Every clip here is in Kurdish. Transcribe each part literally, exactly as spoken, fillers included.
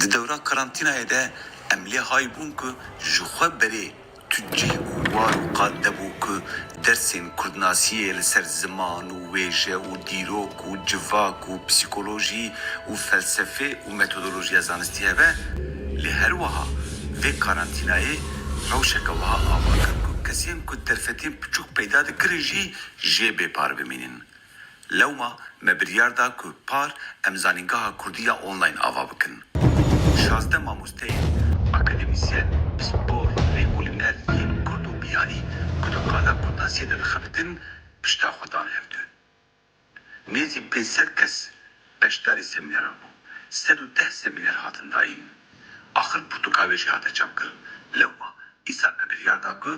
Di dewra karantînayê de em lê hay bûn ku ji xwe berê tu cih û war û qad nebû ku dersên kurdnasiyê li ser ziman û wêje û dîrok û civak û psîkolojî û felsefê û metodolojiya zanistî hebe, lê her wiha vê karantînayê rewşeke wiha ava kir ku kesên ku derfetên piçûk peyda dikirin jî jê bê par bimînin. Lewma me biryar da ku par em Zanîngeha Kurdî ya Online ava bikin. Şazdeh mamosteyên akademîsyen, pispor, lêkolîner yên kurd û biyanî ku di qada kurdnasiyê de dixebitin, pişta xwe dan hevdu. Nêzî pênc sed kes beşdarî semînera bûn. Sed û deh semîner hatin dayîn. Axir pirtûka wê jî hate çapkirin. Lewma îsal me biryar da ku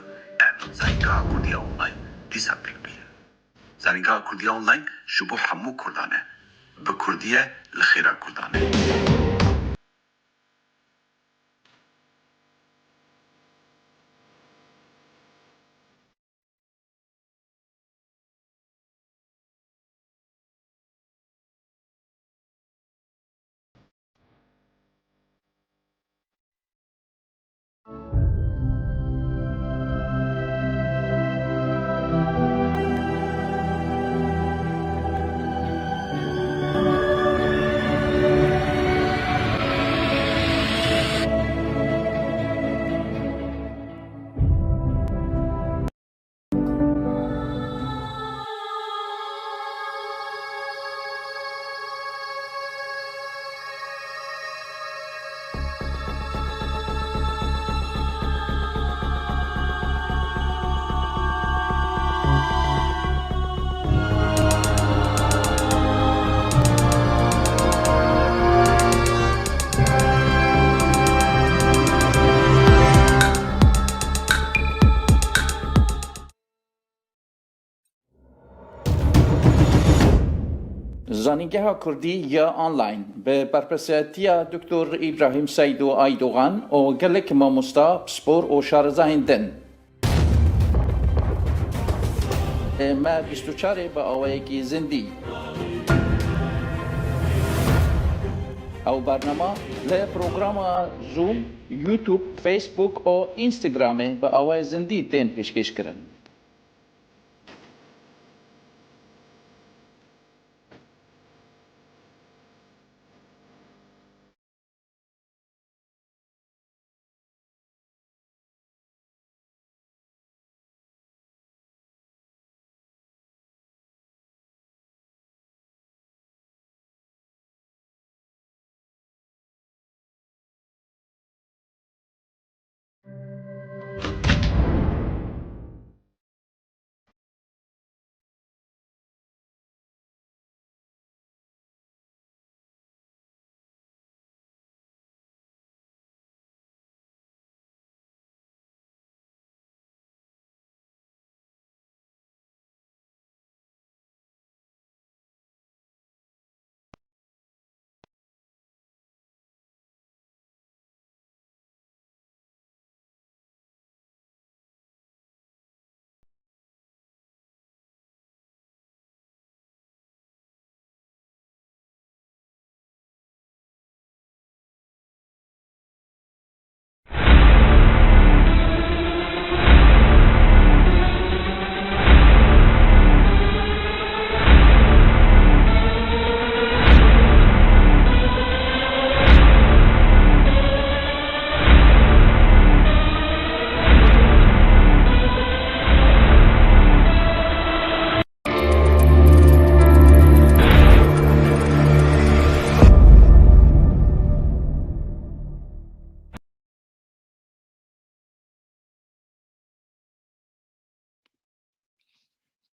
em Zanîngeha Kurdî ya Online dîsa pêk bînin. Zanîngeha Kurdî ya Online ji bo hemû Kurdan e. Bi Kurdî ye, li xêra Kurdan e. Zanîngeha Kurdî ya Online bi berpirsiyatiya Doktor Îbrahîm Seydo Aydogan û gelek mamosta, pispor û şarezahên din. Me bîst û çar ê bi awayekî zindî. Ew bernama li programa Zoom, YouTube, Facebook û Instagramê bi awayê zindî tên pêşkêşkirin.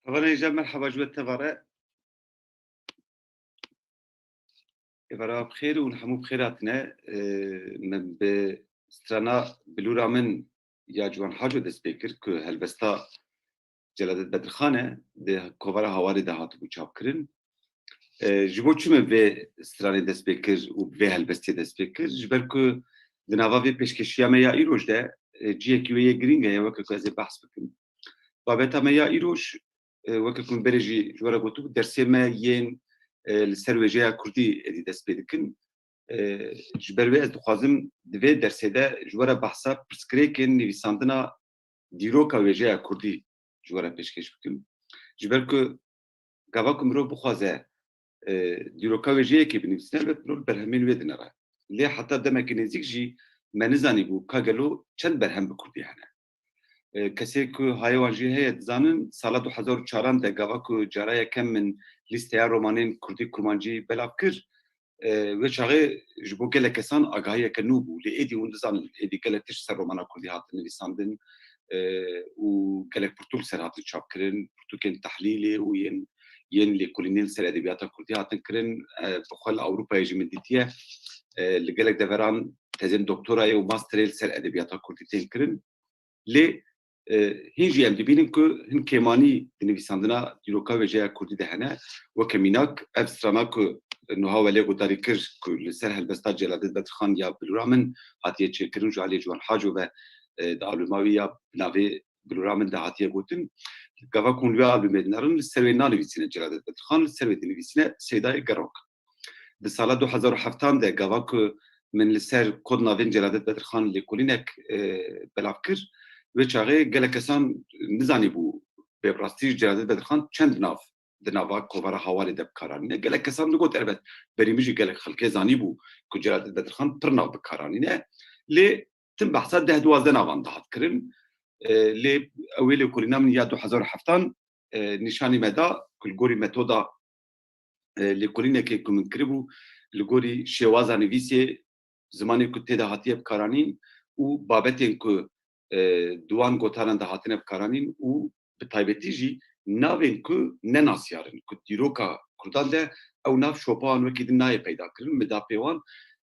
Hevalên hêja, merheba ji we tevare. Êvara bi xêr û hemû bi xêr hatine. Min bi strana Bilûra min ya Ciwan Haco dest pê kir ku helbesta Celadet Bedirxan e, di kovara Hawarê de hatibû çapkirin. E, ji bo çi min vê stranê dest pê kir û bi vê helbestê dest pê kir? Ji ber ku di nava vê pêşkêşiya me ya îroj de, e, cihekî wê yê girîng heye, weke ku ez ê behs bikim. Babeta me ya îroj, e, weke ku min berê jî ji we re gotibû, dersê me yên, e, li ser wêjeya kurdî êdî dest pê dikin. E, ji ber wê ez dixwazim di vê dersê de ji we re behsa pirsgirêkên nivîsandina dîroka wêjeya kurdî ji we re pêşkêş bikim. Ji ber ku gava ku mirov bixwaze, e, dîroka wêjeyekê binivîsîne, elbet mirov li berhemên wê dinere. Lê heta demekî nêzîk jî me nizanîbû ka gelo çend berhem bi kurdî hene. E, kesê ku hayê wan jî heye dizanin, sala du hezar û çaran de gava ku cara yekem min lîsteya romanên kurdî kurmancî belav kir, e, wê çaxê ji bo gelek kesan agahiyeke nû bû. Lê êdî hûn dizanin, êdî gelek tişt ser romana kurdî hatin nivîsandin, e, û gelek pirtûk ser hatin çapkirin, pirtûkên tehlîlê û yên, yên lêkolînê li ser edebiyata kurdî hatin kirin. E, bi xwe li Ewropayê jî min dîtiye, e, li gelek deveran tezên doktorayê û masterê li ser edebiyata kurdî tên kirin. Lê, e, hîn jî em dibînin ku hin kêmanî di nivîsandina dîroka wêjeya kurdî de hene. Weke mînak, ev strana ku Nuha Welê guhdarî kir, ku li ser helbesta Celadet Bedirxan ya Bilûra Min hatiye çêkirin, ji alî Ciwan Haco ve, e, di albûma wî ya bi navê Bilûra Min de hatiye gotin. Gava ku hûn li wê albûmê dinerin, li ser wê nanivîsîne Celadet Bedirxan, li ser wê dinivîsîne Seydayê Gerok. Di sala du hezar û heftan de gava ku min li ser kodnavên Celadet Bedirxan lêkolînek, e, belav kir, wê çaxê gelek kesan nizanîbû bê bi rastî Celadet Bedirxan çend nav di nava kovara Hawarê de bi kar anîne. Gelek kesan digot, elbet berî min jî gelek xelkê zanîbû ku Celadet Bedirxan pir nav bi kar anîne. Lê tim behsa deh duwazdeh navan dihat kirin. E, lê ew ê lêkolîna min ya du hezar û heftan, e, nîşanî me da ku li gorî metoda, e, lêkolînekê ku min kiribû, li gorî şêwaza nivîsê, zimanê ku tê de hatiye bikaranîn û babetên ku, e, di wan gotaran de hatine bikaranîn û bi taybetî jî navên ku ne nasiyar in, ku dîroka kurdan de ew nav şopa wan wekî din nayê peyda kirin, min da pê wan.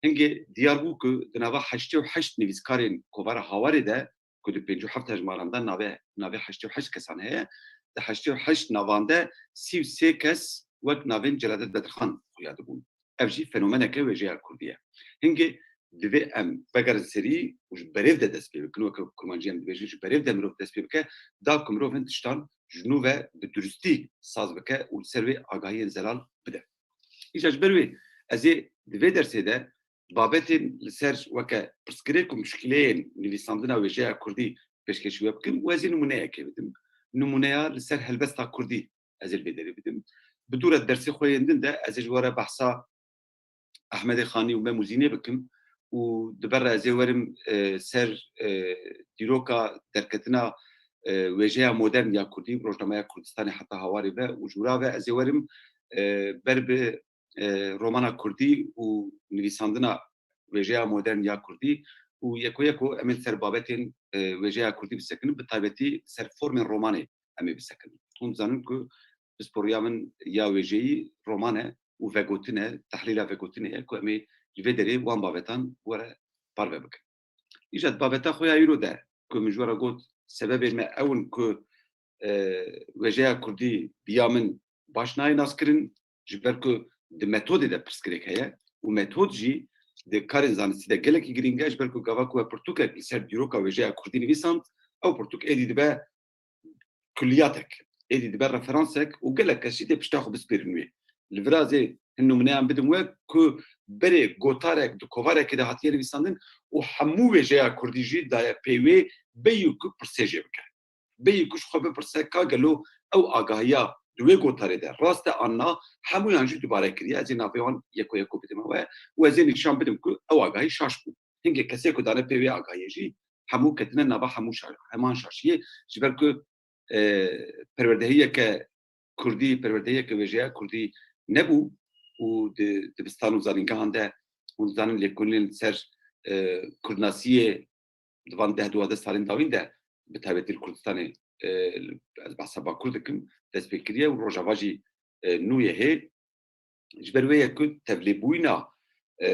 Hingê diyar bû ku di nava heştê û heşt nivîskarên kovara Hawarê de, ku di pêncî û heft hejmaran de navê, navê heştê û heşt kesan heye, di heştê û heşt navan de sî û sê kes wek navên Celadet Bedirxan xuya dibûn. Ev jî fenomeneke wêjeya kurdî ye. Hingê divê em vegerin serî û ji berêv de dest pê bikin, weke kurmancî em dibêjin, ji berêv de mirov dest pê bike, da ku mirov hin tiştan ji nû ve bi durustî saz bike û li ser wê agahiyên zelal bide. Îja ji ber wê ez ê di vê dersê de babetên li ser weke pirsgirêk û muşkileyên nivîsandina wêjeya kurdî pêşkêşî we bikim û ez ê nimûneyekê bidim. Nimûneya li ser helbesta kurdî ez ê li vê derê bidim. Bi dû re di dersê xwe yên din de ez ê ji we re behsa Ehmedê Xanî û Mem û Zînê bikim û di ber re ez ê werim, e, ser, e, dîroka derketina, e, wêjeya modern ya kurdî, rojnameya Kurdistanê heta Hawarê ve û ji wira ve ez ê werim, e, ber bi, e, romana kurdî û nivîsandina wêjeya modern ya kurdî û yeko yeko em ê li ser babetên, e, wêjeya kurdî bisekinin, bi taybetî ser formên romanê em ê bisekinin. Hûn dizanin ku pisporiya min ya wêjeyî roman e û vegotin e, tehlîla vegotinê ye ku em ê li vê derê wan babetan were parve bikin. Îja di babeta xwe ya îro de ku min ji we re got, sebebên me ew in ku, e, wêjeya kurdî bi ya min baş nayê naskirin, ji ber ku di metodê de pirsgirêk heye û metod jî di karên zanistî de gelekî girîng e, ji ber ku gava ku we pirtûkek li ser dîroka wêjeya kurdî nivîsand, ew pirtûk êdî dibe kulliyatek, êdî dibe referansek û gelek kes jî dê pişta xwe bispêrin wê. Li vira ez ê hin nimûneyan bidim we ku berê gotarek di kovarekê de hatiye nivîsandin û hemû wêjeya kurdî jî daye pê wê, bêyî ku pirsê jê bike. Bêyî ku ji xwe bipirse ka gelo ew agahiya di wê gotarê de rast e an na, hemûyan jî dubare kiriye. Ez ê navê wan yeko yeko bidime we û ez ê nîşan bidim ku ew agahî şaş bû. Hingê kesê ku dane pê wê agahiyê jî hemû ketine nava hemû şa-, heman şaşiyê, ji ber ku, e, perwerdehiyeke kurdî, perwerdehiyeke wêjeya kurdî nebû û di dibistan û zanîngehan de hûn dizanin lêkolînên li ser, e, kurdnasiyê di van deh duwazdeh salên dawîn de bi taybetî li Kurdistanê, e, ez behsa Bakur dikim, dest pê kiriye û Rojava jî, e, nû ye hê. Ji ber wê ye ku tevlêbûyîna, e,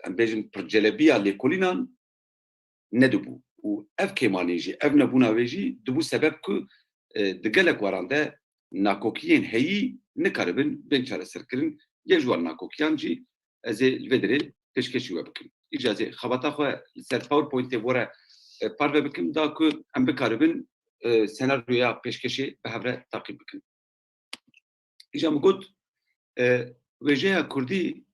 em bêjin pircelebiya lêkolînan nedibû. Û ev kêmanî jî, ev nebûna wê jî dibû sebeb ku, e, di gelek waran de nakokiyên heyî nikaribin bên çareserkirin. Yek ji wan nakokiyan jî ez ê li vê derê pêşkêşî we bikim. Îca ez ê xebata xwe li ser PowerPointê bo re, e, parve bikim, da ku em bikaribin, e, senaryoya pêşkêşê bi hev re taqîb bikin. Îja min got, e, wêjeya kurdî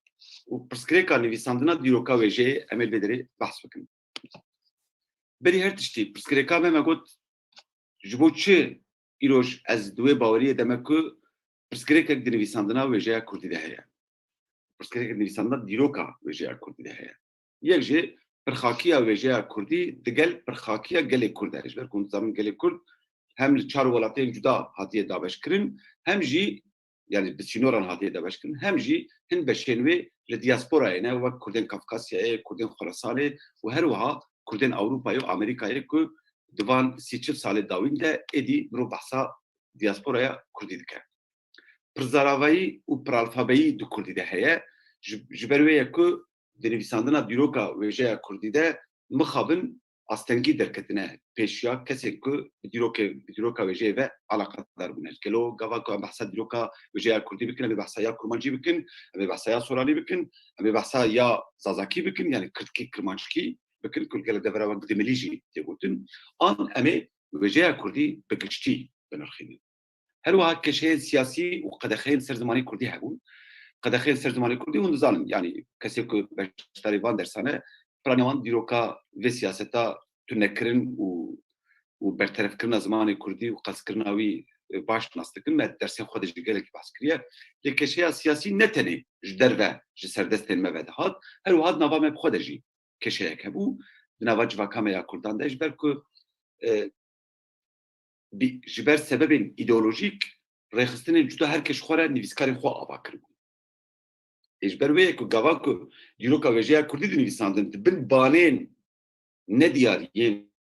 û pirsgirêka nivîsandina dîroka wêjeyê em ê li vê derê behs bikin. Berî her tiştî pirsgirêka me, me got, ji bo çi îroj ez di wê baweriyê de me ku pirsgirêkek di nivîsandina wêjeya kurdî de heye? Pirsgirêkek di nivîsandina dîroka wêjeya kurdî de heye. Yek jî pirxakiya wêjeya kurdî digel pirxakiya gelê kurd e. Ji ber ku hûn dizanin gelê kurd hem li çar welatên cuda hatiye dabeşkirin, hem jî, yanî bi sînoran hatiye dabeşkirin, hem jî hin beşên wê li diasporayê ne, wek kurdên Kafkasyayê, kurdên Xorasanê û her wiha kurdên Ewropayê û Amerîkayê ku di van sî çil salê dawîn de êdî mirov behsa diasporaya kurdî dike. Pirzaravayî û piralfabeyî di kurdî de heye. Ji, ji ber wê ye ku di nivîsandina dîroka wêjeya kurdî de mixabin astengî derketine pêşiya kesên ku bi dîrokê, bi dîroka wêjeyê ve eleqedar bûne. Gelo gava ku em behsa dîroka wêjeya kurdî bikin, em ê behsa ya kurmancî bikin, em ê behsa ya soranî bikin, em ê behsa ya zazakî bikin, yanî kirdkî, kirmanckî bikin, ku li gelek devera wek dimilî jî tê gotin, an em ê wêjeya kurdî bi giştî binirxînin. Her wiha keşeyên siyasî û qedexeyên ser zimanê kurdî hebûn. Qedexeyên ser zimanê kurdî hûn dizanin, yanî kesê ku beşdarî van dersan e, piraniya wan dîroka vê siyaseta tunekirin û, û berterefkirina zimanê kurdî û qelskirina wî, e, baş nas dikin. Me dersên xwe de jî gelekî behs kiriye. Lê keşeya siyasî ne tenê ji derve, ji serdestên me ve dihat, her wiha di nava me bi xwe de jî keşeyek hebû, di nava civaka me ya kurdan de, ji ber ku, e, bi, ji ber sebebên îdeolojîk rêxistinên cuda her kes xwe re nivîskarên xwe ava kiribû. Ê ji ber wê ye ku gava ku dîroka wêjeya kurdî dinivîsandin, di bin banên nediyar yên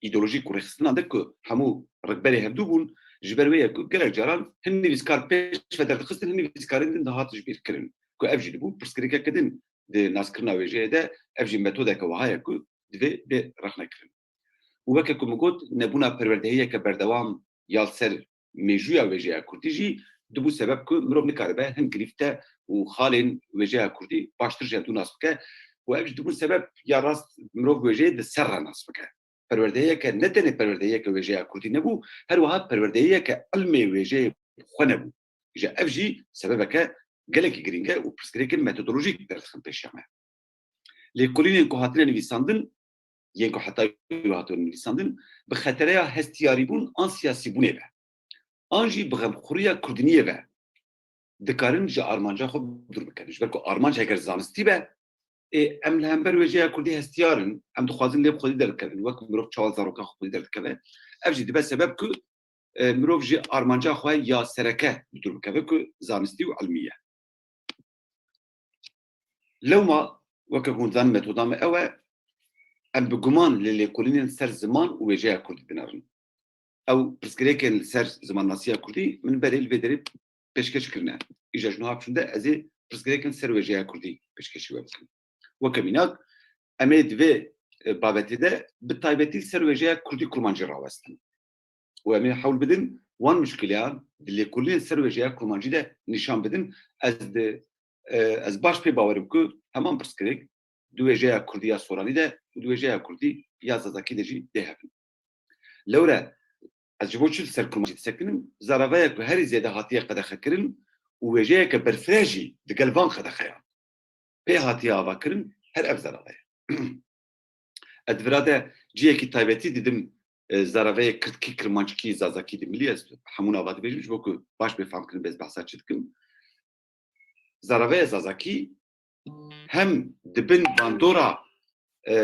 îdeolojîk û rêxistinan de ku hemû rikberê hevdû bûn, ji ber wê ye ku gelek caran hin nivîskar pêş ve derdixistin, hin nivîskarên din dihat ji bîr kirin. Ku ev jî dibû pirsgirêkeke din di naskirina wêjeyê de, ev jî metodeke wiha ye ku divê bê rexnekirin. Û weke ku min got, nebûna perwerdehiyeke berdewam ya li ser mêjûya wêjeya kurdî jî dibû sebeb ku mirov nikaribe hin girîfte û xalên wêjeya kurdî baştir ji hevdû nas bike û ev jî dibû sebeb ya rast mirov wêjeyê di ser re nas bike. Perwerdehiyeke, ne tenê perwerdehiyeke wêjeya kurdî nebû, her wiha perwerdehiyeke ilmê wêjeyê xwe nebû. Ji ev jî sebebeke gelekî girîng e û pirsgirêkên metodolojîk derdixin pêşiya me. Lêkolînên ku hatine nivîsandin, yên ku heta îro hatine nivîsandin, bi xetereya hestiyarîbûn an siyasîbûnê ve, an jî bi xemxuriya kurdiniyê ve dikarin ji armanca xwe dûr bikin. Ji ber ku armanc heger zanistî be, ê, em li hember wêjeya kurdî hestiyar in, em dixwazin lê bi xwedî derdikevin, wek mirov çawa zaroka xwe xwedî derdikeve. Ev jî dibe sebeb ku, e, mirov ji armanca xwe ya sereke bi dûr bikeve ku zanistî û ilmî ye. Lewma, weke ku hûn dizanin metoda me ew e, em bi guman li lêkolînên ser ziman û wêjeya kurdî dinerin. Ew pirsgirêkên li ser zimannasiya kurdî min berê li vê derê pêşkeş kirine. Îja ji niha bi şûnde ez ê pirsgirêkên ser wêjeya kurdî pêşkêşî we bikim. Weke mînak, em ê di vê, e, babetê de bi taybetî li ser wêjeya kurdî kurmancî rawestin. Û em ê hewl bidin wan muşkiliyan di lêkolînên ser wêjeya kurmancî de nîşan bidin. Ez di, e, ez baş pê bawer im ku heman pirsgirêk di wêjeya kurdî ya soranî de û di wêjeya kurdî ya zazakî de jî dê hebin. Lewre ez ji bo çi li ser kurmancî disekinim? Zaraveya ku herî zêde hatiye qedexekirin û wêjeyeke berfireh jî digel van qedexeyan pê hatiye avakirin, her ev zarave ye. Ez di vira de cihekî taybetî didim, e, zaraveyê kirdkî, kirmanckî, zazakî, dimilî, ez hemûna va dibêjim, ji bo ku baş bê fam kirin, bê ez behsa çi dikim. Zaraveya zazakî hem di bin bandora, e,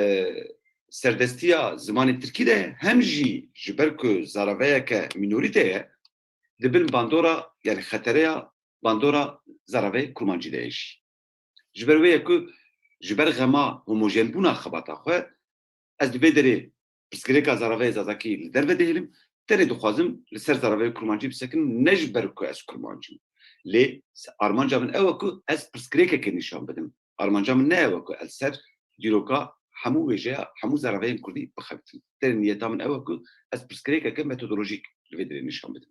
serdestiya zimanê tirkî de, hem jî ji ber ku zaraveyeke mînorîte ye, di bin bandora, yanî xetereya bandora zaraveyê kurmancî de ye jî. Ji ber wê ye ku ji ber xema homojenbûna xebata xwe, ez di vê derê pirsgirêka zaraveyê zazakî li derve dihêlim, tenê dixwazim li ser zaraveyê kurmancî bisekinim, ne ji ber ku ez kurmanc im. Lê armanca min ew e ku ez pirsgirêkekê nîşan bidim. Armanca min ne ew e ku ez ser dîroka hemû wêjeya, hemû zaraveyên kurdî bixebitim. Tenê niyeta min ew e ku ez pirsgirêkeke metodolojîk li vê derê nîşan bidim.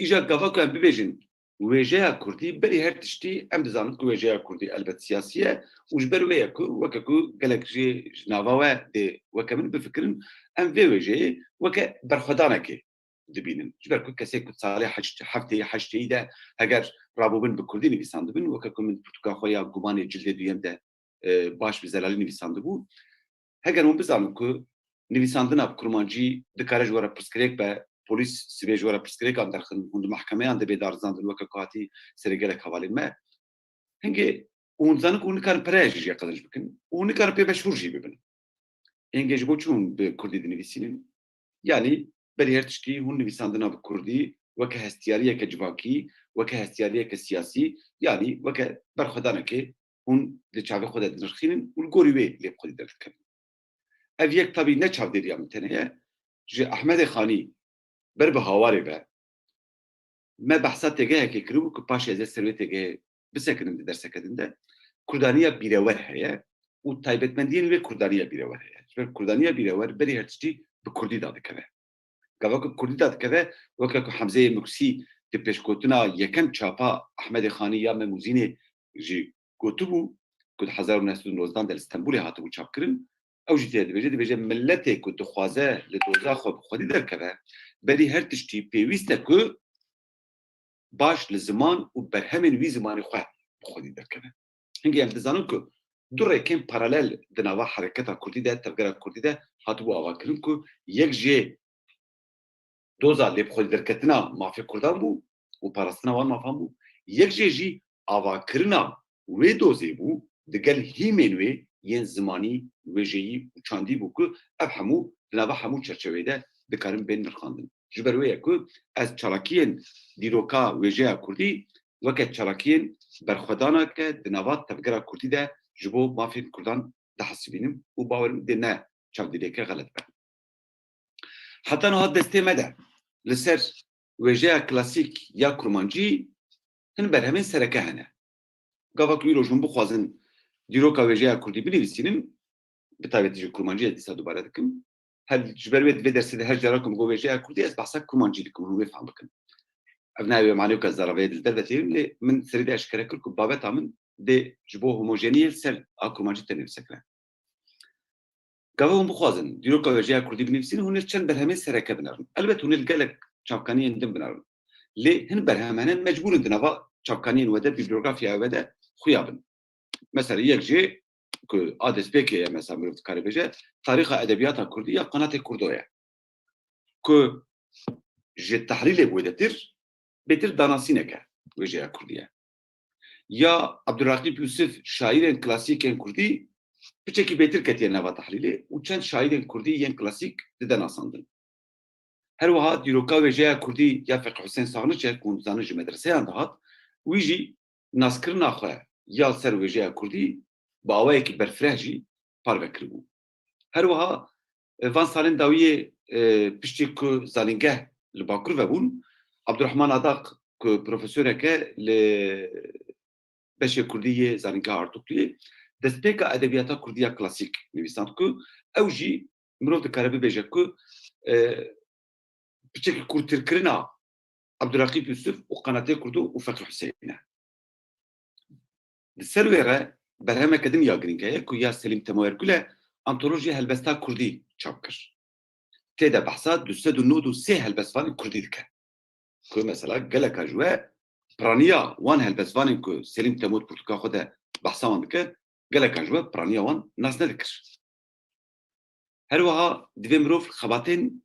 Îja gava ku em bibêjin wêjeya kurdî, berî her tiştî em dizanin ku wêjeya kurdî elbet siyasî ye û ji ber wê ye ku weke ku gelek jî ji nava we dê weke min bifikirin, em vê wêjeyê weke berxwedanekê dibînin. Ji ber ku kesê ku salê heşt, heftê, heştê de heger rabûbin bi kurdî nivîsandibin, weke ku min pirtûka xwe ya Gumanê cildê duyem de, e, baş bi zelalî nivîsandibû. Heger hûn bizanin ku nivîsandina bi kurmancî dikare ji we re pirsgirêk be, polîs sibê ji we re pirsgirêkan derxin, hûn di mehkemeyan de bê darizandin, weke ku hatî serê gelek hevalên me. Hingê hûn dizanin ku hûn nikarin pereya jî jê qezenc bikin û hûn nikarin pê beşhûr jî bibin. Hingê ji bo çi hûn bi kurdî dinivîsînin? Yanî berî her tiştî hûn nivîsandina bi kurdî weke hestiyariyeke civakî, weke hestiyariyeke siyasî, yanî weke berxwedanekê hûn di çavê xwe de dinirxînin û li gorî wê lê bi xwedî derdikevin. Ev yek tabî ne çavdêriya min tenê ye. Ji Ehmedê Xanî ber bi Hawarê ve me behsa têgehekê kiribû ku paşê ez ê ser wê têgehê bisekinim di derseke din de. Kurdaniya bîrewer heye û taybetmendiyên wê kurdaniya bîrewer heye. Ji ber kurdaniya bîrewer berî her tiştî bi kurdî dadikeve. Gava ku bi kurdî dadikeve, weke ku Hemzeyê Muksî di pêşgotina yekem çapa Ehmedê Xanî ya Mem û Zînê jî gotibû, ku di hezar û neh sed û nozdan de li Stenbolê hatibû çapkirin, ew jî tê dibêje, dibêje, miletê ku dixwaze li doza xwe bi xwedî derkeve, berî her tiştî pêwîst e ku baş li ziman û berhemên wî zimanê xwe bi xwedî derkeve. Hingê em dizanin ku du rêkên paralel di nava hereketa kurdî de, tevgera kurdî de hatibû avakirin ku yek jê doza lêbixwedîderketina mafê kurdan bû û parastina wan mafan bû. Yek jê jî avakirina wê dozê bû digel hîmên wê yên zimanî, wêjeyî û çandî bû ku ev hemû di nava hemû çerçeveyê de dikarin bên nirxandin. Ji ber wê ye ku ez çalakiyên dîroka wêjeya kurdî weke çalakiyên berxwedaneke di nava tevgera kurdî de ji bo mafên kurdan dihesibînim û bawerim dê ne çavdêriyeke xelet be. Heta niha destê me de li ser wêjeya klasîk ya kurmancî hin berhemên sereke hene. Gava ku îro ji hûn bixwazin dîroka wêjeya kurdî binivîsînin, bi taybetî ji kurmancî ez dîsa dubare dikim. Her, ji ber wê di vê dersê de her cara ku min got wêjeya kurdî, ez behsa kurmancî dikim, hûn wê fehm bikin. Ev nayê wê manê ku ez zaraveyê di derve têrim, lê min serî de eşkere kir ku babeta min dê ji bo homojeniyê li ser a kurmancî tenê bisekine. Gava hûn bixwazin dîroka wêjeya kurdî binivîsînin, hûn ê çend berhemên sereke binerin. Elbet hûn ê li gelek çavkaniyên din binerin. Lê hin berhem hene mecbûr in di nava çavkaniyên we de, bîblîografiya we de xuya bin. Mesela yek jê ku a destpêkê ye, mesela mirov dikare bêje, Tarîxa Edebiyata Kurdî ya Qanatê Kurdo ye. Ku ji tehlîlê wêdetir bêtir danasîneke wêjeya kurdî ye. Ya Abduraqîb Yûsif şaîrên klasîkên kurdî piçekî bêtir ketiye nava tehlîlê û çend şaîrên kurdî yên klasîk dide nasandin. Her wiha dîroka wêjeya kurdî ya Feqî Husên Saxniç e ku hûn dizanin ji medreseyan dihat, wî jî naskirina xwe ya li ser wêjeya kurdî bi awayekî berfireh jî parve kiribû. Her wiha, e, van salên dawiyê, e, piştî ku zanîngeh li Bakur vebûn, Abdurrahman Adaq ku profesorek e li beşê kurdî yê Zanîngeha Artukluyê, destpêka edebiyata kurdî ya klasîk nivîsand ku ew jî mirov dikare bibêje ku, e, piçekî kûrtirkirina Abduraqîb Yûsif û Qanatê Kurdo û Feqî Huseyîn e. Li ser wê re berhemeke din ya girîng heye ku ya Selîm Temo Ergul e, Antolojiya Helbesta Kurdî çap kir. Tê de behsa du sed û nod û sê helbestvanên kurdî dike. Ku mesela geleka ji we piraniya wan helbestvanên ku Selîm Temo di pirtûka xwe de behsa wan dike, geleka ji we piraniya wan nas nedikir. Her wiha divê mirov xebatên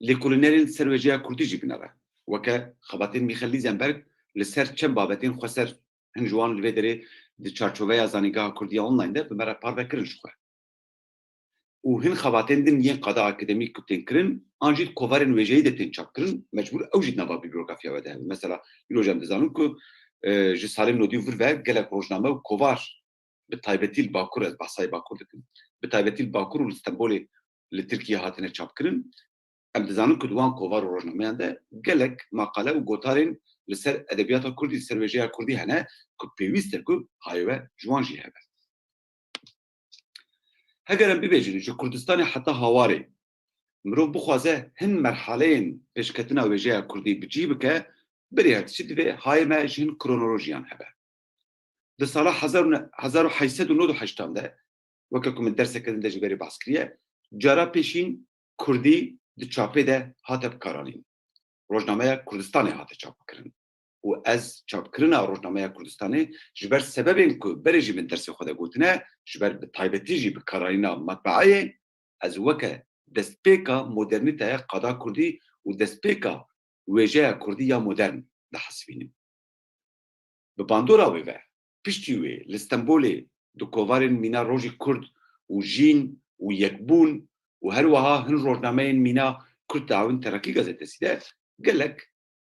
lêkolînerên ser wêjeya kurdî jî binere. Weke xebatên Mîxel Lîzenberg li ser çend babetên xweser, hin ji wan li vê derê di çarçoveya Zanîngeha Kurdî ya Online de bi me re parve kirin ji xwe. Û hin xebatên din yên qada akademîk ku tên kirin, an jî di kovarên wêjeyî de tên çapkirin, mecbûr ew jî di nava bîblîografiya we de hebe. Mesela, îro jî em dizanin ku, e, ji salên nodî û vir ve gelek rojname û kovar, bi taybetî li Bakur, ez behsayê Bakur dikim, bi taybetî li Bakur û li Stenbolê li Tirkiyê hatine çapkirin. Em dizanin ku di wan kovar û rojnameyan de gelek maqale û gotarên li ser edebiyata kurdî, li ser wêjeya kurdî hene ku pêwîst e ku hayê we ji wan jî hebe. Heger em bibêjin ji Kurdistanê heta Hawarê mirov bixwaze hin merhaleyên pêşketina wêjeya kurdî bi cih bike, berê her tiştî divê hayê me ji hin kronolojiyan hebe. Di sala hezar û ne-, hezar û heyt sed û nod û heştan de, weke ku min derseke din de ji berê behs kiriye, cara pêşîn kurdî di çapê de hate bikaranîn. rojnameya Kurdistanê hate çapkirin. Û ez çapkirina rojnameya Kurdistanê ji ber sebebên ku berê jî min dersê xwe de gotine, ji ber bi taybetî jî bi karanîna metbeeyê, ez weke destpêka modernîteya qada kurdî û destpêka wêjeya kurdî ya modern dihesibînim. Bi bandora wê ve, piştî wê li Stenbolê di kovarên mîna Rojî Kurd û Jîn û Yekbûn û her wiha hin rojnameyên mîna Kurd Teawin Terakî Gazetesî de gelek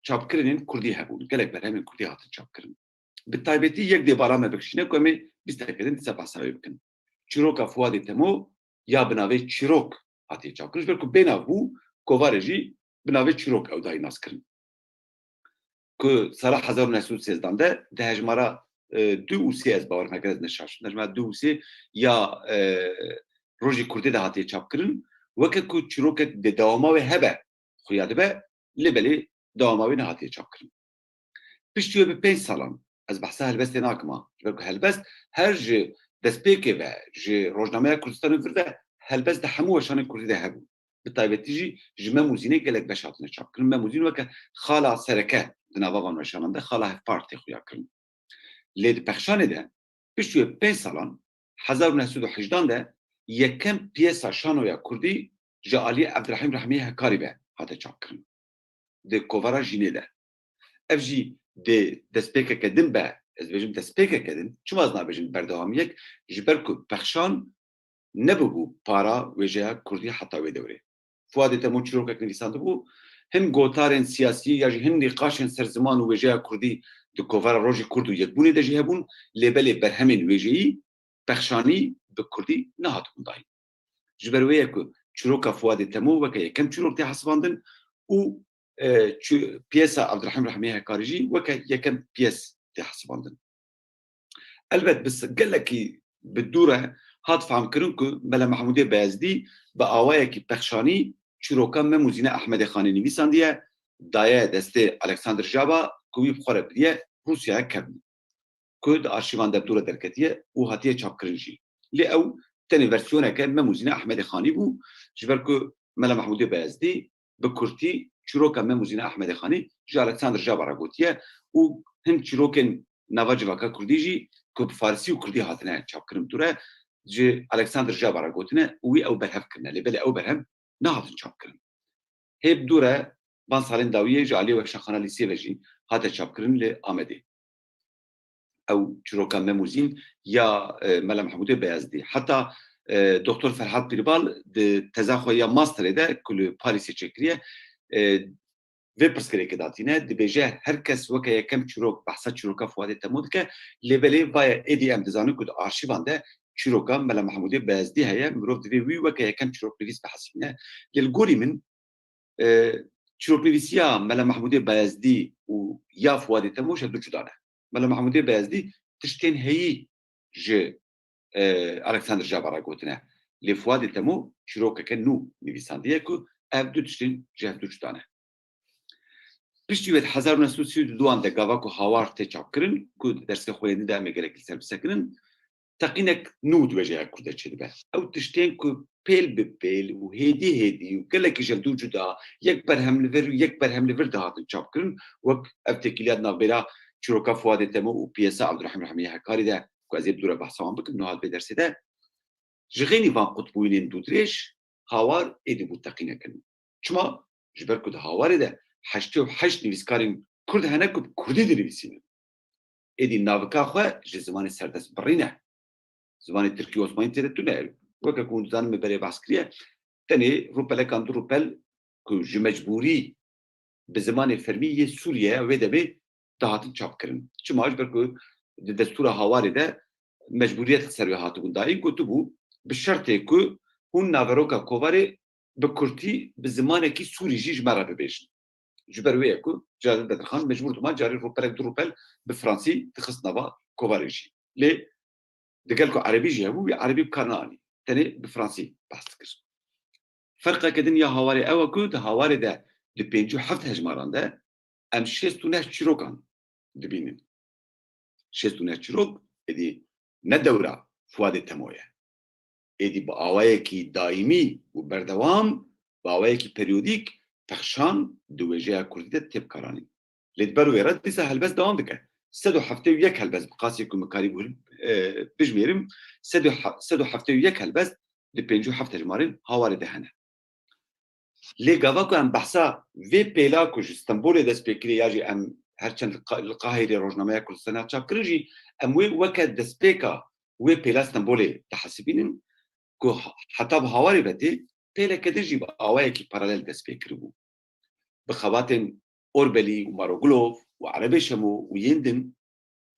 çapkirinên kurdî hebûn, gelek berhemên kurdî hatin çapkirin. Bi taybetî yek dê bala me bikişîne ku em ê bîstekê din dîsa behsa wê bikin. Çîroka Fuadê Temo ya bi navê Çîrok hatiye çapkirin. Ji ber ku bênav bû, kovarê jî bi navê Çîrok ew dayî naskirin. Ku sala hezar û neh sed û sêzdan de di hejmara, e, du û sê, ez bawer nakim ez neşaşim, di hejmara du û sê ya, e, Rojî Kurdê de hatiye çapkirin, weke ku çîrokek dê dewama wê hebe, xuya dibe, lê belê dewama wê nehatiye çapkirin. Piştî wê bi pênc salan, ez behsa helbestê nakim ha, ji ber ku helbest her ji destpêkê ve ji rojnameya Kurdistanê vir de helbest di hemû weşanên kurdî de hebû. Bi taybetî jî ji Mem û Zînê gelek beş hatine çapkirin. Mem û Zîn weke xala sereke di nava van weşanan de, xala hevpar tê xuyakirin. Lê di pexşanê de, piştî wê pênc salan, hezar û neh sed û hejdan de yekem piyesa şanoya kurdî ji aliyê Evdirehîm Rehmiyê Hekarî ve hate çapkirin. Di kovara Jînê de. Ev jî dê destpêkeke din be, ez dibêjim destpêkeke din, çima ez nabêjim berdewamiyek, ji ber ku pexşan nebûbû para wêjeya kurdî heta wê dewrê. Fuadê Temo çîrokek nivîsandibû, hin gotarên siyasî ya jî hin nîqaşên ser ziman û wêjeya kurdî di kovara Rojî Kurd û Yekbûnê de jî hebûn, lê belê berhemên wêjeyî pexşanî bi kurdî nehatibûn dayîn. Ji ber wê ye ku çîroka Fuadê Temo weke yekem çîrok tê hesibandin û, e, çi-, piyesa Evdirehîm Rehmiyê Hekarî jî weke yekem piyes tê hesibandin. Elbet bi s-, gelekî bi dû re hat fehmkirin ku Mele Mehmûdê Beyezdî bi awayekî pexşanî çîroka Mem û Zîne Ehmedê Xanê nivîsandiye, daye destê Alexander Jaba ku wî bi xwe re biriye Rûsyaya kevn, ku di arşîvan de bi dû re derketiye û hatiye çapkirin jî. Lê ew tenê versiyoneke Mem û Zîne Ehmedê Xanî bû, ji ber ku Mele Mehmûdê Beyezdî bi kurtî çîroka Mem û Zîne Ehmedê Xanî ji Alexander Jaba re gotiye û hin çîrokên nava civaka kurdî jî ku bi farisî û kurdî hatine çapkirin bi dû re ji Alexander Jaba re gotine û wî ew berhev kirine. Lê belê ew berhem nehatin çapkirin. Hê bi dû re van salên dawiyê ji aliyê Weşanxana Lîsê ve jî hate çapkirin li Amedê. Ew çîroka Mem û Zîn ya, e, Mela Mehmûdê Beyezdî. Heta, e, Doktor Ferhat Pîrbal di teza xwe ya masterê de ku li Parîsê çêkiriye, e, vê pirsgirêkê datîne, dibêje her kes weke yekem çîrok behsa çîroka Fuadê Temo dike, lê belê vaye êdî em dizanin ku di arşîvan de çîroka Mela Mehmûdê Beyezdî heye, mirov divê wî weke yekem çîroknivîs bihesibîne. Lê li gorî min, e, çîroknivîsiya Mela Mehmûdê Beyezdî û ya Fuadê Temo ji hev du cuda ne. Mela Mehmûdê Beyezdî tiştên heyî ji, e, Alexander Jaba re gotine. Lê Fuadê Temo çîrokeke nû nivîsandiye ku ev du tiştên ji hev du cuda ne. Piştî wê di hezar û neh sed û sî û duan de gava ku Hawar tê çapkirin, ku di dersê xwendin de em ê gelek li ser bisekinin, teqînek nû di wêjeya Kurd de çêdibe. Ew tiştên ku pêl bi pêl û hêdî hêdî û gelekî ji hev du cuda, yek berhem li vir û yek berhem li vir dihatin çapkirin, wek ev têkiliya di navbera çîroka Fuadê Temo û piyesa Abdurrahîm Rehmiyê Hekarî de, ku ez ê bi dû re behsa wan bikim, niha di vê dersê de, ji xênî van qutbûyînên dûdirêj Hawar êdî bû teqînekin. Çima? Ji ber ku di Hawarê de heştê û heşt nivîskarên Kurd hene ku bi Kurdî dinivîsînin. Êdî navika xwe ji zimanê serdest birî ne. Zimanê Tirkî û Osmanî tê de tune. Weke ku hûn dizanin me berê behs kiriye, tenê rûpelekan du rûpel ku ji mecbûrî bi zimanê fermî yê Sûriye wê demê dihatin çapkirin. Çima? Ji ber ku di destûra Hawarê de mecbûriyet li ser wê hatibûn dayîn, gotibû, bi şertê ku hûn naveroka kovarê bi kurtî bi zimanekî sûrî jî ji me re bibêjin. Ji ber wê ye ku Celadet Bedirxan mecbûr dima carê rûpelek du rûpel bi fransî dixist nava kovarê jî. Lê digel ku erebî jî hebû, wî erebî bi kar neanî. Tenê bi fransî behs dikir. Ferqeke din ya Hawarê ew e ku di Hawarê de di pêncî û heft hejmaran de em şêst û neh çîrokan dibînin. Şêst û neh çîrok êdî ne dewra Fuadê Temo ye. Êdî bi awayekî daîmî û berdewam, bi awayekî periyodîk pexşan di wêjeya kurdî de tê bikaranîn. Lê di ber wê re dîsa helbest dewam dike. Sed û heftê û yek helbest bi qasî ku min karîbû, e, bijmêrim, sed û he-, sed û heftê û yek helbest di pêncî û heft hejmarên Hawarê de hene. Lê gava ku em behsa vê pêla ku ji Stenbolê dest pê kirê ya jî em her çend li Qa-, li Qahîrê rojnameya Kurdistanê hat çapkirin jî, em wê weke destpêka wê pêla Stenbolê dihesibînin ku ha-, heta bi Hawarê ve tê, pêleke din jî bi awayekî paralel dest pê kiribû. Bi xebatên Orbelî û Marogulov û Erebê Şemo û yên din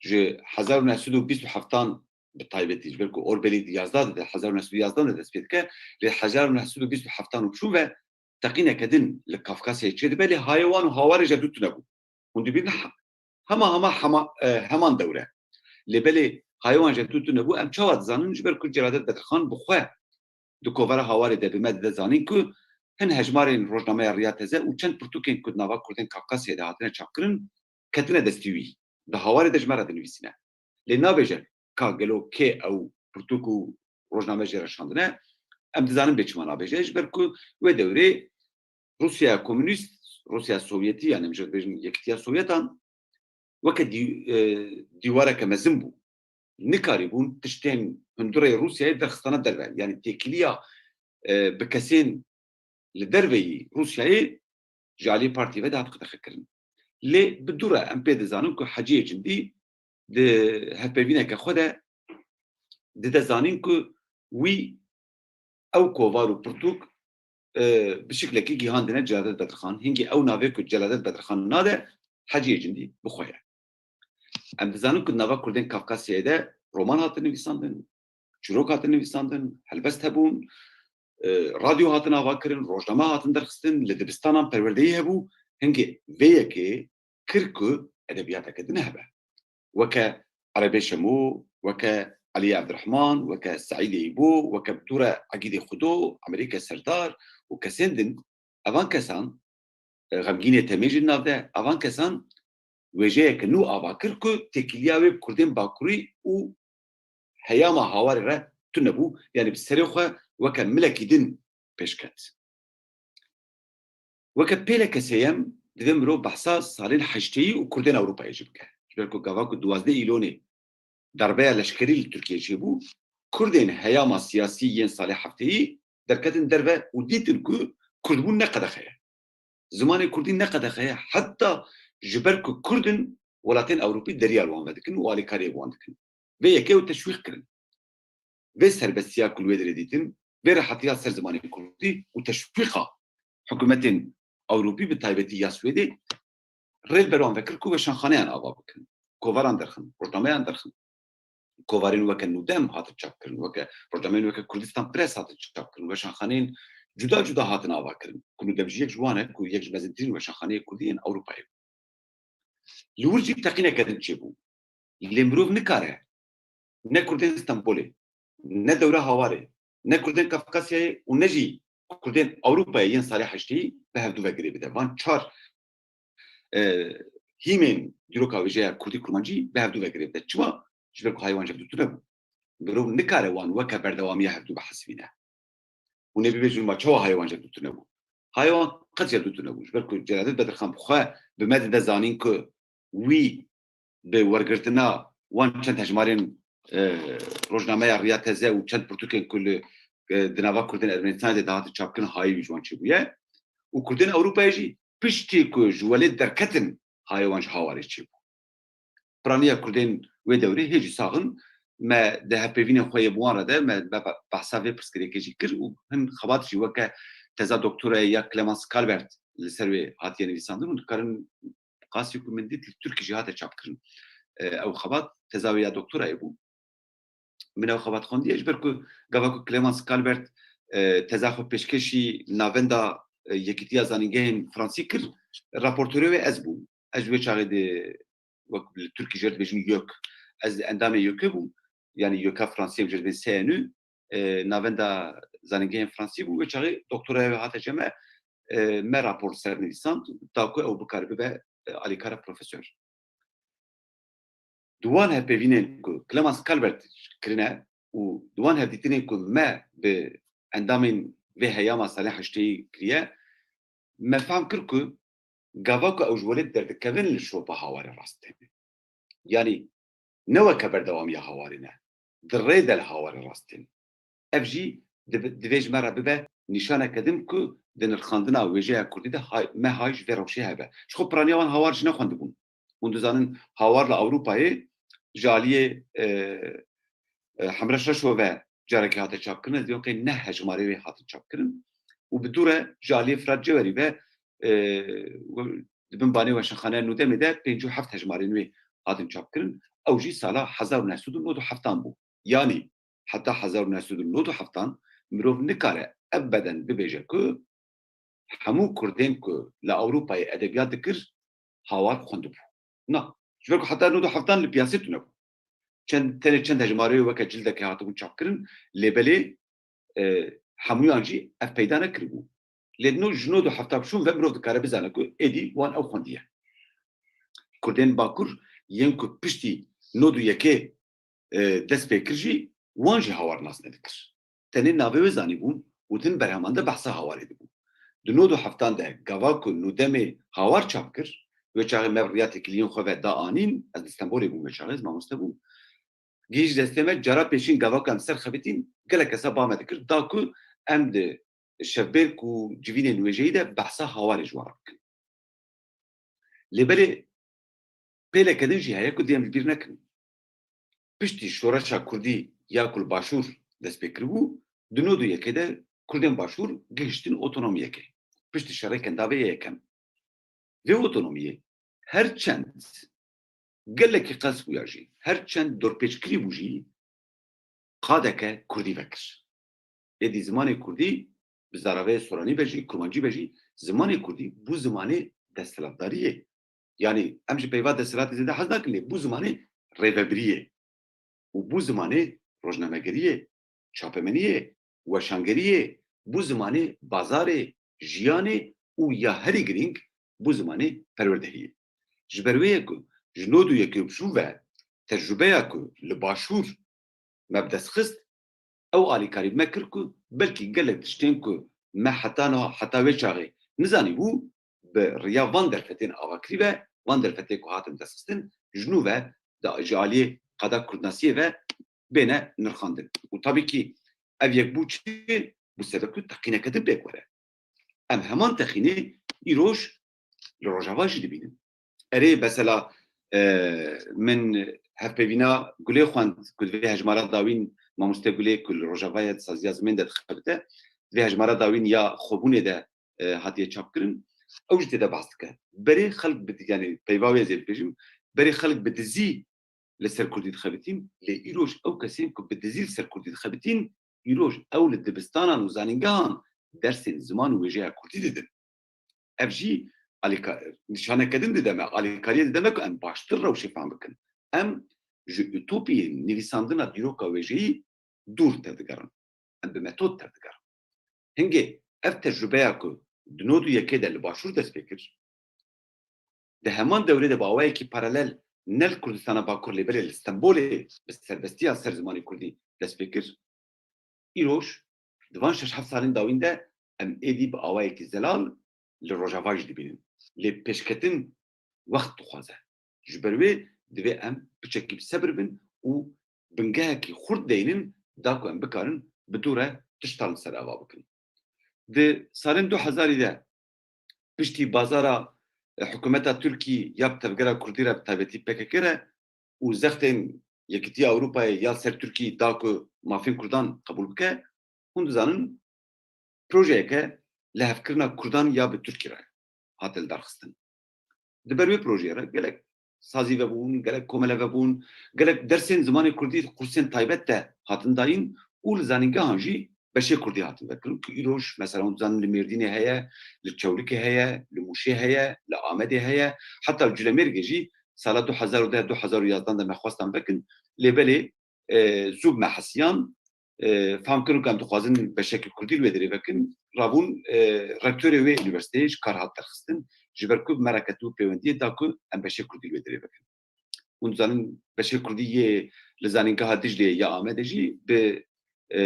ji hezar û neh sed û bîst û heftan bi taybetî, ji ber ku Orbelî di yazdeh de, hezar û neh sed û yazdan de dest pê dike, lê hezar û neh sed û bîst û heftan û çûn ve teqîneke din li Kafkasyayê çêdibe, lê hayê wan û Hawarê jî du tune bû. Hûn dibînin he-, hema hema hema, e, heman dewre. Lê belê hayê wan jî du tune bû, em çawa dizanin? Ji ber ku Celadet Bedirxan bi xwe di kovara Hawarê de bi me dide zanîn ku hin hejmarên rojnameya Riya Teze û çend pirtûkên ku di nava Kurdên Kafkasyayê de hatine çapkirin, ketine destî wî. Di Hawarê de ji me re dinivîsîne. Lê nabêje ka gelo kê ew pirtûk û rojname jê re şandine. Em dizanin bê çima nabêje. Ji ber ku wê dewrê Rûsya Komûnîst, Rûsya Sovyetî, yanî em jê dibêjin Yekîtiya Sovyetan, weke dî-, e, dîwareke mezin bû. Nikarîbûn tiştên hundirê Rûsyayê derxistana derve. Yanî têkiliya, e, bi kesên li derveyî Rûsyayê ji aliyê partiyê ve dihat qedexekirin. Lê bi dû re em pê dizanin ku Heciyê Cindî di hevpeyvîneke xwe de dide zanîn ku wî ew kovar û pirtûk, e, bi şiklekî gihandine Celadet Bedirxan. Hingî ew navê ku Celadet Bedirxan nade, Heciyê Cindî bi xwe ye. Em dizanin ku di nava Kurdên Kafkasyayê de roman hatin nivîsandin, çîrok hatin nivîsandin, helbest hebûn, e, radyo hatin avakirin, rojname hatin derxistin, li dibistanan perwerdeyî hebû, hingê vê yekê kir ku edebiyateke din hebe. Weke Erebê Şemo, weke Elî Evdirehman, weke Seîdê Îbo, weke bi dû re Egîdê Xudo, Emerîke Serdar û kesên din, evan kesan, e, Xemgînê Temê jî di nav de, evan kesan wêjeyeke nû ava kir ku têkiliya wê bi Kurdên Bakurî û heyama Hawarê re tune bû, yanî bi serê xwe weke milekî din pêş ket. Weke pêleke sêyem, divê mirov behsa salên heşteyî û Kurdên Ewropayê jî bike. Ji ber ku gava ku duwazdeh Îlonê darbeya leşkerî li Tirkiyê çêbû, Kurdên heyama siyasî yên salê hefteyî derketin derve û dîtin ku Kurdbûn ne qedexe ye. Zimanê Kurdî ne qedexe ye, heta ji ber ku Kurd in, welatên Ewropî deriya li wan vedikin û alîkariyê bi wan dikin. Vê yekê ew teşwîq kirin. Vê serbestiya ku li wê derê dîtin, vê rehetiya ser zimanê Kurdî û teşwîqa hikûmetên Ewropî, bi taybetî ya Swêdê, rê li ber wan vekir ku weşanxaneyan ava bikin, kovaran derxin, rojnameyan derxin. Kovarên weke Nûdem hatin çapkirin, weke rojnameyên weke Kurdistan Press hatin çapkirin, weşanxaneyên cuda cuda hatin avakirin. Ku Nûdem jî yek ji wan e ku yek ji mezintirîn weşanxaneyê Kurdî yên Ewropayê bû. Li wir jî teqîneke din çêbû. Lê mirov nikare ne Kurdên Stenbolê, ne dewra Hawarê, ne Kurdên Kafkasyayê û ne jî Kurdên Ewropayê yên salê heşteyî bi hevdû ve girê bide. Van çar, e, hîmên dîroka wêjeya Kurdî Kurmancî bi hevdû ve girê bide. Çima? Ji ber ku hayê wan ji hevdû tune bû. Mirov nikare wan weke berdewamiya hevdû bihesibîne. Hûn ê bibêjin, ma çawa hayê wan ji hevdû tune bû? Hayê wan qet ji hevdû tune bû. Ji ber ku Celadet Bedirxan bi xwe bi me dide zanîn ku wî bi wergirtina wan çend hejmarên, e, rojnameya Riya Teze û çend pirtûkên ku li, e, di nava Kurdên Ermenistanê de dihatin çapkirin, hayê wî ji wan çêbûye. Û Kurdên Ewropayê jî piştî ku ji welêt derketin, hayê wan ji Hawarê çêbû. Piraniya Kurdên wê dewrê hê jî sax in. Me di hevpeyvînên xwe yê bi wan re de, me, me be-, behsa vê pirsgirêkê jî kir û hin xebat jî weke teza doktorayê ya Clemence Calvert li ser wê hatiye nivîsandin û dikarin qasî ku min dît li Tirkî jî hate çapkirin. E, ew xebat teza wê ya doktorayê bû. Min ew xebat xwendiye ji ber ku gava ku Clemence Calvert, e, teza xwe pêşkêşî Navenda, e, Yekîtiya Zanîngehên Fransî kir, raportorê wê ez bûm. Ez ji wê çaxê di, wek li Tirkî jê re dibêjin YÖK. Ez endamê YÖKê bûm. Yanî YÖKa Fransî em jê re dibên S N U. E, Navenda Zanîngehên Fransî bû. Wê çaxê doktoraya wê hate cem me. E, me rapor ser nivîsand, ta ku ew bikare bibe, e, alîkara profesor. Di wan hevpeyvînên ku Clemence Calvert kirine û di wan hevdîtinên ku me bi endamên vê heyama salên heşteyî kiriye, Me fehm kir ku gava ku ew ji welêt derdikevin li şopa hawarê rast tên. Yanî ne weke berdewamiya hawarê ne. Di rê de li hawarê rast tên. Ev jî dibe, divê ji me re bibe nîşaneke din ku di nirxandina wêjeya kurdî de hay, me hay ji vê rewşê hebe. Ji xwe piraniya wan hawar jî nexwendibûn. Hûn dizanin hawar li Ewropayê ji aliyê, e, e, Hemreş Reşo ve carekê hate çapkirin, ez diyon qey neh hejmarê wê hatin çapkirin. Û bi dû re ji aliyê Firat Cewerî ve, e, di bin banê Weşanxaneya Nûdemê de pêncî û heft hejmarên wê hatin çapkirin. Ew jî sala hezar û neh sed û nod û heftan bû. Yanî heta hezar û neh sed û nod û heftan mirov nikare ebeden bibêje ku hemû Kurdên ku li Ewropayê edebiyat dikir, hawar xwendibû. Na. Ji ber ku heta nod û heftan li piyasê tune bû. Çend, tenê çend hejmareyê weke cildekê hatibûn çapkirin, lê belê, e, hemûyan jî ev peyda nekiribû. Lê no, ji nod û hefta bi şûn ve mirov dikare bizane ku êdî wan ew xwendiye. Kurdên Bakur yên ku piştî nod û yekê, e, dest pê kir jî, wan jî hawar nas nedikir. Tenê navê wê zanîbûn û di hin berheman de behsa hawarê dibûn. Di nod û heftan de gava ku Nûdemê hawar çap kir, wê çaxê me bi riya têkiliyên xwe ve da anîn, ez li Stenbolê bûm wê çaxê, ez mamoste bûm. Gihîşt destê me, cara pêşîn gava ku em ser xebitîn, gelek kesa ba me dikir, da ku em di şevbêrk û civînên wêjeyî de behsa hawarê ji wan re bikin. Lê belê pêleke din jî heye ku dê em ji bîr nekin. Piştî şoreşa kurdî ya ku li Başûr dest pê kiribû, di nod û yekê de Kurdên Başûr gihiştin otonomiyekê. Piştî şerê Kendavê yê yekem. Vê otonomiyê her çend gelekî qels bûya jî, her çend dorpêçkirî bû jî, qadeke kurdî vekir. Êdî zimanê kurdî bi zaraveyê soranî be jî, kurmancî be jî, zimanê kurdî bû zimanê desthilatdariyê. Yanî em ji peyva desthilatê zêde hez nakin, lê bû zimanê rêvebiriyê û bû zimanê rojnamegeriyê, çapemeniyê, weşangeriyê, bû zimanê bazarê, jiyanê û ya herî girîng bû zimanê perwerdehiyê. Ji ber wê ye ku ji nod û yekê û bi şûn ve tecrûbeya ku li Başûr me bi dest xist, ew alîkarî bi me kir ku belkî gelek tiştên ku me heta niha, heta wê çaxê nizanîbû, bi riya van derfetên avakirî ve, van derfetê ku hatin destxistin, ji nû ve da, ji aliyê qada kurdnasiyê ve bêne nirxandin. Û tabî kî ev yek bû çi? Bû sebeb ku teqîneke din pêk were. Em heman texînê îroj li Rojava jî dibînin. Erê, mesela, e, min hevpeyvîna Gulê xwend ku di vê hejmara dawîn, mamoste Gulê ku li Rojava ye, di saziya zimên de dixebite, di vê hejmara dawîn ya xwebûnê de, e, hatiye çapkirin. Ew jî tê de behs dike. Berê xelk bi, yanî peyva wê ez ê bibêjim, berê xelk bi dizî li ser kurdî dixebitîn, lê îroj ew kesên ku bi dizî li ser kurdî dixebitîn, îroj ew li dibistanan û zanîngehan dersên ziman û wêjeya kurdî didin. Ev jî alîka-, nîşaneke din dide me, alîkariyê dide me ku em baştir rewşê fehm bikin. Em ji utopiyên nivîsandina dîroka wêjeyî dûr tevdigerin. Em bi metod tevdigerin. Hingê ev tecrûbeya ku di nod û yekê de li Başûr dest pê kir, di heman dewrê de bi awayekî paralel ne li Kurdistana Bakur lê belê li Stenbolê bi serbestiya ser zimanê kurdî dest pê kir, îroj di van şeş heft salên dawîn de em êdî bi awayekî zelal li Rojava jî dibînin. Lê pêşketin wext dixwaze. Ji ber wê divê em piçekî bi sebir bin û bingehekî xurt deynin da ku em bikarin bi dû re tiştan li ser ava bikin. Di salên du hezarî de piştî bazara, e, hikûmeta Tirkî ya bi tevgera Kurdî re, bi taybetî P K K re û zextên Yekîtiya Ewropayê ya ser Tirkî da ku mafên Kurdan qebûl bike, hûn dizanin projeyeke lihevkirina Kurdan ya bi Tirkî re hate lidarxistin. Di ber wê projeyê re gelek sazî vebûn, gelek komele vebûn, gelek dersên zimanê kurdî di kursên taybet de hatin dayîn û li zanîngehan jî beşê kurdî hatin vekirin ku îroj, mesela, hûn dizanin li Mêrdînê heye, li Çewlikê heye, li Mûşê heye, li Amedê heye, heta li Culemêrgê jî sala du hezar û deh, du hezar û yazdan de me xwestan vekin, lê belê, e, zû me hesiyan, e, fam kirin ku em dixwazin beşekî kurdî li wê derê vekin, rabûn, e, rektorê wê unîversîteyê ji kar hat derxistin, ji ber ku me re ketibû pêwendiyê da ku em beşê kurdî li wê derê vekin. Hûn dizanin beşê kurdî yê li Zanîngeha Dicleyê ya Amedê jî bi e,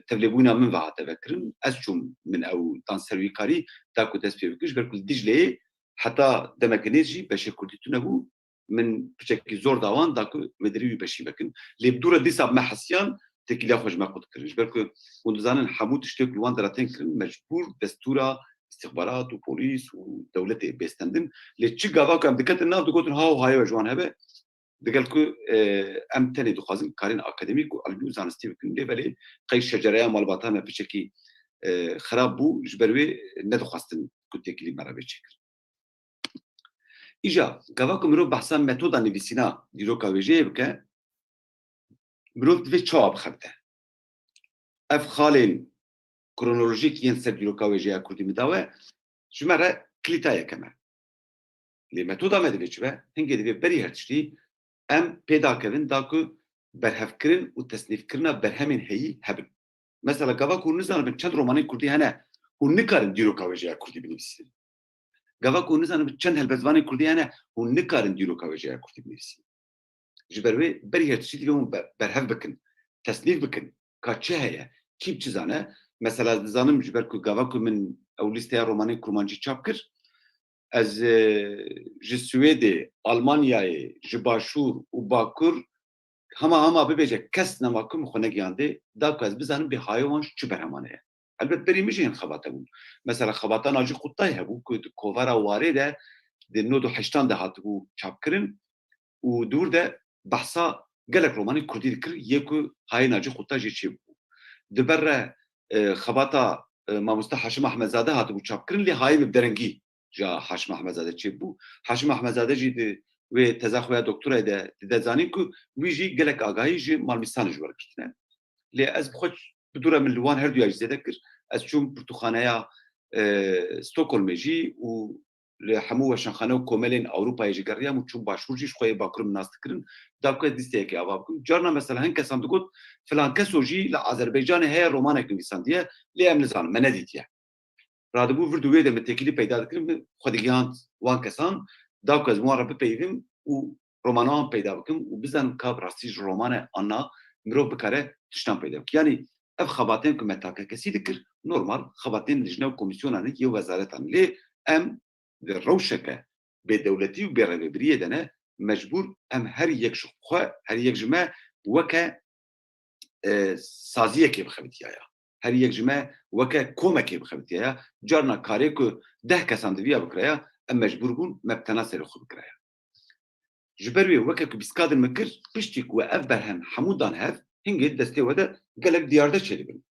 tevlêbûna min ve hate vekirin. Ez çûm, min ew dan ser wî karî, da ku dest pê bikin, ji ber ku li Dicleyê heta demeke nêz jî beşê kurdî tune bû. Min piçekî zor da wan, da ku wê derî wî beşî vekin. Lê bi dû re dîsa me hesiyan, têkiliya xwe ji me qut kirin. Ji ber ku hûn dizanin, hemû tiştê ku li wan dera tên kirin, mecbûr destûra îstixbarat û polîs û dewletê bê stendin. Lê çi gava ku em diketin nav, digotin ha û hayê we ji wan hebe, digel ku, e, em tenê dixwazin karên akademîk û ilmî û zanistî bikin. Lê belê qey şecereya malbata me piçekî, e, xirab bû, ji ber wê nedixwestin ku têkilî me re bê çêkirin. Îja, gava ku mirov behsa metoda nivîsîna dîroka wêjeyê bike, mirov divê çawa bixebite? Ev xalên kronolojîk yên ser dîroka wêjeya kurdî min dawe, ji me re kilîta yekem e. Lê metoda me divê çi be? Hingê divê berî her tiştî em pêda kevin da ku berhevkirin û tesnîfkirina berhemên heyî hebin. Mesela, gava ku hûn nizanibin çend romanên kurdî hene, hûn nikarin dîroka wêjeya kurdî binivîsin. Gava ku hûn nizanibin çend helbestvanên kurdî hene, hûn nikarin dîroka wêjeya kurdî binivîsin. Ji ber wê berî her tiştî divê hûn be-, berhev bikin, tesnîf bikin. Ka çi heye, kî çi zane? Mesela, ez dizanim, ji ber ku gava ku min ew lîsteya romanên kurmancî çap kir, ez, e, ji Swêdê, Almanyayê, ji Başûr û Bakur hema hema bibêje kes nema ku min xwe negiyandê, da ku ez bizanim bê hayê wan ji çi berheman heye. Elbet berî min jî hin xebate bûn. Mesela xebata Nacî Qutay hebû ku di kovara Warê de di nod û heştan de hatibû çapkirin û di wir de behsa gelek romanên kurdî dikir, yê ku hayê Nacî Qutay jî çêbû. Di ber re, e, xebata, e, mamoste Haşim Ahmedzade hatibû çapkirin, lê hayê min bi derengî ji Haşim Ahmedzade çêbû. Haşim Ahmedzade jî di wê teza xwe ya doktorayê de dide zanîn ku wî jî gelek agahî ji Malmîsanê ji we re girtine. Lê ez bi xwe, bi dû re min li wan her duya jî zêde kir. Ez çûm pirtûkxaneya, e, Stockholmê jî û li hemû weşanxane û komelên Ewropayê jî geriyam û çûm Başûr jî, ji xwe yê Bakur min nas dikirin. Da ku ez lîsteyekê ava bikim. Carna mesela hin kesan digot, filan keso jî li Azerbaycanê heye, romanek nivîsandiye, lê em nizanin, me nedîtiye. Radibû vir di wê de min têkilî peyda dikirin, min xwe digihand wan kesan, da ku ez wan re bipeyivim û romana wan peyda bikim û bizanim ka bi rastî ji roman e an na, mirov bikare tiştan peyda bike. Yanî ev xebatên ku me takekesî dikir, normal xebatên lijne û komîsyonan in yê wezaretan. Lê em di rewşeke bêdewletî û bêrêvebiriyê de ne, mecbûr em her yek ji xwe, her yek ji me weke, e, saziyekê bixebitiyaya. Her yek ji me weke komekê bixebitiyaya. Carna karê ku deh kesan diviya bikiraya, em mecbûr bûn me bi tena serê xwe bikiraya. Ji ber wê weke ku bîstkadin min kir, piştî ku we ev berhem hemû dan hev, hingê di destê we de gelek diyarde çêdibin.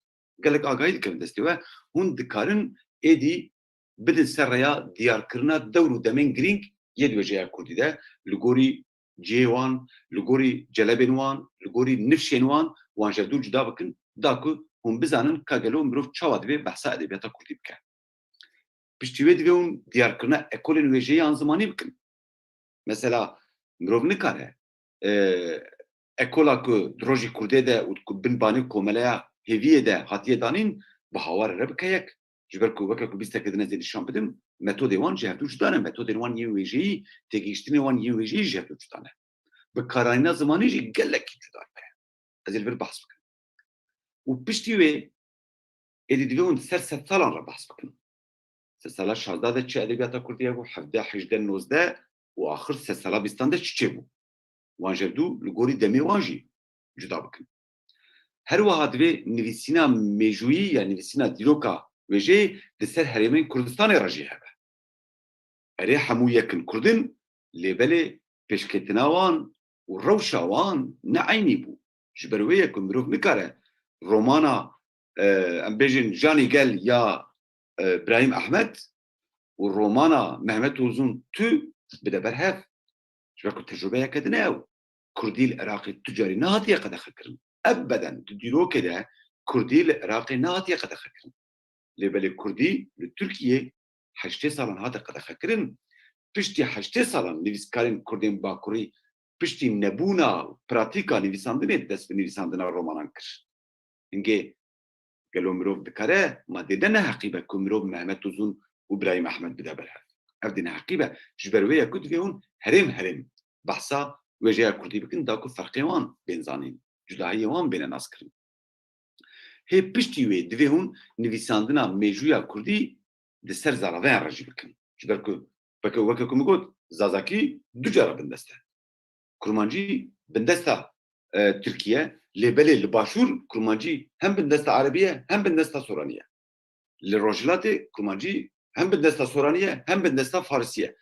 Gelek agahî dikevin destê we. Hûn dikarin êdî bidin ser rêya diyarkirina dewr û demên girîng yê di wêjeya kurdî de, li gorî cihê wan, li gorî celebên wan, li gorî nifşên wan, wan ji hev dû cuda bikin, da ku hûn bizanin ka gelo mirov çawa divê behsa edebiyata kurdî bike. Piştî wê divê hûn diyarkirina ekolên wêjeyê an zimanî bikin. Mesela, mirov nikare, e, ekola ku di rojî kurdê de û ku bin banê komeleya hêviyê de hatiye danîn, bi hawarê re bike yek. Ji ber ku weke ku bîstekê din ez ê nîşan bidim, metodê wan ji hevdû cuda ne, metodên wan yên wêjeyî, têgihiştinê wan yên wêjeyî ji hevdû cuda ne. Bi karanîna zimanî jî gelekî cuda ne. Ez ê li vir behs bikim. Û piştî wê êdî divê hûn di ser sedsalan re behs bikin. Sedsala şazdeh de çi edebiyata kurdî hebû, hevdeh, hejdeh, nozdeh û axir sedsala bîstan de çi çêbû? Wan ji hevdû li gorî demê wan jî cuda bikin. Her wiha divê nivîsîna mêjûyî ya nivîsîna dîroka wêjeyê di ser herêmên Kurdistanê re jî hebe. Erê, hemû yek in, Kurd in, lê belê pêşketina wan û rewşa wan ne eynî bû. Ji ber wê ye ku mirov nikare romana, e, em bêjin Janî Gel ya, e, Birahîm Ehmed û romana Mehmet Uzun Tu bide ber hev. Ji ber ku tecrubeyeke din e ew. Kurdî li Iraqê tu carî nehatiye qedexekirin. Ebeden di dîrokê de Kurdî li Iraqê nehatiye qedexekirin. Lê belê Kurdî li Tirkiyê heştê salan hate qedexekirin. Piştî heştê salan nivîskarên Kurdên Bakurî piştî nebûna pratîka nivîsandinê dest bi nivîsandina romanan kir. Hingê gelo mirov dikare madê de neheqî be ku mirov Mehmet Uzun û Birahîm Ehmed bide ber hev? Ev dê neheqî be. Ji ber wê ye ku divê hûn herêm herêm behsa wêjeya kurdî bikin, da ku ferqê wan bên zanîn, cudahiyê wan bêne naskirin. Hê piştî wê divê hûn nivîsandina mêjûya kurdî di ser zaraveyan re jî bikin. Ji ber ku weke, weke ku min got, zazakî du cara bindest e. Kurmancî bindesta, e, Tirkî ye, lê belê li başûr kurmancî hem bindesta erebî ye, hem bindesta soranî ye. Li rojhilatê kurmancî hem bindesta soranî ye, hem bindesta farisî ye.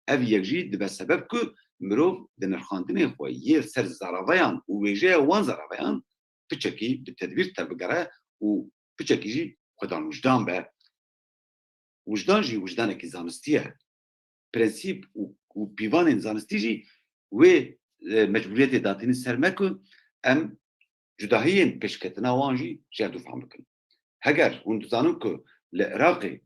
Ev yek jî dibe sebeb ku mirov di nirxandinê xwe yê ser zaraveyan û wêjeya wan zaraveyan piçekî bi tedbîr tevbigere û piçekî jî xwedan wijdan be. Wijdan jî wijdanekî zanistî ye. Prensîp û, û pîvanên zanistî jî wê, e, mecbûriyetê datînin ser me ku em cudahiyên pêşketina wan jî ji hevdû fehm bikin. Heger hûn dizanin ku li Iraqê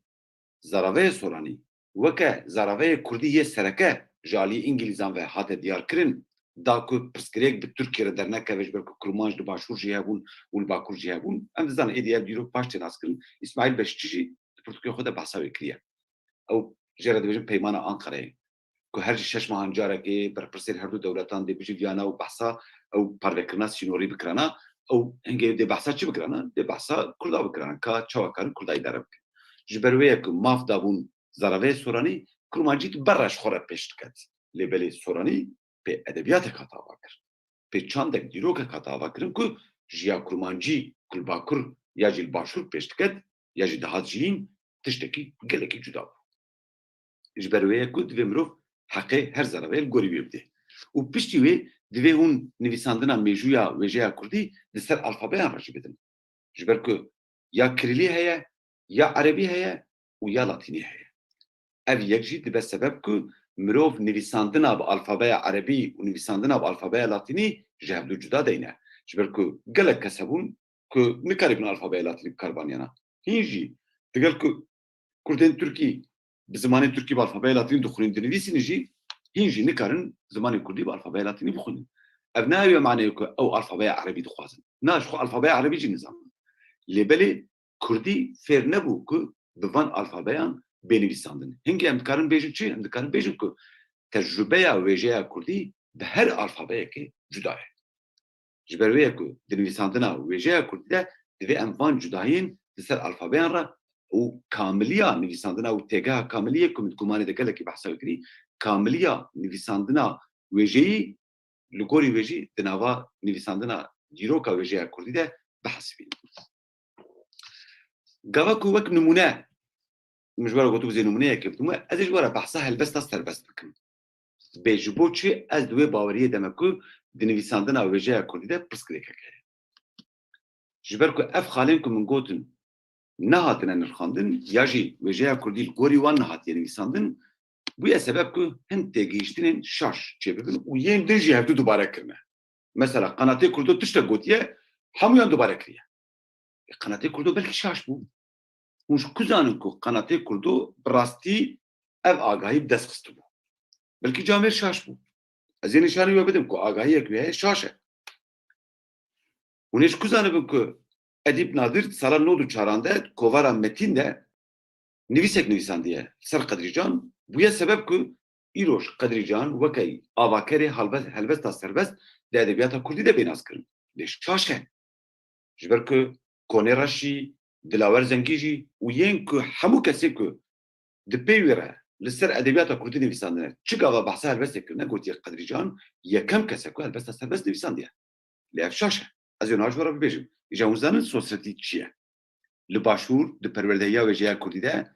zaraveyê soranî weke zaraveyê kurdî yê sereke ji aliyê Îngilîzan ve hate diyarkirin, da ku pirsgirêk bi Tirkiyê re dernekeve ji ber ku kurmanc li başûr jî hebûn û li bakur jî hebûn. Em dizanin êdî ev dîrok baş tê naskirin. Îsmaîl Beşikçî jî di pirtûkê xwe de behsa wê kiriye. Ew jê re dibêjin Peymana Ankarayê. Ku her ji şeş mehan carekê berpirsên her du dewletan dê bijîviyana û behsa ew parvekirina sînorî bikirana, ew hingê dê behsa çi bikirana? Dê behsa Kurda bikirana, ka çawa karin Kurda îdare bikin. Ji ber wê ye ku maf dabûn zaraveyê soranî, kurmancî di ber re ji xwe re pêş diket. Lê belê soranî pê edebiyateke hate avakirin. Pê çandek dîrokek hate avakirin ku ji ya kurmancî ku li bakur ya jî li başûr pêş diket, ya jî dihat jiyîn, tiştekî gelekî cuda bû. Ji ber wê ye ku divê mirov heqê her zaraveyê li gorî wê bidê. Û piştî wê divê hûn nivîsandina mêjûya wêjeya kurdî di ser alfabeyan re jî bidin. Ji ber ku ya kirilî heye, ya erebî heye û ya latînî heye. Ev yek jî dibe sebeb ku mirov nivîsandina bi alfabeya erebî û nivîsandina bi alfabeya latînî ji hevdû cuda deyne. Ji ber ku gelek kes hebûn ku nikaribin alfabeya latînî bi kar baniyana. Hîn jî digel ku kurdên tirkî bi zimanê tirkî bi alfabeya latînî dixwînin, dinivîsînin jî, hîn jî nikarin zimanê kurdî bi alfabeya latînî bixwînin. Ev nayê maneyê ku ew alfabeya erebî dixwazin. Na, ji xwe alfabeya erebî jî nizanin. Lê belê kurdî fêr nebû ku bi van alfabeyan bê nivîsandin. Hingê em dikarin bêjin çi? Em dikarin bêjin ku tecrûbeya wêjeya kurdî bi her alfabeyekê cuda ye. Ji ber wê ye ku di nivîsandina wêjeya kurdî de divê em van cudahiyên di ser alfabeyan re û kamiliya nivîsandina û têgeha kamiliyê ku min di gumanê de gelekî behsa wê kirî, kamiliya nivîsandina wêjeyî li gorî wê jî di nava nivîsandina dîroka wêjeya kurdî de bihesibînin. Gava ku wek nimûne, min ji we re gotibû zê nimûneyekê bidime, ez ê ji we re behsa helbesta serbest bikim. Bê ji bo çi ez di wê baweriyê de me ku di nivîsandina wêjeya kurdî de pirsgirêkek heye. Ji ber ku ev xalên ku min gotin nehatine nirxandin, ya jî wêjeya kurdî li gorî wan nehatiye nivîsandin, bûye sebeb ku hin têgihiştinên şaş çêbibin û yên din jî hevdu dubare kirine. Mesela Qenatê Kurdo tiştek gotiye, hemûyan dubare kiriye. E, Qenatê Kurdo belkî şaş bû. Hûn ji ku zanin ku Qenatê Kurdo bi rastî ev agahî bi dest xistibû? Belkî camêr şaş bû. Ez ê nîşanî we bidim ku agahiyek wê heye şaş e. Hûn ê ji ku zanibin ku Edîp Nadir di sala nod û çaran de di kovara Metîn de nivîsek nivîsandiye ser Qedrîcan, bûye sebeb ku îroj Qedrîcan weke avakerê halbe-, helbesta serbest di edebiyata kurdî de bê naskirin. Lê şaş e. Ji ber ku Konê Reş jî, Dilawer Zengî jî û yên ku hemû kesê ku di pey wê re li ser edebiyata kurdî nivîsandine, çi gava behsa helbestê kirine, gotiye Qedrîcan yekem kes e ku helbesta serbest nivîsandiye. Lê ev şaş e. Ez ê niha ji we re bibêjim. Îja hûn zanin sosretî çi ye? Li başûr, di perwerdehiya wêjeya kurdî de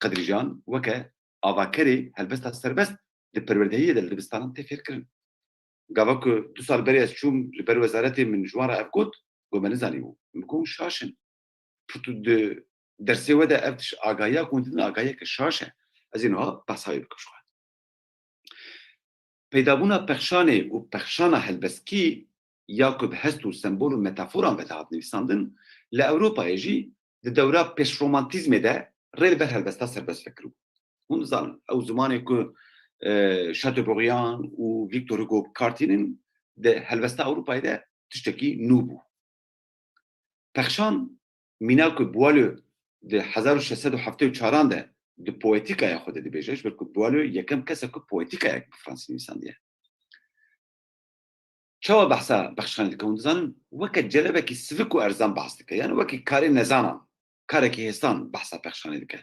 Qedrîcan weke avakerê helbesta serbest di perwerdehiyê de li dibistanan tê fêrkirin. Gava ku du sal berê ez çûm li ber wezaretê, min ji wan re ev got, got me nizanîbû. Min got şaş in. Pirtû di dersê we de ev tişt agahiya ku hûn didin agahiyeke şaş e. Ez ê niha behsa wê bikim ji xwe. Peydabûna pexşanê û pexşana helbestkî ya ku bi hest û sembol û metaforan ve dihat nivîsandin, li Ewropayê jî di dewra pêşromantîzmê de rê li ber helbesta serbest vekiribû. Hûn dizanin, ew zimanê ku, e, Chateaubriand û Victor Hugo bi kar tînin, di helbesta Ewropayê de tiştekî nû bû. Pexşan mîna ku Boileau di hezar û şeş sed û heftê û çaran de di poetîkaya xwe de dibêje, ji ber ku Boileau yekem kes e ku poetîkayek bi fransî nivîsandiye. Çawa behsa pexşanê dike? Hûn dizanin, weke celebekî sivik û erzan behs dike. Yani wekî karê nezanan, karekî hêsan behsa pexşanê dike.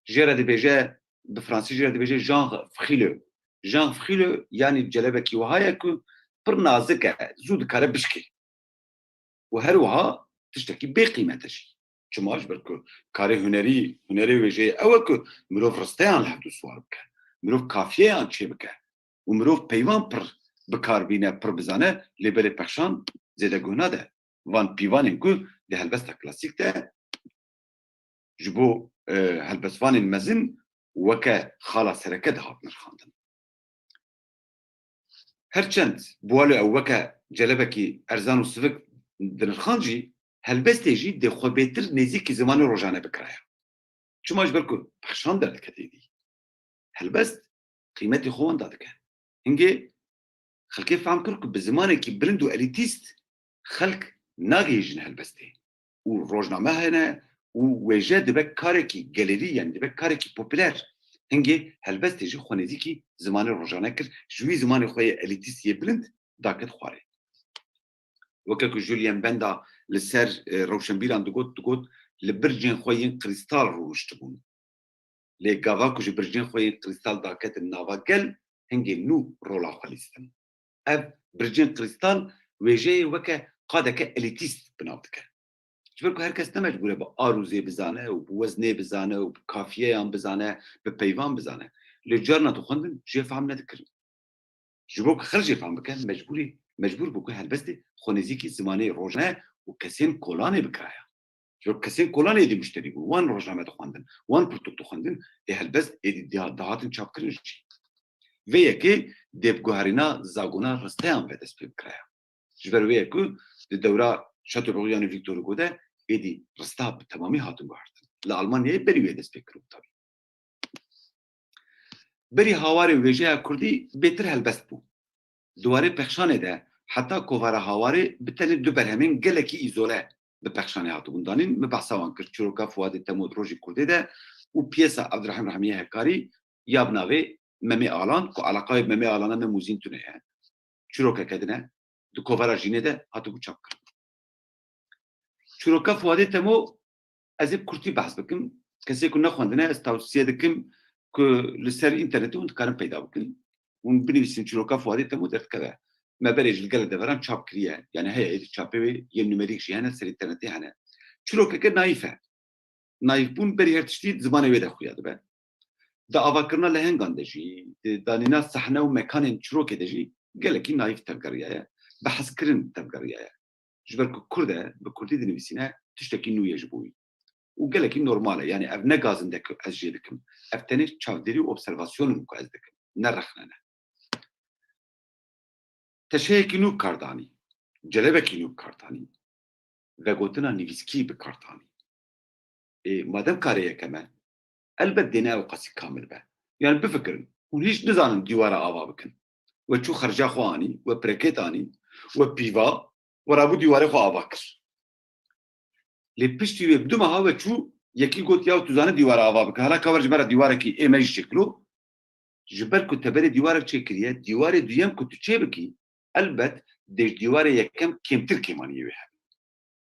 Jê re dibêje, bi fransî jê re dibêje Jean Frileux. Jean Frileux, yani celebekî wiha ye ku pir nazik e, zû dikare bişkê. Û her wiha tiştekî bê qîmet e jî. Çima? Ji ber ku karê hunerî, hunerê wêjeyê ew e ku mirov risteyan li hevdû siwar bike. Mirov kafiyeyan çêbike. Û mirov peyvan pir bikar bîne, pir bizane, lê berê pexşan zêde guh nade. Van pîvanên ku di helbesta klasîk de ji bo, e, helbestvanên mezin weke xala sereke dihat nirxandin. Her çend bi wilo ew weke celebekî erzan û sivik dinirxan jî, helbestê jî dê xwe bêtir nêzîkî zimanê rojane bikiraya. Çima? Ji ber ku pexşan derdikete êdî. Helbest qîmetê xwe wenda dike. Hingê xelkê fehm kir ku bi zimanekî bilind û elîtîst xelk nagihîjin helbestê. Û rojname hene û wêje dibe karekî gelerî, yani dibe karekî popüler. Hingê helbestê jî xwe nêzîkî zimanê rojane kir, ji wî zimanê xwe yê elîtîst yê bilind daket xwarê. Weke ku Julien Benda li ser, e, rewşenbîran digot, digot, li bircên xwe yên krîstal rûniştibûn. Lê gava ku ji bircên xwe yên krîstal daketin nava gel, hingê nû rola xwe lîstin. Ev bircên krîstal wêjeyê weke qadeke elîtîst bi nav dike. Ji ber ku her kes ne mecbûr e bi arûzê bizane û bi weznê bizane û bi kafiyeyan bizane, bi peyvan bizane. Lê carna dixwendin jê fehm nedikirin. Ji bo ku xelk jê fehm bike, mecbûrî, mecbûr bû ku helbestê xwe nêzîkî zimanê rojane û kesên kolanê bikiraya. Ji bo kesên kolanê êdî muşterî bûn, wan rojname dixwendin, wan pirtûk dixwendin, ê helbest êdî diha-, dihatin çapkirin jî. Vê yekê dê bi guherîna zagona risteyan ve dest pê bikiraya. Ji ber wê ye ku di dewra Chateaubriand û Victor Hugo de êdî rista bi temamî hatin guhertin. Li Almanyayê berî wê dest pê kiribû tabî. Berî Hawarê wêjeya kurdî bêtir helbest bû. Di warê pexşanê de heta kovara Hawarê bi tenê du berhemên gelekî îzole bi pexşanê hatibûn danîn. Min behsa wan kir, Çîroka Fuadê Temo di Rojê Kurdê de û piyesa Abdurrahîm Rahmiyê Hekarî ya bi navê Memê Alan, ku eleqayê Memê Alana me Mûzîn tune ye. Çîrokeke din e, di kovara Jînê de hatibû çapkirin. Çîroka Fuadê Temo, ez ê bi kurtî behs bikim. Kesê ku nexwendine, ez tawsiye dikim ku li ser înternetê hûn dikarin peyda bikin. Hûn binivîsin Çîroka Fuadê Temo derdikeve. Me berê ji li gelek deveran çap kiriye. Yani heye êdî çapê wê yên numerîk jî hene, ser înternetê hene. Çîrokeke naîf e. Naîfbûn berî her tiştî di zimanê wê de xuya dibe. Di avakirina lehengan de jî, di danîna sehne û mekanên çîrokê de jî gelekî naîf tevgeriyaye, bi hezkirin tevgeriyaye. Ji ber ku kurd e, bi kurdî dinivîsîne, tiştekî nû ye ji bo wî. Û gelekî normal e, yani ev ne gazinde ku ez jê dikim. Ev tenê çavdêrî û observasyon in ku ez dikim, ne rexne ne. Teşeyekî nû bi kar danî, celebekî nû bi kar danî, vegotina nivîskî bi kar danî. Ê, madem karê yekem e, elbet dê ne ew qasî kamil be. Yani bifikirin, hûn hîç nizanin dîwara ava bikin. We çû xerca xwe anî, we preket anî, we pîva, we rabû dîwarê xwe ava kir. Lê piştî wê bi du meha we çû, yekî got, "Ya tu zanî dîwara ava bike, hala ka wer ji me re dîwarekî ê me jî çêkilo." Ji ber ku te berê dîwarek çêkiriye, dîwarê duyem ku tu çêbikî, elbet dê ji dîwarê yekem kêmtir kêmaniyê wê hebe.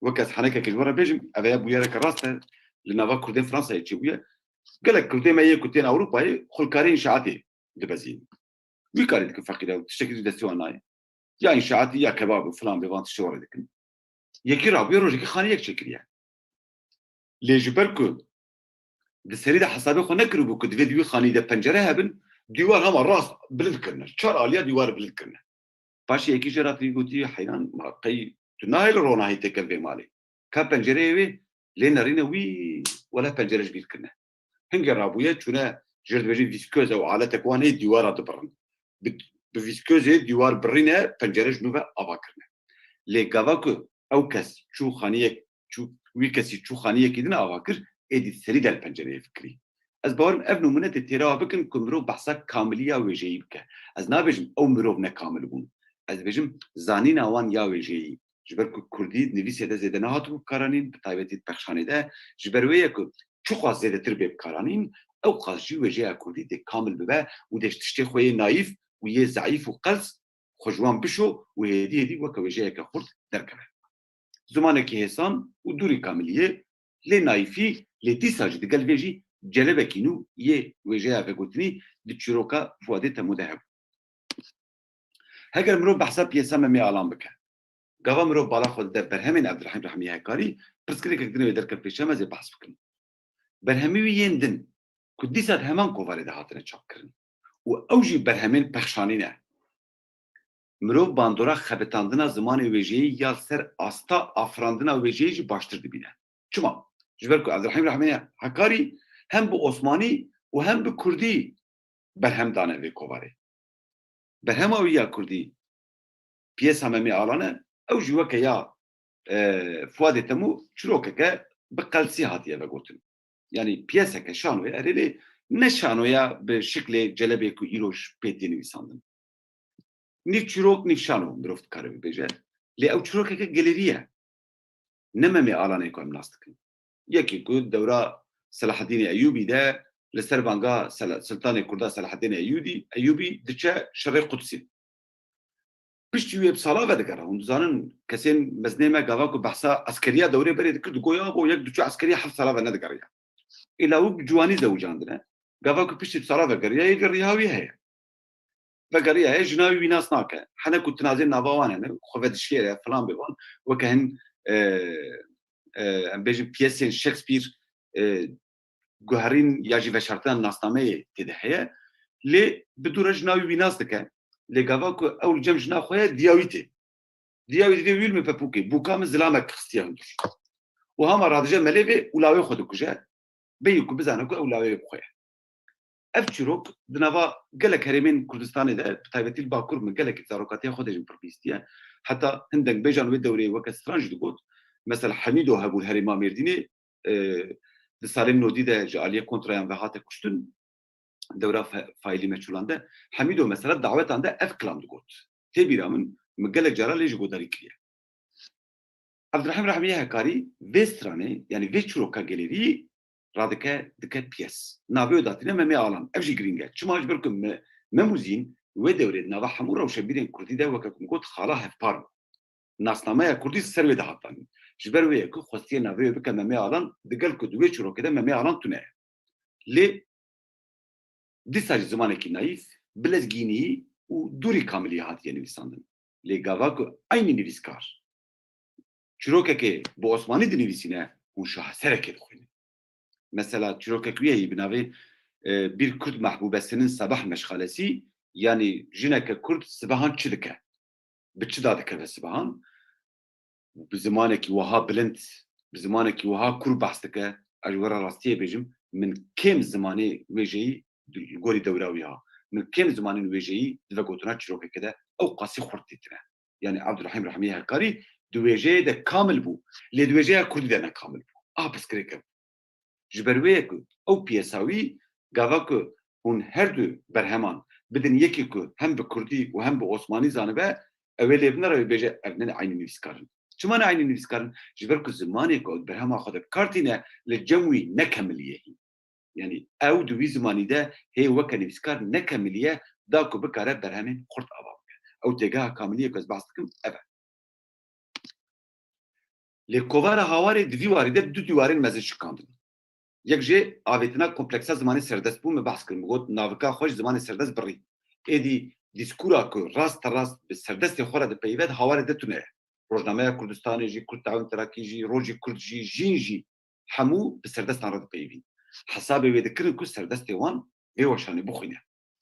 Wek ez henekek ji we re bêjim, ev heye bûyereke rast e, li nava Kurdên Fransayê çêbûye. Gelek Kurdê me yê ku tên Ewropayê xulkarê înşaatê dibezînin. Wî karî dikin feqîre û tiştekî ji destê wan nayê. Ya înşaatî ya kebab û filan bê van tiştê wan re dikin. Yekî rabûye rojekî xaniyek çêkiriye. Lê ji ber ku di serî de hesabê xwe nekiribû ku divê di wî xanî de pencere hebin, dîwar hema rast bilind kirine. Çar aliya dîwar bilind kirine. Paşê yekî jê re hatî gotiye, "Heyran, ma qey tu nahêlî ronahî têke vê malê? Ka pencereyê wê lê nerîne wî, wele pencere ji bîr kirine." Hingê rabûye çûne jê re dibêjin vîsközê û aletek wan heye dîwara dibirin. Bi, bi vîsközê dîwar birîne, pencere ji nû ve ava kirine. Lê gava ku ew kes çû xaniyek, çû, wî kesî çû xaniyekî din ava kir, êdî serî de li pencereyê fikirî. Ez bawer im ev nimûne tê têra bikin ku mirov behsa kamiliya wêjeyî bike. Ez nabêjim ew mirov nekamil bûn. Ez dibêjim zanîna wan ya wêjeyî. Ji ber ku kurdî di nivîsê de zêde nehatibû bikaranîn, bi taybetî di pexşanê de, ji ber wê ye ku çiqas zêdetir bê bikaranîn, ew qas jî wêjeya kurdî dê kamil bibe û dê ji tiştê xwe yê nayîf û yê zeîf û qels xwe ji wan bişo û hêdî hêdî weke wêjeyeke xurt derkeve. Zimanekî hêsan û dûrî kamiliyê, lê naîfî, lê dîsa jî digel vê jî celebekî nû yê wêjeya vegotinî di çîroka Fuadê Temû de hebû. Heger mirov behsa piyesa Memê Alan bike, gava mirov bala xwe dide berhemên Evdirehîm Rehmî Hekarî, pirsgirêkek din wê derket pêşe me zê behs bikim. Berhemê wî yên din ku dîsa di heman kovarê de hatine çapkirin û ew jî berhemên pexşanî ne. Mirov bandora xebitandina zimanê wêjeyî ya ser asta afirandina wêjeyî jî baştir dibîne. Çima? Ji ber ku Evdirehîm Rehmî Hekarî hem bi Osmanî û hem bi Kurdî berhem dane vê kovarê. Berhema wî ya Kurdî, piyesa Memê Alan e, ew jî weke ya, e, Fuadê Temû çirokeke bi qelsî hatiye vegotin. Yanî piyeseke şanoye, erê lê ne şanoya bi şiklê celebê ku îroj pê tê nivîsandin. Nîv çîrok, nîv şano mirov dikare bibêje. Lê ew çîrokeke gelêrî ye. Ne Memê Alanê ku em nas dikin. Yekê ku dewra Selahaddînê Eyûbî de li ser banga Sela-, Siltanê Kurda Selahaddînê Eyûbî, Eyûbî diçe şerê Qudsî. Piştî wê bi sala vedigere. Hûn dizanin kesên mezinê me gava ku behsa eskeriya dewrê berê dikir, digo ya bo yek diçû eskeriya heft sala ve nedigeriya. Ê lawik bi ciwanî zewicandine. Gava ku piştî bi sala vegeriya, yê gerî ya wî heye. Vegeriya ye, jina wî wî nas nake. Hene ku tinazên nava wan hene, xwe vedişêre, filan bê wan, weke hin, e, e, em bêjin piyesên Shakespeare, e, guherîn ya jî veşartina nasnameyê tê de heye. Lê bi dû re jina wî wî nas dike. Lê gava ku ew li cem jina xwe ye, diya wî tê. Diya wî divê wî li min pepûkê, bûka min zilamek xistiye hundir. Û hema radije melê vê û lawê xwe dikuje. Bêyî ku bizane ku ew lawê bixwe ye. Ev çîrok di nava gelek herêmên Kurdistanê de, bi taybetî li Bakur, min gelekî zarokatiya xwe de jî pir bihîstiye. Heta hin dengbêjan wê dewreyê weke stran jî digot. Mesela Hemîdo hebû li herêma Mêrdînê, e, di salên nodî de ji aliyê kontrayan ve hate kuştin. Dewra fe-, faîlî meçûlan de. Hemîdo mesela dawetan de ev kilam digot. Tê bîra min, min gelek cara lê jî godarî kiriye. Evdirehîm Rehmî Hekarî vê stranê, yanî vê çîroka gelêrî radike, dike piyes. Navê wê datîne Memê Alan. Ev jî girîng e. Çima? Ji ber ku Me-, Mem û Zîn wê dewrê di nava hemû rewşenbîrên kurdî de weke ku min got xala hevpar bû. Nasnameya kurdî ser wê de hat danîn. Ji ber wê ye ku xwestiye navê wê bike Memê Alan, digel ku di wê çîrokê de Memê Alan tune ye. Lê dîsa jî zimanekî naîf, bi lezgînî û dûrî kamiliyê hatiye nivîsandin. Lê gava ku eynî nivîskar çîrokekê bi osmanî dinivîsîne, hûn şaheserekê dixwînin. Mesela çîrokek wî heyî bi navê, e, Bir Kürt Mahbubesinin Sabah Meşgalesi, yanî jineke kurd sibehan çi dike? Bi çi dadikeve sibehan? Bi zimanekî wiha bilind, bi zimanekî wiha kûr behs dike. Ez ji we re rastiyê bêjim, min kêm zimanê wêjeyî di, li gorî dewra wî ha, min kêm zimanên wêjeyî di vegotina çîrokekê de ew qasî xurt dîtine. Yanî Abdurrahîm Rehmî Hekarî di wêjeyê de kamil bû. Lê di wêjeya kurdî de ne kamil bû. A pirsgirêk ev bû. Ji ber wê ye ku ew piyesa wî, gava ku hûn her du berheman bidin yekî ku hem bi kurdî û hem bi osmanî zanibe, ew ê lê binere, wê bêje ev ne eynî nivîskar in. Çima ne eynî nivîskar in? Ji ber ku zimanê ku ew di berhema xwe de bi kar tîne, li cem wî ne kemilî ye hîn. Yanî ew di wî zimanî de hê weke nivîskar ne kemilî ye, da ku bikare berhemên xurt ava bike. Ew têgeha kamiliyê ku ez behs dikim, ev e. Lê kovara Hawarê di vî warî de du dîwarên mezin şikandin. Yek jê avêtina kompleksa zimanê serdest bû, min behs kir, min got navika xwe ji zimanê serdest birî. Êdî dîskûra ku raste rast bi serdestê xwe re dipeyive di Hawarê de tune ye. Rojnameya Kurdistanê jî, Kurd Teawin Terakî jî, Rojî Kurd jî, Jîn jî hemû bi serdestan re dipeyivîn. Hesabê wê dikirin ku serdestê wan vê weşanê bixwîne.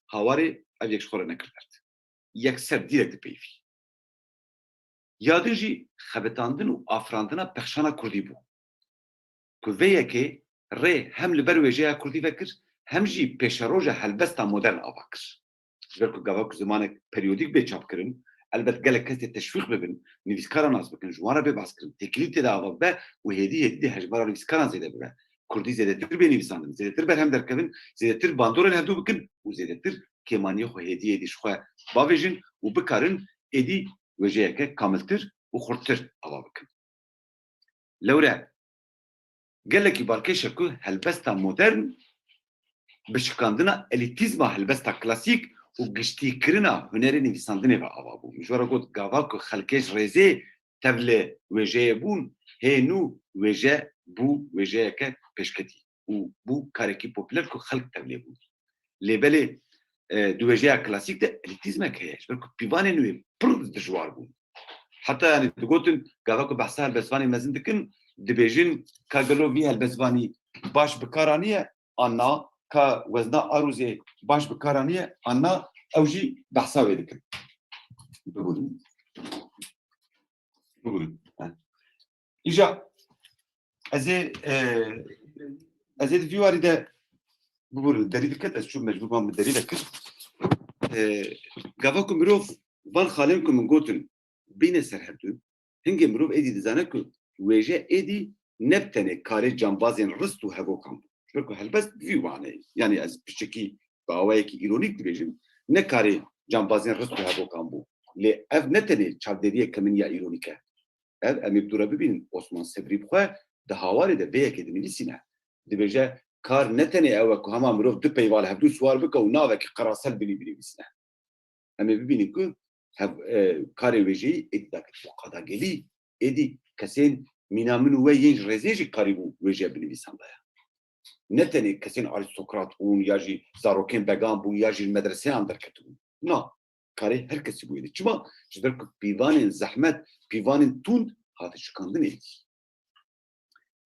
Hawarê ev yek ji xwe re nekir derd. Yekser dîrek dipeyivî. Ya din jî xebitandin û afirandina pexşana kurdî bû. Ku vê yekê rê hem li ber wêjeya kurdî vekir, hem jî pêşeroja helbesta modern ava kir. Ji ber ku gava ku zimanek periyodîk bê çapkirin, elbet gelek kes tê teşwîq bibin, nivîskara nas bikin, ji wan re bê behskirin, têkilî tê de ava bibe û hêdî hêdî dê hejmara nivîskaran zêde bibe. Kurdî zêdetir bê nivîsandin, zêdetir berhem derkevin, zêdetir bandorên hevdû bikin û zêdetir kêmaniyê xwe hêdî hêdî ji xwe bavêjin û bikarin êdî wêjeyeke kamiltir û xurttir ava bikin. Lewre gelekî balkêş e ku helbesta modern bi şikandina elîtîzma helbesta klasîk û giştîkirina hunerê nivîsandinê ve ava bû. Min ji we re got, gava ku xelkê ji rêzê tevlê wêjeyê bûn, hê nû wêje bû wêjeyeke pêşketî û bû karekî popûler ku xelk tevlê bûn. Lê belê, e, di wêjeya klasîk de elîtîzmek heye, ji ber ku pîvanên wê pir dijwar bûn. Heta, yanî, digotin, gava ku behsa helbestvanê mezin dikin, dibêjin, ka gelo vî helbestvanî baş bi kar aniye, an na, ka wezna Arûzê baş bi kar aniye, an na, ew jî behsa wê dikin. Biborin. Biborin. Îja, ez ê, e, ez ê di vî warî de, biborin, derî diket, ez çûm mecbûr bûm min derî vekir. E, gava ku mirov van xalên ku min gotin, bîne ser hevdu, hingê mirov êdî dizane ku wêje êdî ne bi tenê karê cambazên rist û hevokan bû. Ji ber ku helbest bi vî waneyê, yanî ez piçekî bi awayekî îronîk dibêjim, ne karê cambazên rist û hevokan bû. Lê ev ne tenê çavdêriyeke min ya îronîk e. Ev, em ê bi dû re bibînin, Osman Sebrî bi xwe di Hawarê de vê yekê dinivîsîne. Dibêje, kar ne tenê ew e ku hema mirov du peyva li hevdû siwar bike û navekî qerasel binî binivîsine. Em ê bibînin ku hev-, e, karê wêjeyî êdî daketibû qada gelî, êdî kesên mîna min û we yên ji rêzê jî karîbû wêjeya binivîsandaya. Ne tenê kesên arîstokrat bûn ya jî zarokên began bûn ya jî li medreseyan derketibûn. Na, karê her kesî bû êdî. Çima? Ji ber ku pîvanên zehmet, pîvanên tund hate şikandin êdî.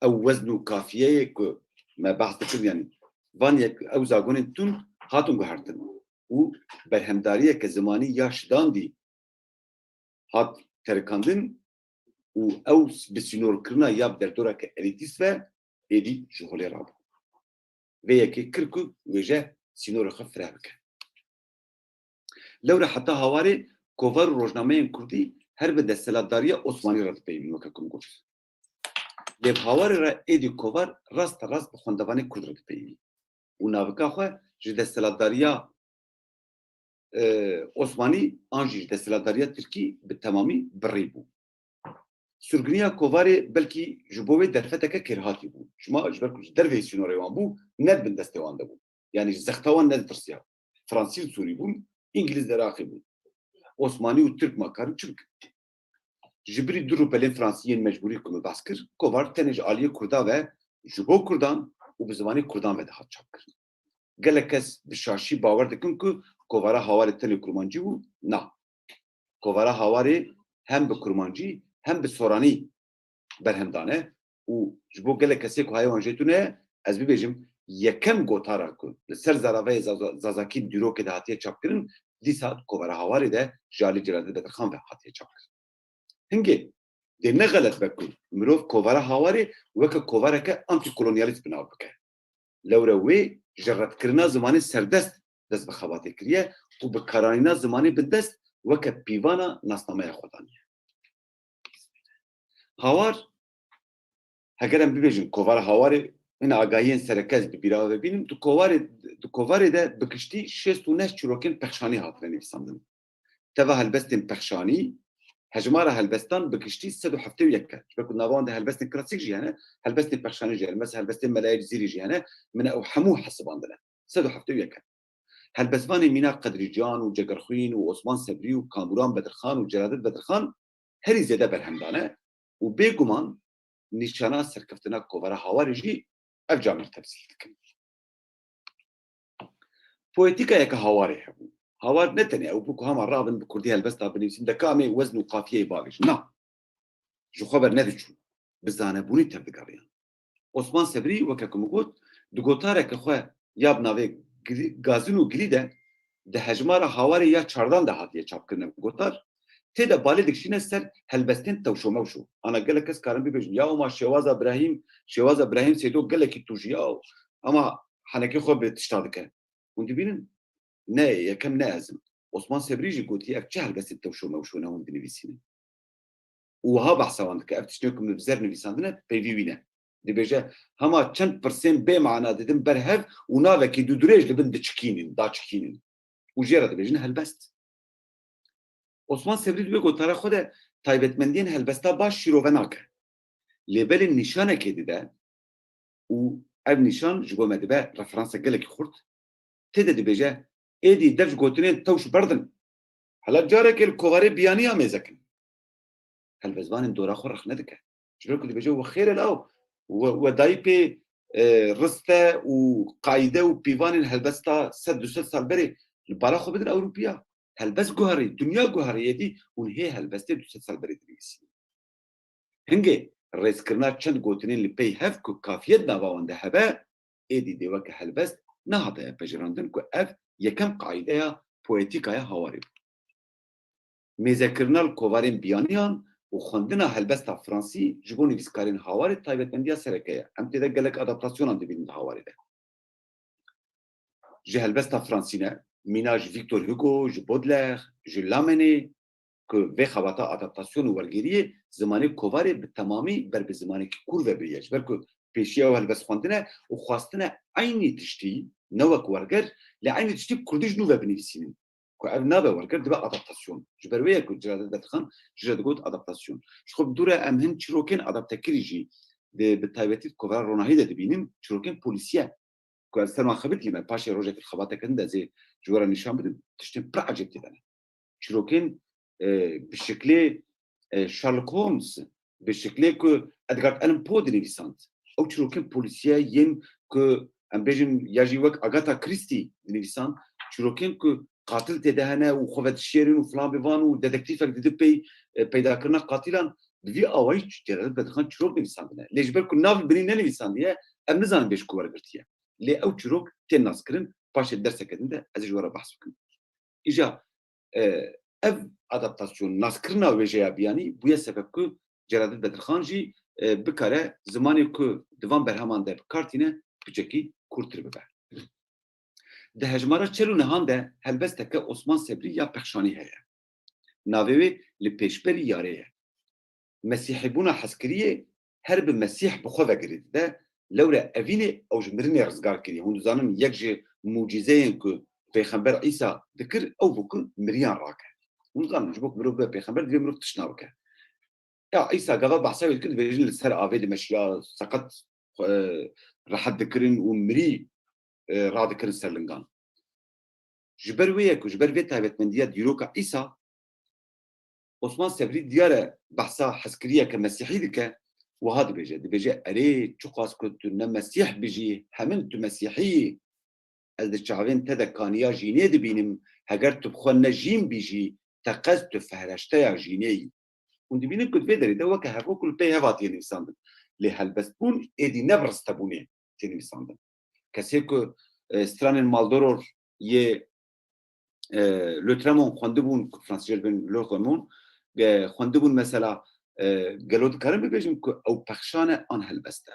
Ew wezn û kafiyeyê ku me behs dikir, yanî van yek, ew zagonên tund hatin guhertin û berhemdariyeke zimanî ya şidandî hat terikandin û ew bi sînorkirina ya bi derdoreke elîtîst ve êdî ji holê rabû. Vê yekê kir ku wêje sînorê xwe fireh bike. Lewre heta Hawarê kovar û rojnameyên kurdî her bi desthilatdariya Osmanî re dipeyivîn, weke ku min got. Lê bi Hawarê re êdî kovar rasterast bi xwendevanê kurd re dipeyivî û navika xwe ji desthilatdariya, e, Osmanî an jî ji desthilatdariya Tirkî bi temamî birî bû. Sirginiya kovarê belkî ji bo wê derfeteke kêrhatî bû. Çima? Ji ber ku ji derveyî sînorê wan bû, ne di bin destê wan de bû. Yanî ji zexta wan neditirsiya. Fransî li Sûrî bûn, Îngilîz li Iraqê bûn. Osmanî û Tirk ma karin çi bikin? Ji birî du rûpelên Fransî yên mecbûrî ku min behs kir, kovar tenê ji aliyê Kurda ve ji bo Kurdan û bi zimanê Kurdan ve dihat çapkirin. Gelek kes bi şaşî bawer dikin ku kovara Hawarê tenê kurmancî bû. Na. Kovara Hawarê hem bi kurmancî hem bi soranî berhem dane û ji bo gelek kesê ku hayê wan jê tune ye, ez bibêjim, yekem gotara ku li ser zaravayê Zaza-, Zazakî di dîrokê de hatiye çapkirin, dîsa di kovara Hawarê de ji alî Celadet Bedirxan ve hatiye çapkirin. Hingê dê ne xelet be ku mirov kovara Hawarê weke kovareke antîkolonyalîst bi nav bike. Lewre wê ji redkirina zimanê serdest dest bi xebatê kiriye û bi karanîna zimanê bindest weke pîvana nasnameya xwe daniye. Hawar, heger em bibêjin kovara Hawarê, hin agahiyên sereke ez bi bîra ve bînim, di kovarê, di kovarê de bi giştî şêst û neh çîrokên pexşanî hatine nivîsandin. Teva helbestên pexşanî, hejmara helbestan bi giştî sed û heftê û yek e. Ji ber ku nava wan de helbestên klasîk jî hene, helbestên pexşanî jî hene. Mesela helbestên Melayê Cizîrî jî hene. Min ew hemû hesibandine. Sed û heftê û yek e. Helbestvanên mîna Qedrî Can û Cegerxwîn û Osman Sebrî û Kamuran Bedirxan û Celadet Bedirxan herî zêde berhem dane û bêguman nîşana serkeftina kovara Hawarê jî ev camêr temsîl dikin. Poetîkayeke Hawarê hebû. Hawar ne tenê ew bû ku hema rabin bi kurdî helbesta binivîsin, de ka em ê wezn û qafiyeyê bavêjin. Na. Ji xwe bernediçûn. Bi zanebûnî tevdigeriyan. Osman Sebrî, weke ku min got, di gotareke xwe ya bi navê Gilî-, Gazin û Gilî de di hejmara Hawarê ya çardan de hatiye çapkirin ev gotar. Tê de balê dikişîne ser helbestên tewşomewşo. Ana gelek kes karin bibêjin, ya Oma şêwaza Birahîm, şêwaza Birahîm Seydo gelekî tûj ya, ama henekê xwe bi tişta dike. Hûn dibînin? Ne yekem ne ez im. Osman Sebrî jî gotiye, ev çi helbestên tewşomewşo ne hûn dinivîsînin? Û wiha behsa wan dike, ev tiştê ku min bi zer nivîsandine, peyvî wî ne. Dibêje, hema çend pirsên bê mana didim ber hev û navekî dudirêj li bin diçikînin, daçikînin. Û jê re dibêjin helbest. Osman Sebrî di wê gotara xwe de taybetmendiyên helbesta baş şîrove nake. Lê belê nîşanekê dide û ev nîşan ji bo me dibe referansa gelekî xurt. Tê de dibêje, Êdî dev ji gotinên tewş berdin. Hela carekê li kovarê biyaniya mêze kin. Helbestvanên dora xwe rexne dike. Ji ber ku dibêje we xêr e law, we, we dayî pê, e, riste û qayde û pîvanên helbesta sed du sed sal berê li bala xwe bidin Ewropiya. Helbest guherî, dinya guherî êdî hûn hê helbestê du sed sal berê dinivîsînin. Hingê rêzkirina çend gotinên li pey hev ku kafiyet nava wan de hebe, êdî dê weke helbest nehate pejirandin ku ev yekem qaideya poetîkaya Hawarê bû. Mêzekirina li kovarên biyaniyan û xwendina helbesta fransî ji bo nivîskarên Hawarê taybetmendiya sereke ye. Em tê de gelek adaptasyonan dibînin di Hawarê de. Ji helbesta fransî ne, mîna ji Victor Hugo, ji Baudelaire, ji Lamennais, ku vê xebata adaptasyon û wergeriyê zimanê kovarê bi temamî ber bi zimanekî kûr ve biriye. Ji ber ku pêşiya ew helbest xwendine û xwastine eynî tiştî, ne wek werger, lê eynî tiştî bi kurdî ji nû ve binivîsînin. Ku ev nabe werger, dibe adaptasyon. Ji ber wê ye ku Celadet Bedirxan ji re digot adaptasyon. Ji xwe bi dû re em hin çîrokên adaptekirî jî di, bi taybetî di kovara ronahî de dibînin, çîrokên polîsiye. Ku ez ser wan xebitî me, paşê rojek xebateke din de ez ê ji we re nîşan bidim, tiştên pir ecêb tê de ne. Çîrokên, e, bi şiklê, e, Sherlock Holmes, bi şiklê ku Edgar Allan Poe dinivîsand. Ew çîrokên polîsiye yên ku em bêjin ya jî wek Agatha Christie dinivîsand, çîrokên ku qatil tê de hene û xwe vedişêrin û filan bi van û dedektîfek didi pey, e, peydakirina qatîlan, bi vî awayî Celadet Bedirxan çîrok nivîsandine. Lê ji ber ku nav li binî nenivîsandiye, em nizanin bê ji ku wergirtiye. Lê ew çîrok tên naskirin, paşê derseke din de ez ê ji we re behs bikim. Îja, e, ev adaptasyon, naskirina wêjeya biyanî bûye sebeb ku Celadet Bedirxan jî, e, bikare zimanê ku di van berheman de bi kar tîne piçekî kûrtir bibe. Di hejmara çel û nehan de helbesteke Osman Sebrî ya Pexşanî heye. Navê wê li pêşberî yarê ye. Mesîhîbûna hezkiriyê her bi Mesîh bi xwe ve girê dide, lewre evînê ew ji mirinê rizgar kiriye. Hûn dizanin yek ji mucîzeyên ku Pêxember Îsa dikir ew bû ku miriyan rake. Hûn dizanin ji bo ku mirov bibe pêxember divê mirov tiştna bike. Ya Îsa gava behsa wê dikir, dibêjin li ser avê dimeşiya, seqet, e, rehet dikirin û mirî, e, radikirin ser lingan. Ji ber wê ye ku ji ber vê taybetmendiya dîroka Îsa, Osman Sebrî diyar e behsa hezkiriyeke mesîhî dike, wiha dibêje, dibêje, erê, çiqas ku tu ne mesîh bijî, hemin tu mesîhî yî. Ez di çavên te de kaniya jînê dibînim, heger tu bi xwe ne jîn bî jî, teqez tu fehreşteya jînê yî. Hûn dibînin ku di vê derê de weke hevok û li pey hev hatiye nivîsandin. Lê helbestbûn êdî ne bi ristebûnê tê nivîsandin. Kesê ku, e, stranên maldoror yê, e, Leutremon xwendibûn, ku fransî jê dibên Leutremon, e, xwendibûn mesela, e, gelo dikarin bibêjin ku ew pexşan e an helbest e?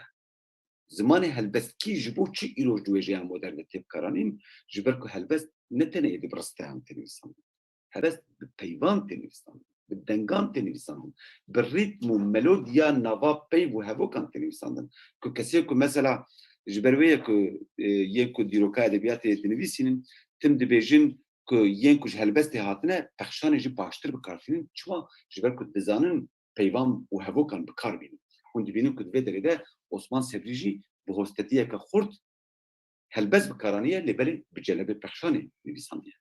Zimanê helbestkî ji bo çi îroj di wêjeya modern de tê bikaranîn? Ji ber ku helbest ne tenê êdî bi risteyan tê nivîsandin. Helbest bi peyvan tê nivîsandin, bi dengan tê nivîsandin, bi rîtm û melodiya nava peyv û hevokan tê nivîsandin. Ku kesê ku mesela ji ber wê ye ku, e, yên ku dîroka edebiyatê dinivîsînin, tim dibêjin ku yên ku ji helbestê hatine, pexşanê jî baştir bi kar tînin. Çima? Ji ber ku dizanin peyvan û hevokan bi kar bînin. Hûn dibînin ku di vê derê de Osman Sebrî jî bi hostetiyeke xurt helbest bi kar aniye, lê belê bi celebê pexşanê nivîsandiye.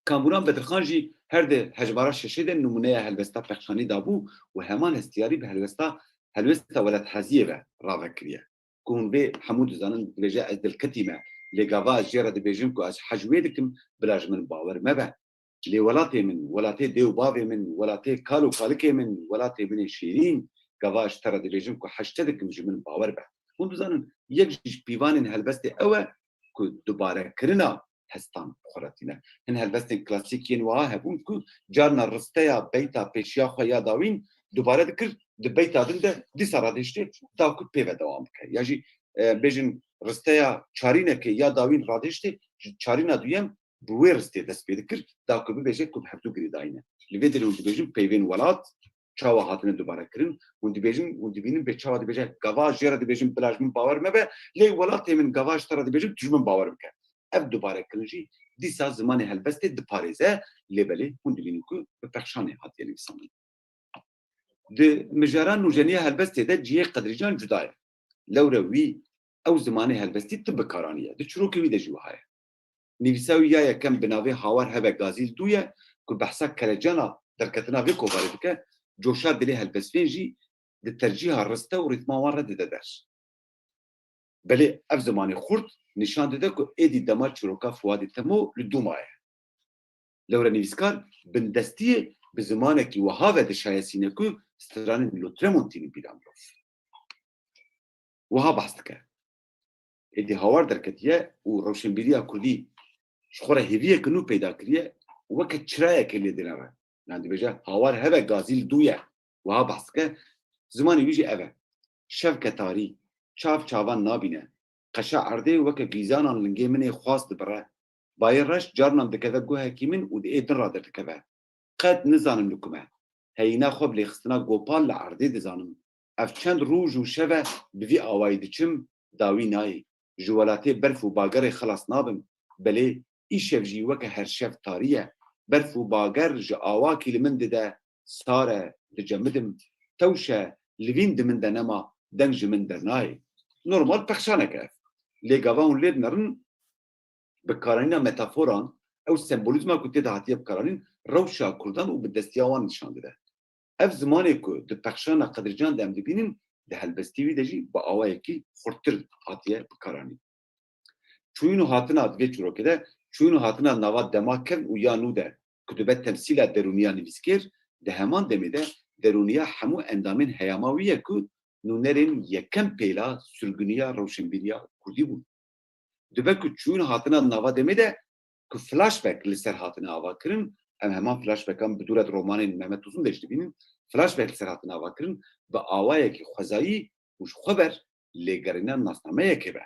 Kamûran Bedirxan jî her di hejmara şeşê de nimûneya helbesta pexşanî dabû û heman hestiyarî bi helbesta, helwesta welatheziyê ve rave kiriye. Ku hûn vê hemû dizanin, dibêje, ez dilketî me, lê gava ez jê re dibêjim ku ez hej wê dikim, bila ji min bawer mebe. Lê welatê min, welatê dê û bavê min, welatê kal û kalikê min, welatê min ê şêrîn, gava ez ji te re dibêjim ku hej te dikim, ji min bawer be. Hûn dizanin, yek ji pîvanên helbestê ew e ku dubarekirina hestan bi xwe re tîne. Hin helbestên klasîk yên wiha hebûn ku carna risteya beyta pêşiya xwe ya dawîn dubare dikir, di beyta din de dîsa radihiştê da ku pê ve dewam bike. Ya jî, e, bêjin risteya çarînekê ya dawîn radihiştê, ji çarîna duyem bi wê ristê dest pê dikir, da ku bibêje ku bi hevdû girêdayî ne. Li vê derê hûn dibêjin peyvên welat çawa hatine dubare kirin, hûn dibêjin, hûn dibînin bê çawa dibêje, gava jê re dibêjin bila ji min bawer mebe, lê welatê min gava ji te re dibêjin tu ji min bawer bike. Ev dubarekirin jî dîsa zimanê helbestê diparêze, lê belê hûn dibînin ku bi pexşanê hatiye nivîsandin. Di mijara nûjeniya helbestê de cihê Qedrîcan cuda ye. Lewre wî ew zimanê helbestî tim bi kar aniye. Di çîrokê wî de jî wiha ye. Nivîsa wî ya yekem bi navê Hawar Hebe Gazî li dû ye ku behsa kelecana derketina vê kovarê dike, coşa dilê helbestvan jî di tercîha riste û rîtma wan re dide der. Belê ev zimanê xurt nîşan dide ku êdî dema çîroka Fuadê Temo li dû maye. Lewre nivîskar bindestiyê bi zimanekî wiha ve dişayesîne ku stranên Lautrémontî li bîra mirov. Wiha behs dike. Êdî Hawar derketiye û rewşenbîriya kurdî ji xwe re hêviyeke nû peyda kiriye û weke çirayekê lê dinere. Yan dibêje, Hawar Hebe Gazî li dû ye. Wiha behs dike. Zimanê wî jî ev e. Şev ke tarî, çav çavan nabîne. Qeşa erdê weke gîzanan lingê min ê xwast dibire. Bayê reş carinan dikeve guhekî min û di ê din re derdikeve. Qet nizanim li ku me. Heyîna xwe bi lêxistina gopal li erdê dizanim. Ev çend roj û şev e bi vî awayî diçim, dawî nayê. Ji welatê berf û bagerê xilas nabim. Belê îşev jî weke her şev tarî ye. Berf û bager ji awakî li min dide, sar e, dicemidim. Tewş e, livîn di min de nema, deng ji min dernayê. Normal pexşanek e ev. Lê gava hûn lê dinerin, bikaranîna metaforan, ew sembolîzma ku tê de hatiye bikaranîn, rewşa kurdan û bindestiya wan nîşan dide. Ev zimanê ku di pexşana Qedircan de em dibînin, di helbestî wî de jî bi awayekî xurttir hatiye bikaranîn. Çûyîn û hatina di vê çîrokê de, çûyîn û hatina nava dema kevn û ya nû de ku dibe temsîla derûniya nivîskêr, di heman demê de derûniya hemû endamên heyama wî ye ku nûnerên yekem pêla sirgûniya rewşenbîriya kurdî bûn. Dibe ku çûyîn hatina nava demê de ku flashback li ser hatine avakirin, em heman flashbackan bi dû re di romanên Mehmet Uzun de jî dibînin, flashback li ser hatine avakirin, bi awayekî xwezayî û ji xwe ber lêgerîna nasnameyekê be.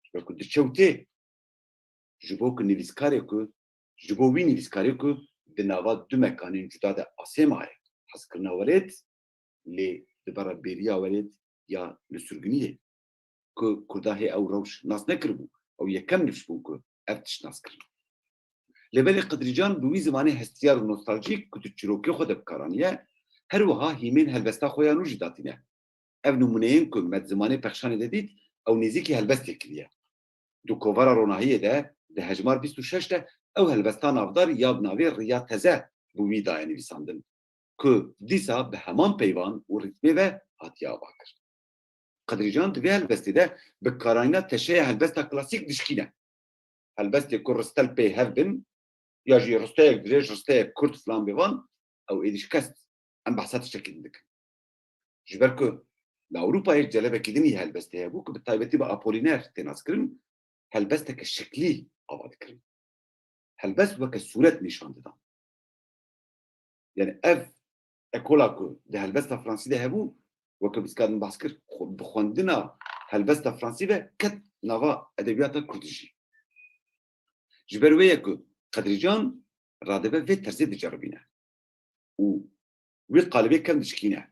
Ji ber ku diçe û tê, ji bo ku nivîskarê ku, ji bo wî nivîskarê ku di nava du mekanên cuda de asê maye, hezkirina welêt, lê dibere bêriya welêt ya li sirgûniyê. Ku kurda hê ew rewş nas nekiribû, ew yekem nifş bûn ku ev tişt nas kirin. Lê belê Qedrîcan bi wî zimanê hestiyar û nostaljîk ku tu çîrokê xwe de bikaraniye, her wiha hîmên helbesta xwe ya nû jî datîne. Ev nimûneyên ku me di zimanê pexşanê de dît, ew nêzîkî helbestê kiriye. Di kovara Ronahiyê de di hejmar bîst û şeş de ew helbesta navdar ya bi navê Riya Teze bi wî daye nivîsandin, ku dîsa bi heman peyvan û rîtmê ve hatiye avakirin. Qedrîcan di vê helbestê de bi karanîna teşeya helbesta klasîk dişkîne. Helbestê ku riste li pê hev bin, ya jî risteyek dirêj, risteyek kurt filan bêvan, ew êdî şikest. Em behsa tiştekî din dikin. Ji ber ku li Ewropayê celebekî din yê helbestê hebû ku bi taybetî bi Apollinaire tê naskirin, helbesteke şiklî ava dikirin. Helbest weke sûret nîşan didan. Yani ev ekola ku di helbesta fransî de hebû, weke bîskar min behs kir, xwe-, bi xwendina helbesta fransî ve ket nava edebiyata kurdî jî. Ji ber wê ye ku Qedrîcan radibe vê terzê diceribîne. Û wî qalibê kevn dişkîne.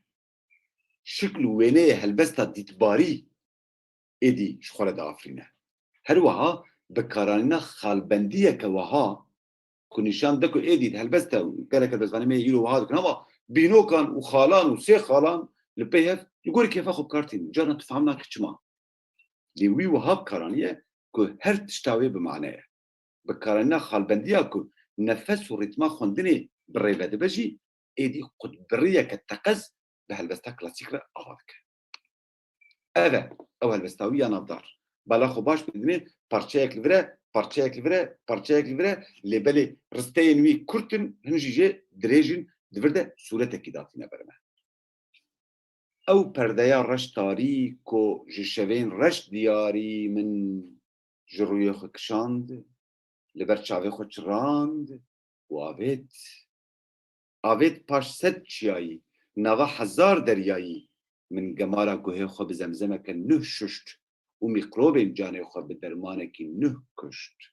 Şikl û wêneyê helbesta dîtbarî êdî ji xwe re diafirîne. Her wiha bikaranîna xalbendiyeke wiha ku nîşan dide ku êdî di helbest de gelek helbestvanê me yê îro wiha dikin, ama bînokan û xalan û sê xalan li pey hev li gorî kêfa xwe bi kar tînin. Carna tu fam nake çima. Lê wî wiha bikaraniye ku her tişta wê bi mane ye. Bikaranîna xalbendiya ku nefes û rîtma xwendinê bi rê ve dibe jî êdî qutbiriyeke teqez bi helbesta klasîk re ava dike. Ev e, ew helbesta wî ya navdar. Bala xwe baş bidinê, parçeyek li vir e, parçeyek li vir e, parçeyek li vir e, lê belê risteyên wî kurt in, hin jî jê dirêj in, di vir de sûretekî datîne ber me. Ew perdeya reş tarî ku ji şevên reş diyarî min ji rûyê xwe kişand, li ber çavê xwe çirand û avêt. Avêt paş sed çiyayî, nava hezar deryayî, min gemara guhê xwe bi zemzemeke nuh şuşt û mîkrobên canê xwe bi dermanekî nuh kuşt.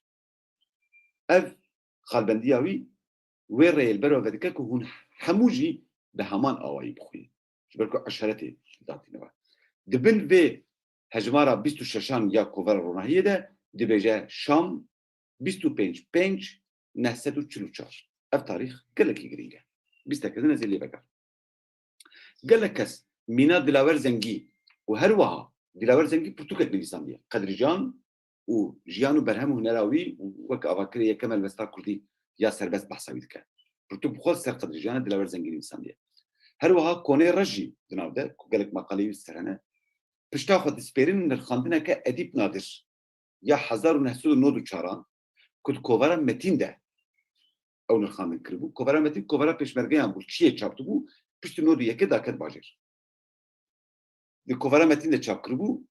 Ev xalbendiya wî wê reyê li ber ve vedike ku hûn hemû jî bi heman awayî bixwînin. Ji ber ku eşaretê datîne we. Di bin vê hejmara bîst û şeşan ya Kovara Ronahiyê de dibêje Şam bîst û pênc pênc neh sed û çil û çar. Ev tarîx gelekî girîng e. Bîsteke din ez ê lê vegerim. Gelek kes mîna Dilawer Zengî û her wiha Dilawer Zengî pirtûkek nivîsandiye. Qedrîcan û jiyan û berhem û hunera wî û wek avakirê yekem helbesta kurdî ya serbest behsa wî dike. Pirtûk bi xwe ser Qedrîcan e, Dilawer Zengî nivîsandiye. Her wiha Konê Reş jî di nav de, ku gelek maqaleyê wî ser hene, pişta xwe dispêrin nirxandineke Edîp Nadir ya hezar û neh sed û nod û çaran, ku di kovara Metîn de ew nirxandin kiribû. Kovara Metîn, kovara pêşmergeyan bû, çiyê çap dibû, piştî nod û yekê daket bajêr. Di kovara Metîn de çap kiribû,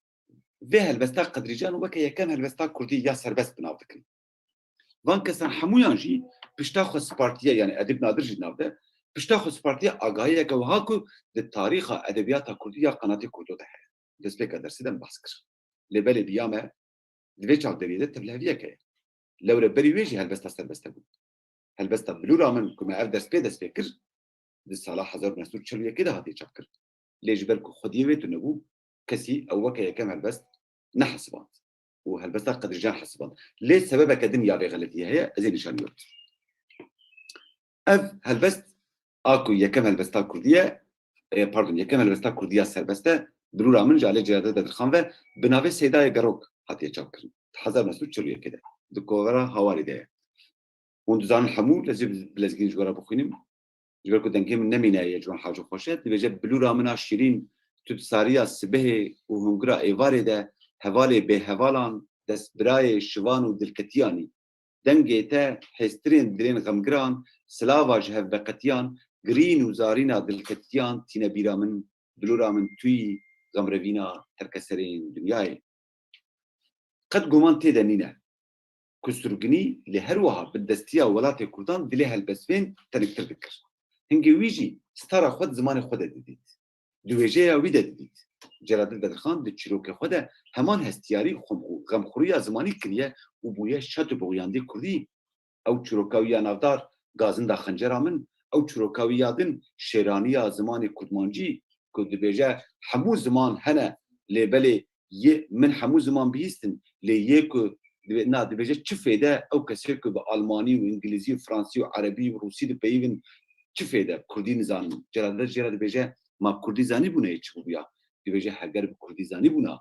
vê helbesta Qedrîcan weke yekem helbesta kurdî ya serbest bi nav dikin. Van kesan hemûyan jî pişta xwe spartiye, yani Edîp Nadir jî nav de, pişta xwe spartiye agahiyeke wiha ku di tarîxa edebiyata kurdî ya qenatê kurdo de heye. Destpêka dersê de em behs kir. Lê belê bi ya me, di vê çavderiyê de tevliheviyek heye. Lewre berî wê jî helbesta serbest hebû. Helbesta Bilûra min ku me ev ders pê dest pê kir, di sala hezar û neh sed û çil û yekê de hatiye çapkirin. Lê ji ber ku xwediyê wê tune bû, kesî ew weke yekem helbest nehesiband. Û helbesta Qedrîcan hesiband. Lê sebebeke din ya vê xeletiyê heye, ez ê nîşanî we bidim. Ev helbest a ku yekem helbesta kurdî ye, e, pardon, yekem helbesta kurdî ya serbest e, Bilûra min ji alê Celadet Bedirxan ve bi navê Seydayê Gerok hatiye çapkirin. Di hezar neh sed û çil û yekê de. Di kovara Hawarê de ye. Hûn dizanin hemû, ez ê bi lezgînî ji we re bixwînim. Ji ber ku dengê min nemîne yê Ciwan Hacî xweş e, dibêje: Bilûra min a şîrîn, tu di sariya sibehê û hungira êvarê de hevalê bêhevalan, destbirayê şivan û dilketiyan î. Dengê te hêstirên dilên xemgiran, silava ji hevbeqetiyan, girîn û zarîna dilketiyan tîne bîra min, Bilûra min tu yî, xemrevîna terkeserên dinyayê. Qet guman tê de nîne ku surginî, lê her wiha bindestiya welatê kurdan dilê helbestvên teniktir dikir. Hingê wî jî stara xwe di zimanê xwe de didît. Di wêjeya wî de didît. Celadet Bedirxan di çîrokê xwe de heman hestiyarî, xwemxu-, xemxuriya zimanî kiriye û bûye şat û bixuyandê kurdî. Ew çîroka wî ya navdar, Gazinda Xencera Min, ew çîroka wî ya din, Şêraniya Zimanê Kurdmancî, ku dibêje: Hemû ziman hene, lê belê yê min hemû ziman bihîstin, lê yê ku dibe-, na, dibêje: Çi fêde ew kesê ku bi almanî û îngilîzî û fransî û erebî û rûsî dipeyivin, çi fêde kurdî nizanin? Celadet jê re dibêje: Ma kurdî zanîbûna yê çi bûbûya? Dibêje: Heger bi kurdî zanîbûna,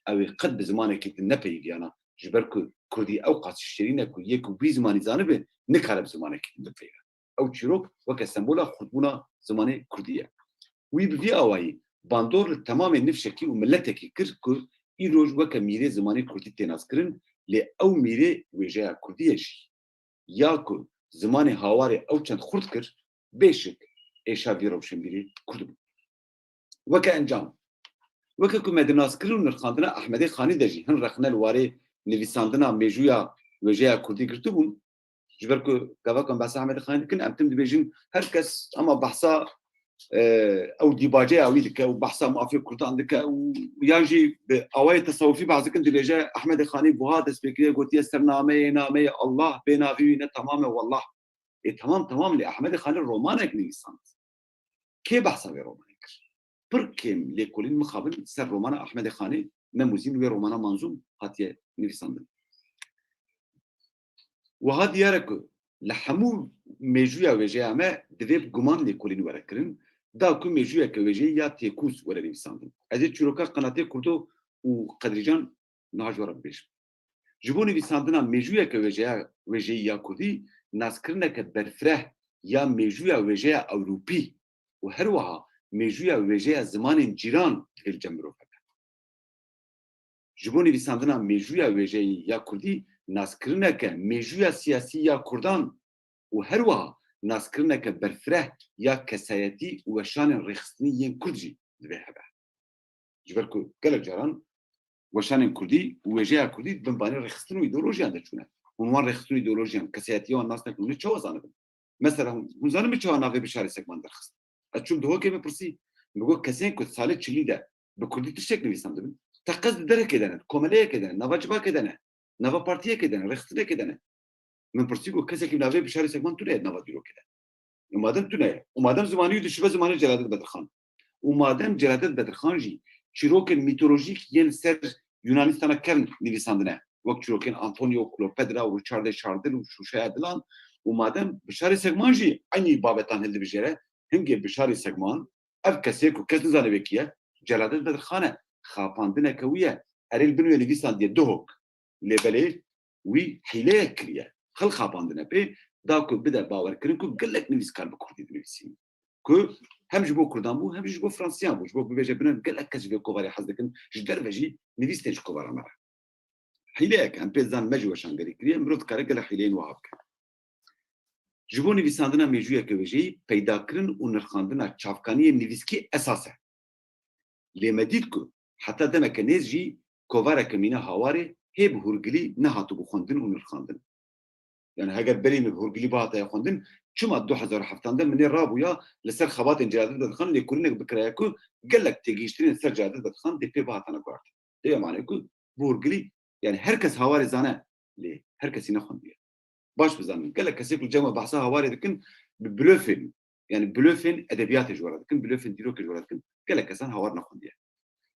ew ê qet bi zimanekî din nepeyiviyana. Ji ber ku kurdî ew qas şêrîn e ku yê ku wî zimanî zanibe, nikare bi zimanekî din bipeyive. Ew çîrok weke sembola xurtbûna zimanê kurdî ye. Wî bi vî awayî bandor li temamê nifşekî û miletekî kir ku îroj weke mîrê zimanê kurdî tê naskirin, lê ew mîrê wêjeya kurdî ye jî. Ya ku zimanê Hawarê ew çend xurt kir, bêşik êşa vî rewşenbîrê kurd bû. Weke encam, weke ku me di naskirin û nirxandina Ehmedê Xanî de jî hin rexne li warê nivîsandina mêjûya wêjeya kurdî girtibûn, ji ber ku gava ku em behsa Ehmedê Xanî dikin, em tim dibêjin her kes ama behsa, e, ew dîbaceya wî dike û behsa mafê kurdan dike û yan jî bi awayê tesawufî behs dikin, dibêje: Ehmedê Xanî buha dest pê kiriye, gotiye: Ser nameyê nameyê Allah, bê navî wî ne temam e wellah. Ê temam, temam, lê Ehmedê Xanî romanek nivîsand. Kê behsa vê romanê kir? Pir kêm lêkolîn mixabin ser romana Ehmedê Xanê, Mem û Zîn, wê romana manzûm hatiye nivîsandin. Wiha diyar e ku li hemû mêjûya wêjeya me divê bi guman lêkolîn were kirin, da ku mêjûyeke wêjeyî ya têkûz were nivîsandin. Ez ê çîroka Qenatê Kurdo û Qedrîcan niha ji we re bibêjim. Ji bo nivîsandina mêjûyeke wêjeya, wêjeyî ya kurdî, naskirineke berfireh ya mêjûya wêjeya ewropî û her wiha mêjûya wêjeya zimanên cîran divê li cem mirov hebe. Ji bo nivîsandina mêjûya wêjeyî ya kurdî, naskirineke mêjûya siyasî ya kurdan û her wiha naskirineke berfireh ya kesayetî û weşanên rêxistinî yên kurd jî divê hebe. Ji ber ku gelek caran weşanên kurdî û wêjeya kurdî di bin banê rêxistin û îdeolojiyan de çûne. Hûn wan rêxistin û îdeolojiyan, kesayetiya wan nas nekin, hûn ê çawa zanibin? Mesela hûn, hûn zanin min çawa navê Bişarê Sekman derxist? Ez çûm Duhokê, min pirsî. Min got, kesên ku di salê çilî de bi kurdî tiştek nivîsandibin, teqez di derekê de ne, di komeleyekê de ne, nava civakê de ne, nava partiyekê de ne, rêxistinekê de ne. Min pirsî, got, kesekî bi navê Bişarê Sekman tune ye di nava dîrokê de. Û madem tune ye, û madem zimanî wî dişibe zimanê Celadet Bedirxan, û madem Celadet Bedirxan jî çîrokên mîtolojîk yên li ser Yunanistana kevn nivîsandine, wek çîrokên Antonio û Cleopatra û Richardê Şardil û Şûşeya Dilan, û madem Bişarê Sekman jî eynî babetan hildibijêre, hingê Bişarê Sekman, ev kesê ku kes nizane wê kî ye, Celadet Bedirxan e, xapandineke wî ye, erê li bin wê nivîsandiye Duhok. Lê belê wî hîleyek kiriye. Xelk xapandine pê, da ku bide bawerkirin ku gelek nivîskar bi kurdî dinivîsîn. Ku hem ji bo kurdan bû, hem jî ji bo fransiyan bû. Ji bo bibêje bine gelek kes ji vê kovarê hez dikin, ji derve jî nivîs tên ji kovara me re. Hîleyek, em pê dizanin me jî weşangerî kiriye, mirov dikare gelek hîleyên wiha bike. Ji bo nivîsandina mêjûyeke wêjeyî, peydakirin û nirxandina çavkaniyên nivîskî esas e. Lê me dît ku heta demeke nêz jî kovareke mîna hawarê hê bi hûrgilî nehatibû xwendin û nirxandin. Yani heger berî min bi hûrgilî bihataye xwendin, çima du hezar û heftan de min ê rabûya li ser xebatên celadê de dixan lêkolînek bikiraya ku gelek têgihiştinên ser celadê de dixan dê pê bihatane guhertin. Dê manê ku bi hûrgilî, yani her kes hawarê zane, lê her kesî nexwendiye. Baş bizanin, gelek kesê ku cem we behsa hawarê dikin, bi blöfên, yani blöfên edebiyatê ji we re dikin, blöfên dîrokê ji we re dikin, gelek kesan hawar nexwendiye.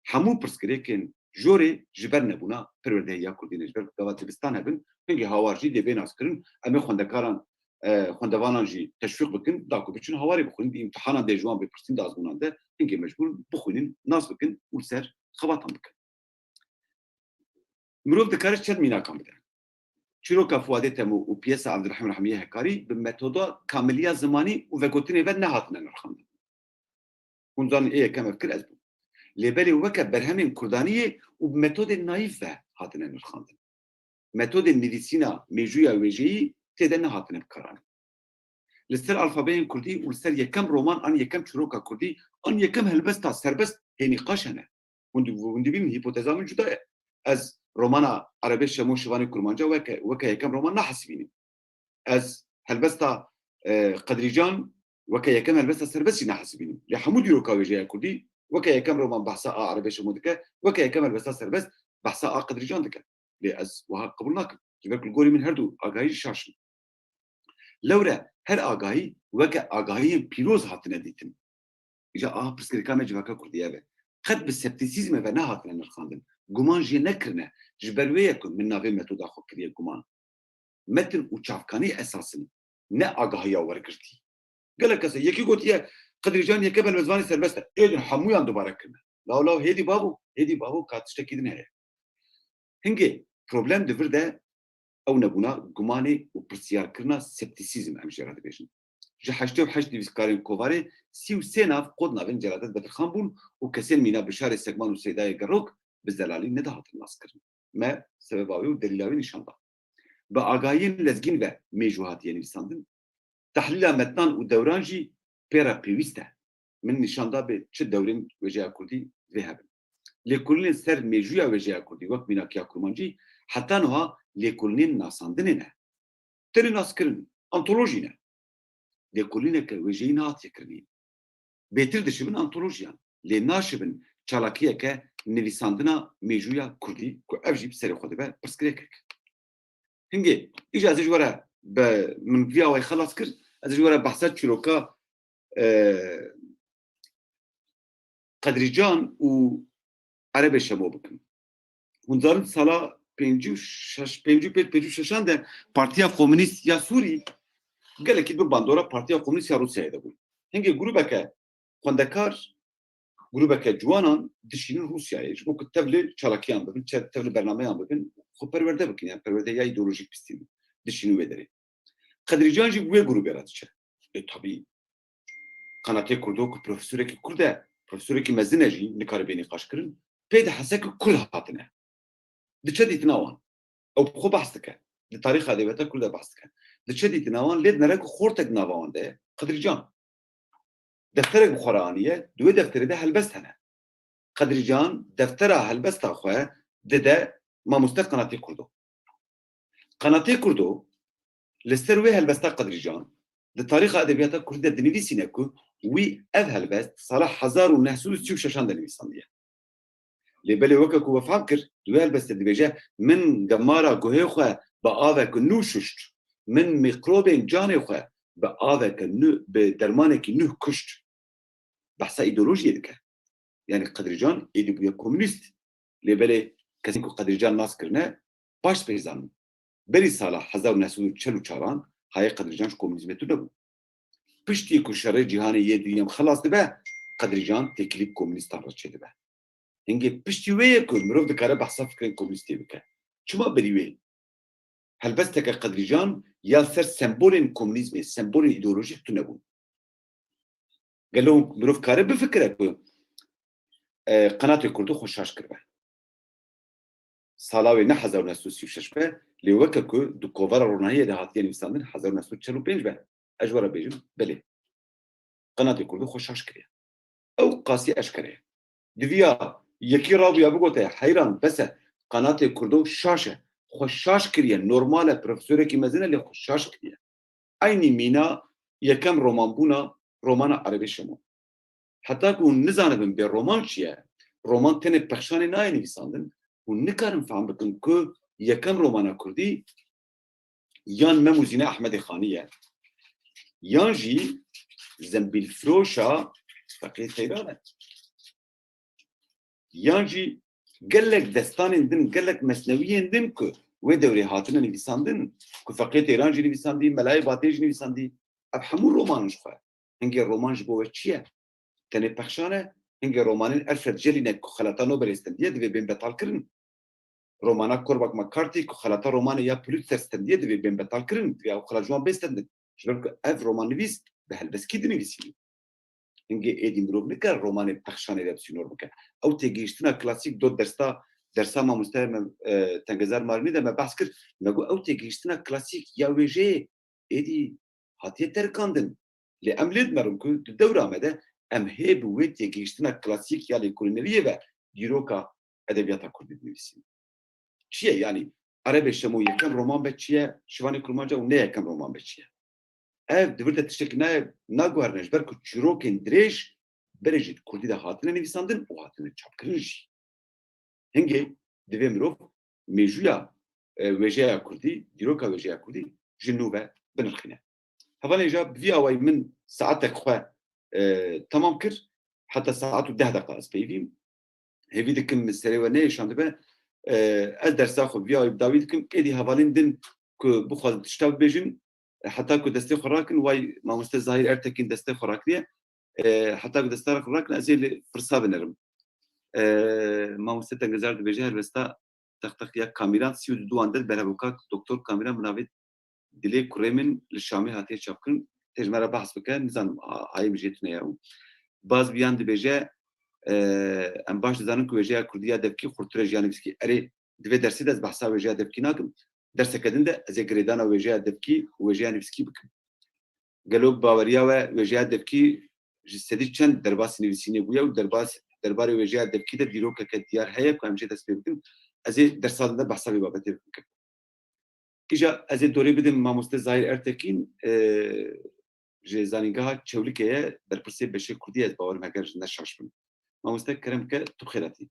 Hemû pirsgirêkên jorê ji ber nebûna perwerdehiya kurdî ne, ji ber ku gava dibistan hebin, hingê hawar jî dê bê naskirin, em ê xwendekaran, e, xwendevanan jî teşwîq bikin, da ku biçin hawarê bixwînin, bi îmtihanan dê ji wan bê pirsîn di azmûnan de, hingê mecbûr bixwînin, nas bikin û li ser xebatan bikin. Mirov dikare çend mînakan bide. Çîroka Fuadê Temo û piyesa Abdurrahîm Rahmiyê Hekarî bi metoda kamiliya zimanî û vegotinê ve nehatine nirxandin. Hûn zanin ê yekem ev kir ez bûm. Lê belê weke berhemên kurdaniyê û bi metodên naîf ve hatine nirxandin. Metodên nivîsîna mêjûya wêjeyî tê de nehatine bikaranîn. Li ser alfabeyên kurdî û li ser yekem roman an yekem çîroka kurdî an yekem helbesta serbest hê nîqaş hene. Hûn di-, hûn dibînin hîpoteza min cuda ye. Ez romana Erebê Şemo Şivanê Kurmanca weke, weke yekem roman nahesibînim. Ez helbesta, e, Qedrîcan weke yekem helbesta serbest jî nahesibînim. Lê hemû dîroka wêjeya kurdî weke yekem roman behsa a Erebê Şemo dike, weke yekem helbesta serbest behsa a Qedrîcan dike. Lê ez wiha qebûl nakim. Ji ber ku li gorî min her du agahî jî şaş in. Lewre her agahî weke agahiyên pîroz hatine dîtin. Îja aha pirsgirêka me civaka kurdî ev e. Qet bi septisîzmê ve nehatine nirxandin. Guman jê nekirine. Ji ber wê ye ku min navê metoda xwe kiriye guman. Metin û çavkanî esas in, ne agahiya wergirtî. Gelek kes e. Yekî gotiye, Qedrîcan yekem helbestvanê serbest e. Êdin hemûyan dubare kirine. Law law hêdî bavo, hêdî bavo ka tiştekî din heye. Hingê problem di vir de ew nebûna gumanê û pirsiyarkirina septisîzm em jê re dibêjin. Ji heştê û heşt nivîskarên kovarê sî û sê nav qod navên Celadet Bedirxan bûn û kesên mîna Bişarê Segman û Seydayê Gerok bi zelalî nedihatin naskirin. Me sebeba wê û delîla wê nîşan da. Bi agahiyên lezgîn ve mêjû hatiye nivîsandin. Tehlîla metnan û dewran jî pê re pêwîst e. Min nîşan da bê çi dewrên wêjeya kurdî vê hebin. Lêkolînên ser mêjûya wêjeya kurdî wek mînakiya kurmancî heta niha lêkolînên nasandinê ne. Tenê naskirin, antolojî ne. Lêkolîneke wêjeyî nehatiye kirinî. Bêtir dişibin antolojiyan. Lê naşibin çalakiyeke nivîsandina mêjûya kurdî ku ev jî bi serê xwe dibe pirsgirêkek. Hingê, îja ez ê ji we re bi, min vî awayî xelas kir, ez ê ji we re behsa çîroka, e, Qedrîcan û Erebê Şemo bikim. Hûn zanin sala pêncî û şeş, pêncî û pênc, pêncî û şeşan de Partiya Komûnîst ya Sûrî gelekî bi bandora Partiya Komûnîst ya Rûsyayê de bûn. Hingê grûbeke xwendekar, grûbeke ciwanan dişînin Rûsyayê, ji bo ku tev li çalakiyan bibin, çe-, tev li bernameyan bibin, xwe perwerde bikin, yani perwerdeya îdeolojîk bistînin, dişînin wê derê. Qedrîcan jî bi wê grûbê re diçe. Ê, tabî, Qenatê Kurdo ku profesorekî Kurd e, profesorekî mezin e jî, nikare bê nîqaşkirin, pê dihese ku Kurd hatine. Diçe dîtina wan. Ew bi xwe behs dike. Di tarîxa edebiyata Kurd de behs dike. Diçe dîtina wan, lê dinere ku xortek di nava wan de ye, Qedrîcan. Defterek bi xwe re aniye, di wê defterê de helbest hene. Qedrîcan deftera helbesta xwe dide mamoste Qenatê Kurdo. Qenatê Kurdo li ser wê helbesta Qedrîcan di tarîxa edebiyata kurdî de dinivîsîne ku wî ev helbest sala hezar û neh sed û sî û şeşan de nivîsandiye. Lê belê weke ku we fehm kir, di wê helbestê dibêje, min gemara guhê xwe bi aveke nû şuşt, min mîkrobên canê xwe bi aveke nû, bi dermanekî nû kuşt. Behsa îdeolojiyê dike. Yani Qedrîcan êdî bûye komûnîst. Lê belê kesên ku Qedrîcan nas kirine, baş pê zanin. Berî sala hezar û neh sed û çel û çaran hayê Qedrîcan ji komûnîzmê tu nebû. Piştî ku şerê cîhanê yê duyem xelas dibe, Qedrîcan têkilî bi komûnîstan re çêdibe. Hingê piştî wê ye ku mirov dikare behsa fikrên komûnîstê bike. Çima berî wê? Helbesteke qedrîcan ya ser sembolên komunîzmê, sembolên îdeolojîk tune bûn. Gelo mirov kare bifikire ku, e, qenatê Kurdo xwe şaş kiribe? Sala wê ne hezar û neh sed û sî û şeş be, lê weke ku di kovara ronahiyê de hatiye nivîsandin hezar û neh sed û çel û pênc be. Ez ji we re bêjim, belê. Qenatê Kurdo xwe şaş kiriye. Ew qasî eşkere ye. Diviya yekî rabûya bigote, heyran, bes e, qenatê Kurdo şaş e. Xwe şaş kiriye. Normal e, profesorekî mezin e, lê xwe şaş kiriye. Eynî mîna yekem romanbûna romana Erebê Şemo. Heta ku hûn nizanibin bê roman çi ye, roman tenê pexşanê nayê nivîsandin, hûn nikarin fehm bikin ku yekem romana kurdî yan Mem û Zîne Ehmedê Xanî ye, yan jî Zembîlfiroşa Feqî Teyran e. Yan jî gelek destanên din, gelek mesnewiyên din ku wê dewrê hatine nivîsandin, ku Feqî Teyran jî nivîsandî, Melayê Batê jî nivîsandî, ev hemû roman ji xwe. Hingê roman ji bo we çi ye? Tenê pexşan e. Hingê romanên Alfred Jelinek ku xelata Nobelê stendiye divê bên betalkirin. Romana Cormac McCarthy ku xelata romanê ya Pulitzer stendiye divê bên betalkirin. Divê ew xelat ji wan bê stendin. Ji ber ku ev romannivîs bi helbestkî dinivîsî. Hingê êdî mirov nikare romanê pexşanê de bi sînor bike. Ew têgihiştina klasîk do dersta, dersa mamoste me, e, Tengezar Marinî de me behs kir. Me got ew têgihiştina klasîk ya wêjeyê êdî hatiye terikandin. Lê em lê dimerin ku di dewra me de em hê bi wê têgihiştina klasîk ya lêkolîneriyê ve dîroka edebiyata kurdî dinivîsîn. Çi ye? Yanî Erebê Şemo yekem roman be çi ye, Şivanê Kurmanca û ne yekem roman be çi ye? Ev di vir de tiştekî nayê, naguherîne, ji ber ku çîrokên dirêj berê jî di kurdî de hatine nivîsandin û hatine çapkirin jî. Hingê divê mirov mêjûya, e, wêjeya kurdî, dîroka wêjeya kurdî ji nû ve binirxîne. Hevalên, ja bi vî awayî min saetek xwe, e, temam kir, heta saet û deh deqa ez peyvîm. Hêvî dikim min serê we neyê şandibe. E, ez dersa xwe vî awayî bi dawî dikim. Êdî hevalên din ku bixwazin tişta bibêjin, e, heta ku destê xwe rakin, way mamoste Zahîr Ertekîn destê xwe rakiriye. E, heta ku destara xwe rakin, ez ê li firsa binerim. E, mamoste Tengezar dibêje, helbesta textex ya Kamîran sî û duan de berhevoka Doktor Kamîran bi navê Dilê Kurê Min li Şamê hatiye çapkirin. Tê ji me re behs bike, nizanim a-, ayê min jê tune ye. Baz Biyan dibêje, e, em baş dizanin ku wêjeya kurdî ya devkî xurtir e ji ya nivîskî. Erê, di vê dersê de ez behsa wêjeya devkî nakim. Derseke din de ez ê girêdana wêjeya devkî û wêjeya nivîskî bikim. Gelo baweriya we wêjeya devkî ji sedî çend derbasî nivîsînê bûye û derbas-, derbarê wêjeya devkî de dîrokeke diyar heye ku em jê dest pê bikin? Ez ê dersa din de behsa vê babetê bikim. Îja ez ê dorê bidim mamoste Zahîr Ertekîn, e, ji Zanîngeha Çewlikê ye, berpirsê beşê kurdî ye, ez bawer im heger ji ne şaş bim. Mamoste kerem ke tu xêr hatî.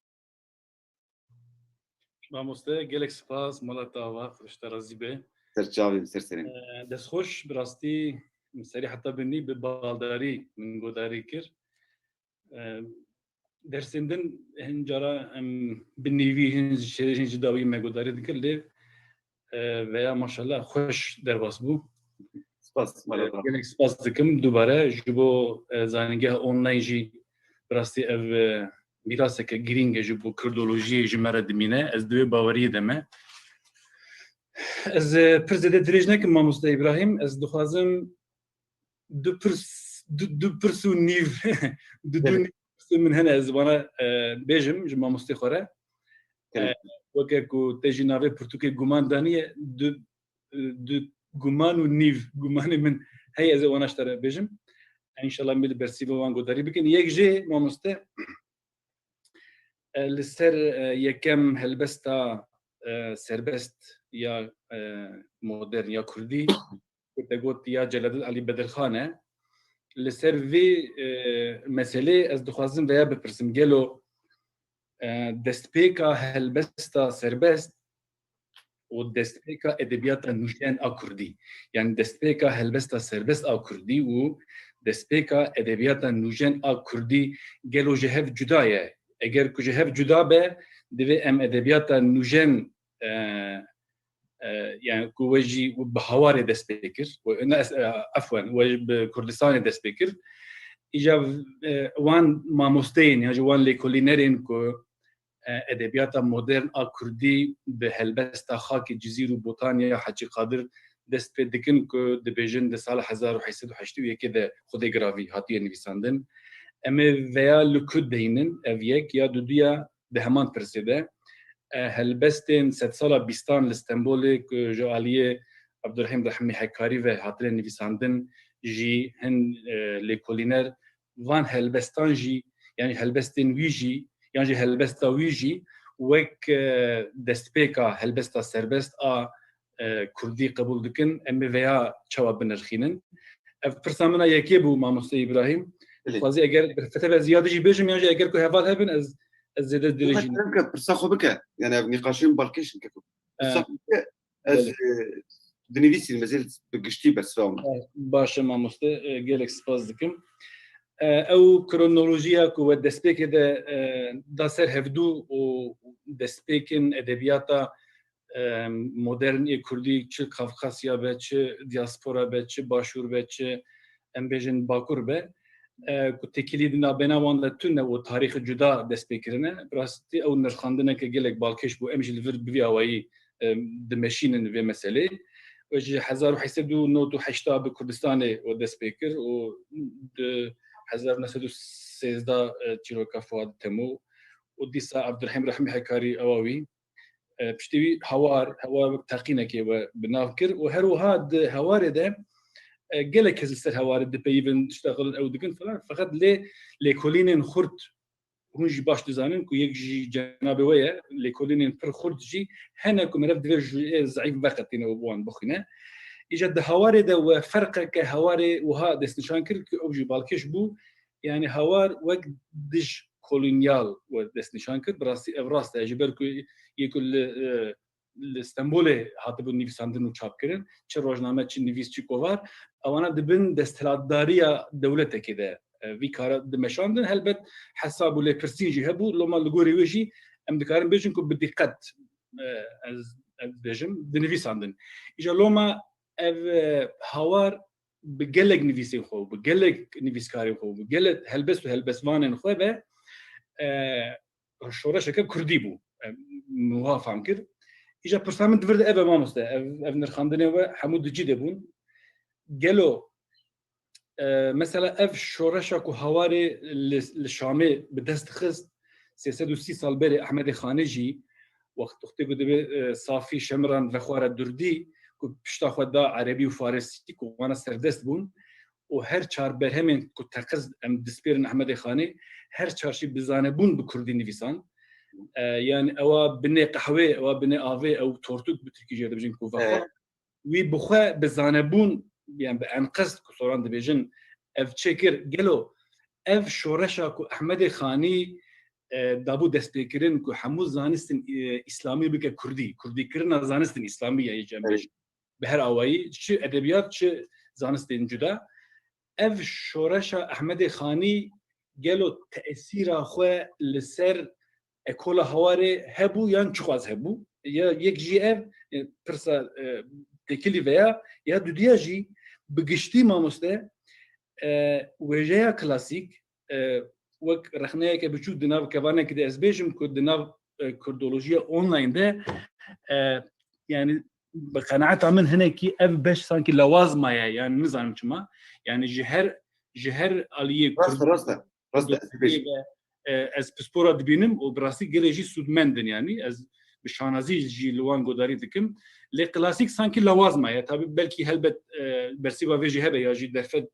Mamoste, gelek spas, mala te ava, Xwedê ji te razî be. Ser çavê min, ser serê min. E, destxweş, bi rastî min serî heta binî bi baldarî min godarî kir. E, dersên din hin cara em bi nîvî, hin ji şêrê, hin ji dawî me godarî dikir, lê, e, veya maşallah xweş derbas bû. Spas, E, mala te. Gelek spas dikim dubare ji bo, e, zanîngeha online jî. Bi rastî ev, e, mîraseke girîng e ji bo kurdolojiyê ji me re dimîne. Ez di wê baweriyê de me. Ez, e, pir zêde dirêj nekim mamoste Îbrahîm. Ez dixwazim du pirs, du, du pirs û nîv, du, du Evet. nîv pirsên min hene ez vana, e, bêjim ji mamostê xwe re. Evet. E, weke ku te jî navê pirtûkê guman daniye, du, du guman û nîv, gumanê min heye ez ê wana ji te re bêjim. Înşallah em ê li bersîva wan godarî bikin. Yek jê mamoste, e, li ser, e, yekem helbesta, e, serbest ya, e, modern ya kurdî, ku te got ya Celadîn Elî Bedirxan e. Li ser vê, e, meselê ez dixwazim veya bipirsim, gelo, e, destpêka helbesta serbest û destpêka edebiyata nûjen a kurdî, yanî destpêka helbesta serbest a kurdî û destpêka edebiyata nûjen a kurdî gelo ji hev cuda ye? Eger ku ji hev cuda be, divê em edebiyata nûjen, e, e, yani ku we jî bi Hawarê dest pê kir. We, ne, e, efwen, we jî bi Kurdistanê dest pê kir. Îca, e, wan mamosteyên, ya jî wan lêkolînerên ku, edebiyata modern a kurdî bi helbesta Xakê Cizîr û Botan ya Hecî Qadir dest pê dikin ku dibêjin di sala hezar û heşt sed û heştê û yekê de Xwedê Giravî hatiye nivîsandin. Em ê veya li ku deynin ev yek ya duduya di heman pirsê de. E, helbestên sedsala bîstan li Stenbolê ku ji aliyê Abdurrahîm Rehmî Hekarî ve hatine nivîsandin jî hin, e, lêkolîner van helbestan jî, yanî helbestên wî jî, yan jî helbesta wî jî wek, e, destpêka helbesta serbest a, e, kurdî qebûl dikin, em ê veya çawa binirxînin? Ev pirsa min a yekê bû, mamoste Îbrahîm. Belê. Dixwazî eger bi feteve ziyade jî bêjim, yan jî eger ku heval hebin, ez, ez zêde dirêjî Bike, pirsa xwe bike. Yani ev nîqaşên balkêş in, keko. Pirsa Ee, xwe bike. Ez, belê. E, dinivîsînim, ez ê bi giştî bersiva min. Ee, baş e mamoste, e, gelek spas dikim. E, ew kronolojiya ku we destpêkê de, e, da ser hevdû û destpêkên edebiyata, e, modern ê kurdî, çi Kafkasya be, çi diaspora be, çi Başûr be, çi em bêjin Bakur be, e, ku têkilî di navbêna wan de tune û tarîxê cuda dest pê kirine. Bi rastî ew nirxandineke gelek balkêş bû. Em jî li vir bi vî awayî, e, dimeşînin vê meselê. Wê ji hezar û heşt sed û nod û heşt bi Kurdistanê we dest pê kir û di hezar û neh sed û sêzdeh, e, çîroka Fuad Temo û dîsa Abdurrahîm Rehmî Hekarî ewa wî. E, piştî wî Hawar, Hawar wek teqînekê we bi nav kir û her wiha di Hawarê de, e, gelek kes li ser Hawarê dipeyivin, tişta xwe ew dikin filan. Feqet lê lêkolînên xurt hûn jî baş dizanin ku yek jî cenabê we ye, lêkolînên pir xurt jî hene ku meriv divê ji ê zeîf veqetîne û bi wan bixwîne. Îca di Hawarê de we ferqeke Hawarê wiha destnîşan kir ku ew jî balkêş bû, yani Hawar wek dij kolonyal we destnîşan kir. Bi rastî ev rast e. Ji ber ku yê ku li, e, li Stenbolê hatibû nivîsandin û çapkirin, çi rojname, çi nivîs, çi kovar, ewana di bin desthilatdariya dewletekê de, e, vî kara dimeşandin. Helbet hesab û lêpirsîn jî hebû. Loma li gorî wê jî em dikarin bêjin ku bi dîqet, e, ez, ez dibêjim, dinivîsandin. Îja loma ev, e, Hawar bi gelek nivîsên xwe, bi gelek nivîskarên xwe, bi gelek helbest û helbestvanên xwe ve, e, şoreşeke kurdî bû. E, min wiha fam kir. Îja pirsa min di vir de ev e mamoste, ev, ev nirxandinê we hemû di cî de bûn. Gelo, e, mesela ev şoreşa ku Hawarê li, li Şamê bi dest xist, sê sed û sî sal berê Ehmedê Xanê jî, wext, wextê ku dibê, e, Safî Şemiran vexwara durdî, ku pişta xwe da erebî û farisî, ku wana serdest bûn, û her çar berhemên ku teqiz em dispêrin Ehmedê Xanê, her çar jî bi zanebûn bi kurdî nivîsan. E, yani ewa binê qehwê, ewa binê avê, ew tortuk bi tirkî jê dibêjin ku vexwar. Evet. Wî bi xwe bi zanebûn, yani bi enqist ku soran dibêjin, ev çêkir. Gelo ev şoreşa ku Ehmedê Xanî, e, dabû destpêkirin ku hemû zanistên, e, îslamî bike kurdî, kurdîkirina zanistên îslamî ye, yê cem Evet. bi her awayî, çi edebiyat, çi zanistên cuda. Ev şoreşa Ehmedê Xanî gelo tesîra xwe li ser ekola Hawarê hebû yan çiqas hebû? Ya yek jî ev, e, pirsa, e, têkilî veya ya dudiya jî bi giştî mamoste, e, wêjeya klasîk, e, wek rexneyeke biçûk di nav kevanekê de ez bêjim ku di nav, e, kurdolojiya online de, e, yani bi qenaeta min hinekî ev beş sankî lawaz maye, yani nizanim çima. Yani ji her, ji her aliyê Rast e, rast e. Rast e, ez dibêjim. Ve, e, ez pispora dibînim û bi rastî gelê jî sûdmend in, yani ez bi şanazî jî li wan godarî dikim. Lê klasîk sankî lawaz maye. Tabî belkî helbet, e, bersîva vê jî hebe ya jî derfet,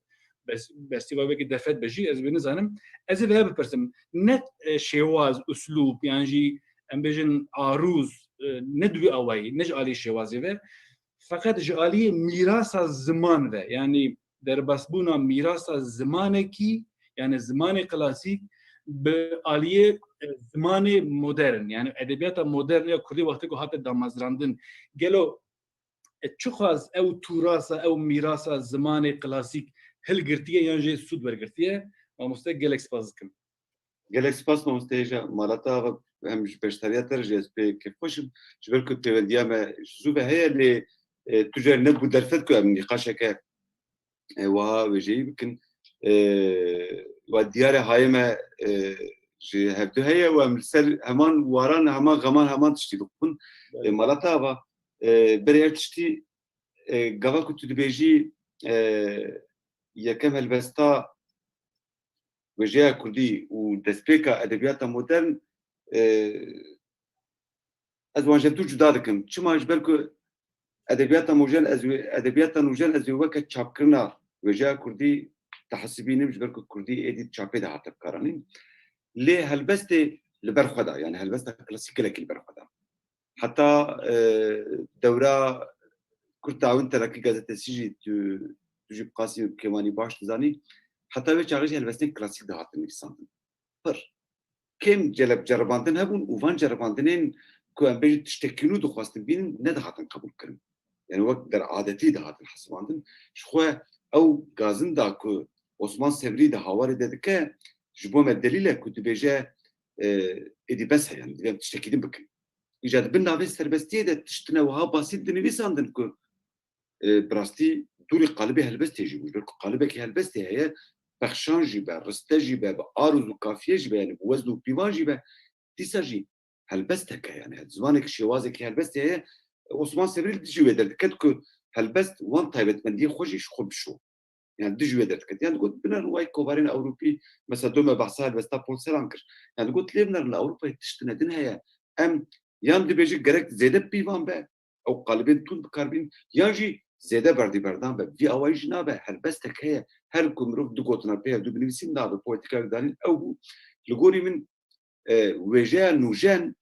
bers-, bersîva wekî derfet be jî, ez vê nizanim. Ez ê vê bipirsim. Ne, e, şêwaz, uslûb, yan jî em bêjin arûz, e, ne di wî awayî, ne ji alî şêwazê ve. Feqet ji aliyê mîrasa ziman ve, yani derbasbûna mîrasa zimanekî, yani zimanê klasîk bi aliyê, e, zimanê modern, yani edebiyata modern ya kurdî wextê ku hate damezrandin, gelo, e, çiqas ew tûrasa, ew mîrasa zimanê klasîk hilgirtiye yan jê sûd wergirtiye? Mamoste, gelek spas dikim. Gelek spas mamoste hêja mala te ava, hem ji beşdariya te re jî ez pê kêfxweş im. Ji ber ku pêwendiya me ji zû ve heye lê, e, tu jî nebû derfet ku em nîqaşeke, e, wiha wêjeyî bikin. E, wa diyar e hayê me, e, ji hevdu heye û em li ser heman waran, heman xeman, heman tiştî dixwin. E, mala te ava, e, berê her tiştî, e, gava ku tu dibêjî, e, yekem helbesta wêjeya kurdî û destpêka edebiyata modern, e, ez wan ji hev du cuda dikim. Çima? Ji ber ku edebiyata nûjen ez wê, edebiyata nûjen ez wê weke çapkirina wêjeya kurdî dihesibînim, ji ber ku kurdî êdî çapê de hate bikaranîn. Lê helbestê li ber xwe da, yani helbesta klasîk gelekî li ber xwe da. Heta, e, dewra Kurd Tawin Telakî gazetesî jî tu, tu jî bi qasî Kêwanî baş dizanî. Heta wê çaxê jî helbestên klasîk dihatin nivîsandin. Pir kêm celeb ceribandin hebûn û van ceribandinên ku em bêjin tiştekî nû dixwestin bînin, nedihatin qebûlkirin. Yani wek deradetî dihatin hesibandin. Ji xwe ew gazinda ku Osman Sebrî di hawarê de dike, ji bo me delîl e ku dibêje, e, êdî bes e, yani divê em tiştekî din bikin. Îca di bin navê serbestiyê de tiştine wiha basît dinivîsandin ku, e, bi rastî dûrî qalibê helbestê jî bû. Ji ber ku qalibekî helbestê heye, pexşan jî be, riste jî be, bi aruz û kafiye jî be, yani bi wezn û pîvan jî be, dîsa jî helbestek e, yani zimanekî, şêwazekî helbestê heye. Osman Sebrî li dijî wê derdiket ku helbest wan taybetmendiyê xwe jî ji xwe bişo. Yani dijî wê derdiket. Yani digot, binerin wayî kovarên Ewropî, mesela do me behsa helbesta Paul Celan kir. Yani digot, lê binerin li Ewropayê tiştine din heye. Em yan dibêjin gerek zêde pîvan be, ew qalibên tund bikar bîn, yan jî zêde berdîberdan be. Vî awayî jî nabe, helbestek heye. Her ku mirov du gotina pê hev du binivîsîn nabe, poetîka wî danîn ew bû. Li gorî min, e, wêjeya nûjen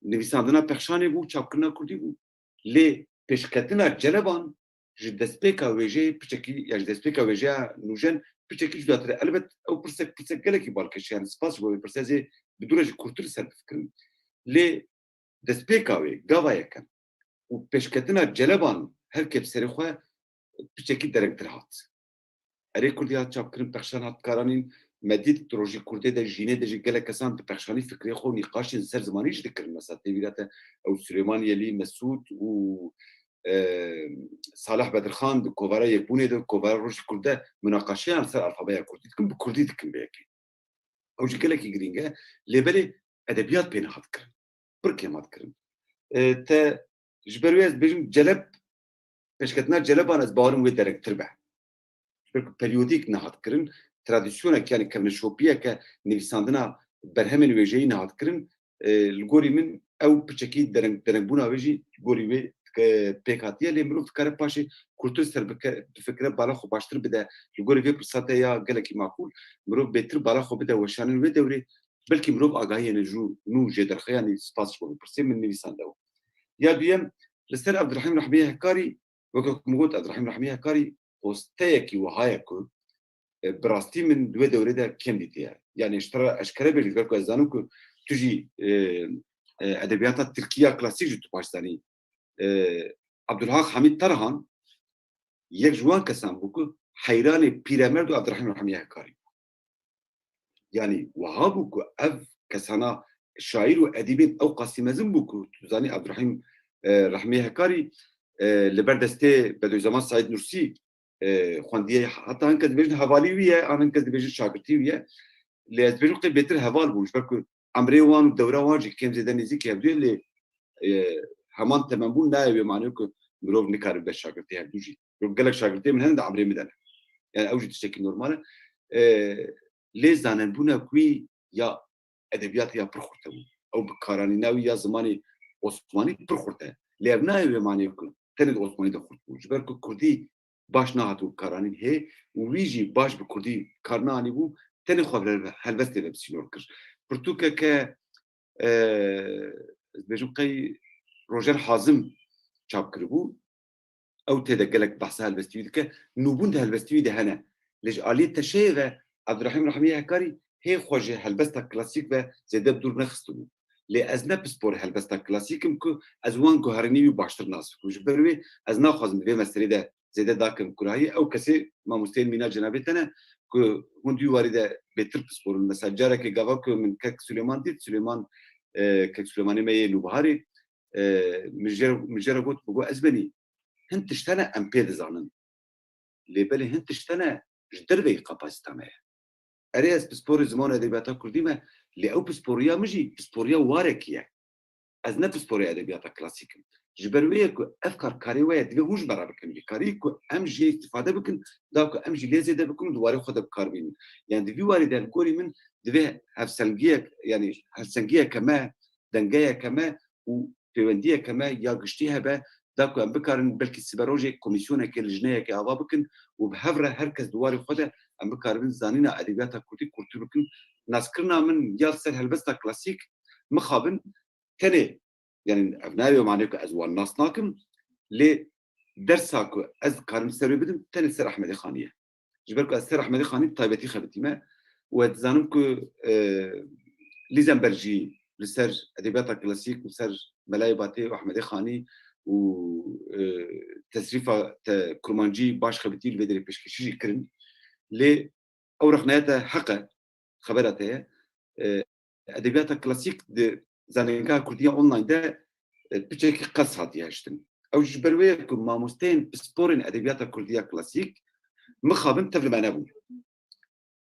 nivîsandina pexşanê bû, çapkirina kurdî bû. Lê pêşketina celeban ji destpêka wêjeyê piçekî, ya ji destpêka wêjeya nûjen piçekî cudatir e. Elbet ew pirsek, pirsek gelekî balkêş e, yani spas ji bo vê pirsê, ez ê bi dû re jî kurtir li ser bifikirim. Lê destpêka wê, gava yekem û pêşketina celeban her kê bi serê xwe piçekî derengtir hat. Erê Kurdî hat çapkirin, pexşan hat karanîn, me dît di rojî Kurdê de, jînê de jî gelek kesan di pexşanî fikrê xwe û nîqaşên ser zimanî jî dikirin. Mesela tê bîra te ew Silêman Yelî, Mesûd û, e, Salih Bedirxan di kovara Yekbûnê de, kovara Rojî Kurd de munaqaşeyan ser alfabeya Kurdî dikin, bi Kurdî dikin bi yekê. Ew jî gelekî girîng e. Lê belê edebiyat pê nehat kirin. Pir kêm hat kirin. E, te ji ber wê ez dibêjim celeb, pêşketina celeban ez bawerim wê derengtir be. Ji ber ku periyodîk nehat kirin, tradisyonek, yani kevneşopiyeke nivîsandina berhemên wêjeyî nehat kirin. E, li gorî min ew piçekî dereng, derengbûna wê jî gorî wê, e, pêk hatiye, lê mirov dikare paşê kurtir ser bike-, bifikire, bala xwe baştir bide. Li gorî vê pirsa te ya gelekî maqûl, mirov bêtir bala xwe bide weşanên wê dewrê, belkî mirov agahiyê ne jû nû jê derxe, yanî spas ji bo vê pirsê min nivîsande ew. Ya duyem, li ser Abdurrahîm Rehmiyê Hekarî, weke ku min got, Abdurrahîm Rehmiyê Hekarî posteyekî wiha ye ku, e, bi rastî min di wê dewrê de kêm dîtiye. Yanî ji te re eşkere bêjim, ji ber ku ez zanim ku tu jî, e, e, edebiyata tirkî ya klasîk jî tu baş zanî. E, Abdulhak Hamîd Tarhan yek ji wan kesan bû ku heyranê Pîremerd û Abdurrahîm Rehmiyê Hekarî bû. Yanî wiha bû ku ev kesana şaîr û edîbên ew qasî mezin bû ku tu zanî Abdurrahîm, e, Rehmiyê Hekarî, e, li ber destê Bedûzeman Saîd Nursî, e, xwendiye, heta hin kes dibêjin hevalî wî ye, an hin kes dibêjin şagirtî wî ye. Lê ez dibêjim qey bêtir heval bûn, ji ber ku emrê wan û dewra wan jî kêm zêde nêzîkî hevdû ye, lê, e, heman temenbûn nayê wê manê ku mirov nikare bibe şagirtê hevdû jî. Mirov gelek şagirtê min hene di emrê min de ne. Yani ew jî tiştekî normal e. E, lê zanenbûna wî ya edebiyatê ya pir xurt hebû. Ew bi karanîna wî ya zimanê osmanî pir xurt e. Lê ev nayê wê manê ku tenê di osmanî de xurt bû. Ji ber ku kurdî baş nehatibû karanîn hê û wî jî baş bi kurdî kar neanîbû, tenê xwe bi helbestê ve bi sînor kir. Pirtûkeke, e, ez dibêjim qey Rojer Hazim çap kiribû. Ew tê de gelek behsa helbestî wî dike. Nûbûn di helbestî wî de hene. Lê ji aliyê teşeyê ve Abdurrahîm Rehmiyê Hekarî hê xwe ji helbesta klasîk ve zêde bi dûr nexistibû. Lê ez ne pisporê helbesta klasîk im ku ez wan guherînî wî baştir nas bikim. Ji ber wê ez naxwazim di vê meselê de zêde dakim kurahiyê. Ew kesê mamosteyên mîna cenabê te ne ku hûn di wî warî de bêtir pispor in. Mesela carekê gava ku min kek Silêman dît, Silêman, e, kek Silêmanê me yê Nûbiharê, e, min jê re, min jê re got, min got, Ezbenî, hin tişt hene em pê dizanin. Lê belê hin tişt hene ji derveyî kapasîta me ye. Erê, ez pisporê ziman û edebiyata kurdî me, lê ew pisporiya min jî pisporiya warekî ye. Ez ne pisporê edebiyata klasîk im. Ji ber wê ye ku ev kar karê we ye, divê hûn ji me re bikin. Vî karî ku em jê îstîfade bikin, da ku em jî lê zêde bikin û di warê xwe de bi kar bînin. Yani di vî warî de li gorî min divê hevsengiyek, yani hevsengiyeke me, dengeyeke me û pêwendiyeke me ya giştî hebe, da ku em bikarin belkî siberojê komîsyonekê, lijneyekê ava bikin û bi hev re her kes di warê xwe de em bikaribin zanîna edebiyata kurdî kurtir bikin. Naskirina min ya li ser helbesta klasîk mixabin tenê, yani ev nayê manê ku ez wan nas nakim, lê dersa ku ez dikarim ser wê bidim tenê ser Ehmedê Xanî ye. Ji ber ku ez ser Ehmedê Xanî bi taybetî xebitîme û ez dizanim ku, e, Lîzenberg jî li ser edebiyata klasîk û ser Melayê Batê û Ehmedê Xanî û, e, tesrîfa te kurmancî baş xebitî, li vê derê pêşkêşî jî kirin. Lê ew rexneyete heq e, xebera te ye. E, edebiyata klasîk di zanîngeha kurdî ya online de, e, piçekî qels hatiye hiştin. Ew ji ber wê ye ku mamosteyên pisporên edebiyata kurdî ya klasîk mixabin tev li me nebûn.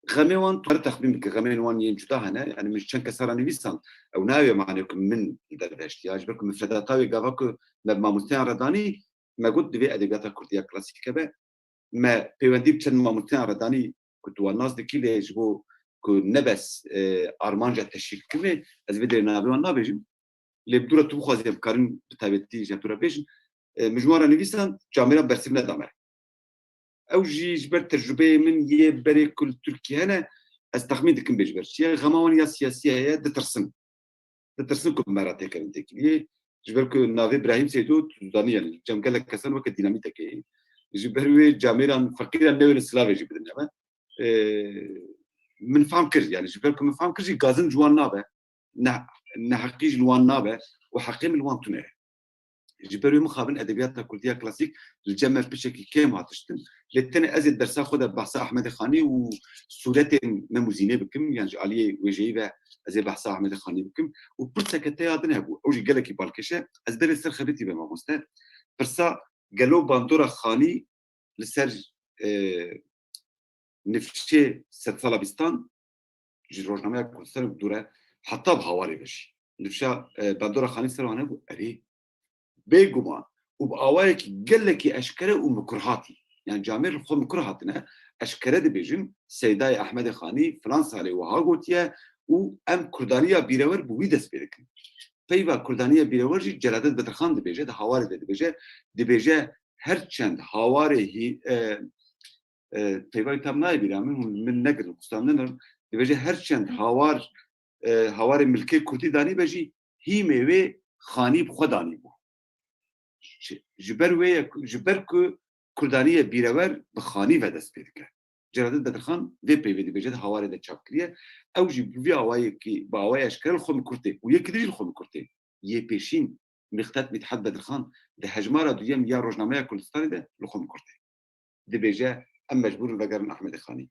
Xemê wan tu texmîn bike, xemên wan yên cuda hene. Yani min ji çend kesa re nivîsand. Ew nayê manê ku min li derve hiştiya. Ji ber ku mifredata wê gava ku me bi mamosteyan re danî, me got divê edebiyata kurdî ya klasîk hebe. Me pêwendî bi çend mamosteyan re danî ku tu wan nas dikî, lê ji bo ku ne bes, e, armanca teşhîrkirinê, ez vê derê navê wan nabêjim. Lê bi dû re tu bixwazî em karin bi taybetî ji hev dû re bêjin. E, min ji wan re nivîsand, camêra bersiv neda me. Ew jî ji ber tecrubeyê min yê berê ku li Tirkiyê hene, ez texmîn dikim bê ji ber çi ye. Xema wan ya siyasî heye, ditirsin. Ditirsin ku bi me re têkevin têkiliyê. Ji ber ku navê Birahîm Seydo, tu zanî, yani cem gelek kesan weke dînamîtekê ye. Ji ber wê camêran feqîran newêrin silavê jî bidin hemen. E, min fam kir, yani ji ber ku min fam kir jî gazin ji wan nabe. Ne, neheqî ji li wan nabe û heqê min li wan tune ye. Ji ber wê mixabin edebiyata kurdî ya klasîk li cem me piçekî kêm hat hiştin. Lê tenê ez ê dersa xwe de behsa Ehmedê Xanî û sûretên Mem û Zînê bikim, yan ji aliyê wêjeyî ve ez ê behsa Ehmedê Xanî bikim. Û pirseke te ya din hebû, ew jî gelekî balkêş e. Ez berê ser xebitî be mamoste. Pirsa gelo bandora Xanî li ser, e, nifşê sedsala bîstan ji Rojnameya Kurdistanê bi dû re, heta bi Hawarê ve jî. Nifşa, e, bandora Xanî ser wan hebû, erê, bêguman û bi awayekî gelekî eşkere û mikurhatî. Yani camêr li xwe mikur hatine, eşkere dibêjin, Seydayê Ehmedê Xanî filan salê wiha gotiye û em kurdaniya bîrewer bi wî dest pê dikin. Peyva kurdaniya bîrewer jî Celadet Bedirxan dibêje, di Hawarê de dibêje, dibêje her çend Hawarê hî, e, e, peyva tam nayê bîra min, hûn min negirin, qustam nenerin. Dibêje her çend hawar, e, hawarê milkê kurdî danîbe jî hîmê wê Xanî bi xwe danîbû. Ji, ji ber wê ye ku, ji ber ku kurdaniye bîrewer bi Xanî ve dest pê dike. Celadet Bedirxan vê peyvê dibêje, di Hawarê de çap kiriye. Ew jî bi vî awayekî, bi awayê eşkere li xwe mikur tê. Û yekî din jî li xwe mikur tê. Yê pêşîn Mîqdet Mîdhet Bedirxan di hejmara duyem ya Rojnameya Kurdistanê de li xwe mikur tê. Dibêje, em mecbûr in vegerin Ehmedê Xanî.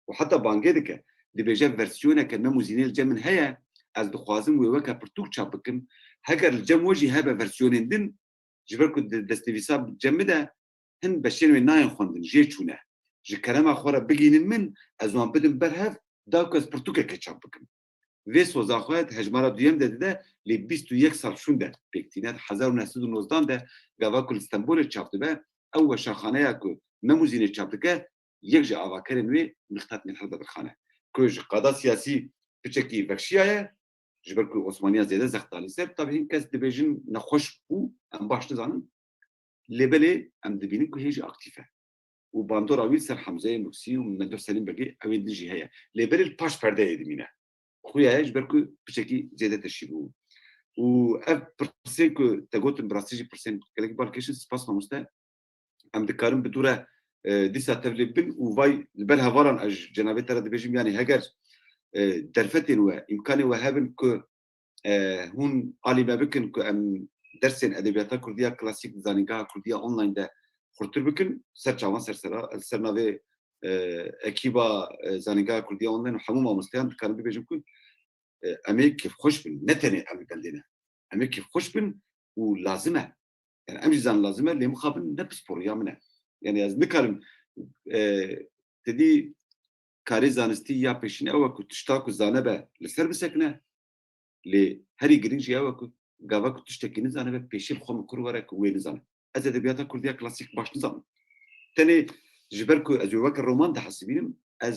Û heta bangê dike, dibêje, versiyoneke Mem û Zînê li cem min heye, ez dixwazim wê weke pirtûk çap bikim. Heger li cem we jî hebe versiyonên din, ji ber ku di destnivîsa cem min de hin beşên wê nayên xwendin, jê çûne. Ji kerema xwe re bigihînin min, ez wan bidim ber hev, da ku ez pirtûkeke çap bikim. Vê soza xwe di hejmara duyem de dide, lê bîst û yek sal şûnde pêk tîne. Di hezar û neh sed û nozdan de gava ku li Stenbolê çap dibe, ew weşanxaneya ku Mem û Zînê çap dike, yek ji avakerên wê Mîqdet Mîdhet Bedirxan e. Ku ji qada siyasî piçekî vekşiyaye, ji ber ku Osmaniya zêde zext da li ser, tabî hin kes dibêjin nexweş bû, em baş nizanin. Lê belê em dibînin ku hê jî aktîf e. Û bandora wî li ser Hemzeyê Muksî û Memduh Selîm Begê ew ên din jî heye. Lê belê li paş perdeyê dimîne. Xuya ye ji ber ku piçekî zêde teşhîr bû. Û ev pirsên ku te gotin, bi rastî jî pirsên gelekî balkêş in, spas mamoste. Em dikarin bi dû re, e, dîsa tevlê bin û vay li ber hevalan ez ji cenabê te re dibêjim, yanî heger, e, derfetên we, îmkanê we hebin ku, e, hûn alî me bikin ku em dersên edebiyata kurdî ya klasîk di zanîngeha kurdî ya online de xurtir bikin, ser çavan ser sera, ez ser navê, e, ekîba, e, zanîngeha kurdî ya online û hemû mamosteyan dikarin bibêjim ku, e, em ê kêfxweş bin, ne tenê em li bendê ne. Em ê kêfxweş bin û lazim e. Yani em jî zanin lazim e, lê mixabin ne pisporiya min e. Yani ez nikarim, e, te dî karê zanistî ya pêşîn ew e ku tişta ku zane be li ser bisekine, lê herî girîng jî ew e ku gava ku tiştekî nizane be, pêşî bi xwe mikur were ku wê nizane. Ez edebiyata kurdî ya klasîk baş nizanim. Tenê ji ber ku ez wê weke roman dihesibînim, ez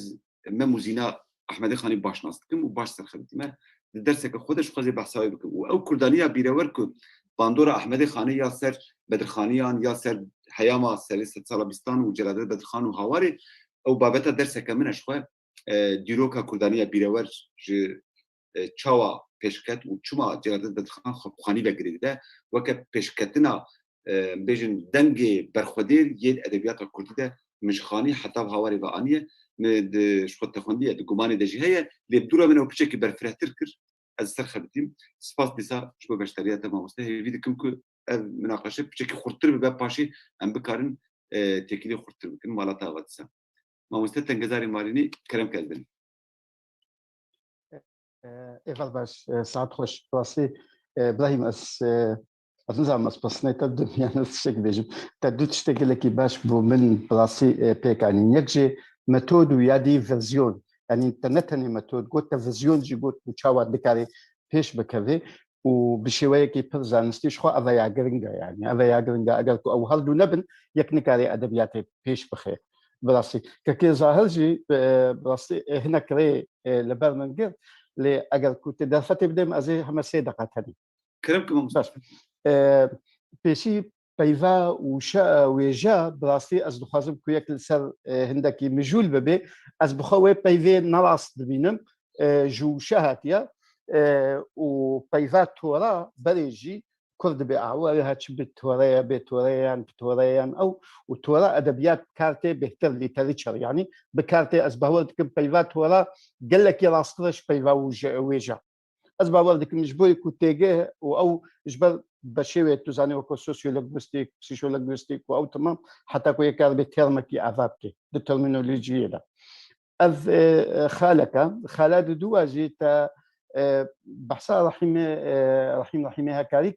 Mem û Zîna Ehmedê Xanî baş nas dikim û baş serxebitî me. Di derseke xwe de ji xwe zê behsa wê bikim. Û ew kurdaniya bîrewer ku bandora Ehmedê Xanî ya ser Bedirxaniyan, ya ser heyama serê sedsala bîstan û Celadet Bedirxan û hawarê, ew babeta derseke min e ji xwe, e, dîroka kurdaniya bîrewer ji, e, çawa pêşket û çima Celadet Bedirxan xwe bi xanî ve girê dide, weke pêşketina, e, bêjin dengê berxwedêr yên edebiyata kurdî de min ji xanî heta bi hawarê ve aniye, min di, ji xwe texwendiye, di gumanê de jî heye, lê bi dûra min ew piçekî berfirehtir kir, ez ser xebitîm. Spas dîsa ji bo beşdariya te mamoste, hêvî dikim ku ev minaqeşe piçekî xurttir bibe, paşê em bikarin, e, têkilî xurttir bikin, mala te ava dîsa. Mamoste Tengezarê Marînî, kerem ke ez dinim. E, êvar baş, e, saet xweş. Rastî, e, Ibrahîm, ez, e, ez nizanim ez pesnê te bidim, yan ez tiştek bêjim. Te du tiştek gelekî baş bo min bi rastî, e, pêk anîn. Yek jî metod û ya dî vizyon. Yanî te ne tenê metod got, te vizyon jî got ku çawa dikarê pêş bikevê û bi şêweyekî pir zanistî ji xwe eve ya giring e, yanî eve ya giring e, eger ku ew her du nebin, yek nikare edebiyatê pêş bixe. Bi rastî. Kekê Zahir jî, e, bi rastî, e, hinek rê, e, li ber min girt, lê eger ku tu derfetê bidêm, ez ê heme sê deqa tenê. Kerem ki mamoste. Baş. E, pêşî peyva û şe-, wêje, bi rastî ez dixwazim ku yek li ser, e, hindekî mijûl bibe. Ez bi xwe wê peyvê ne rast dibînim, e, ji wişe hatiye, e, û peyva tora berê jî Kurd dibe awe, ha çi bi tore ye, bê tore ye, yan bi tore ye, yan ew, û tora edebiyat bi kar tê bêhtir, lîtereçer, yanî bi kar tê, ez bawer dikim peyva tora gelekî rasttir e ji peyva û ji wêje. Ez bawer dikim ji bo ku têgeh û ew ji ber beşê wê tu zanî weke sosyolingwistîk, psîkolingwistîk û ew temam heta ku yê kar bê termekî ava bike di termînolojiyê de. Ev, e, e, xalek e. Xala di dû jî te, e, behsa Rehîmê, e, Rehîm Rehîmê Hekarî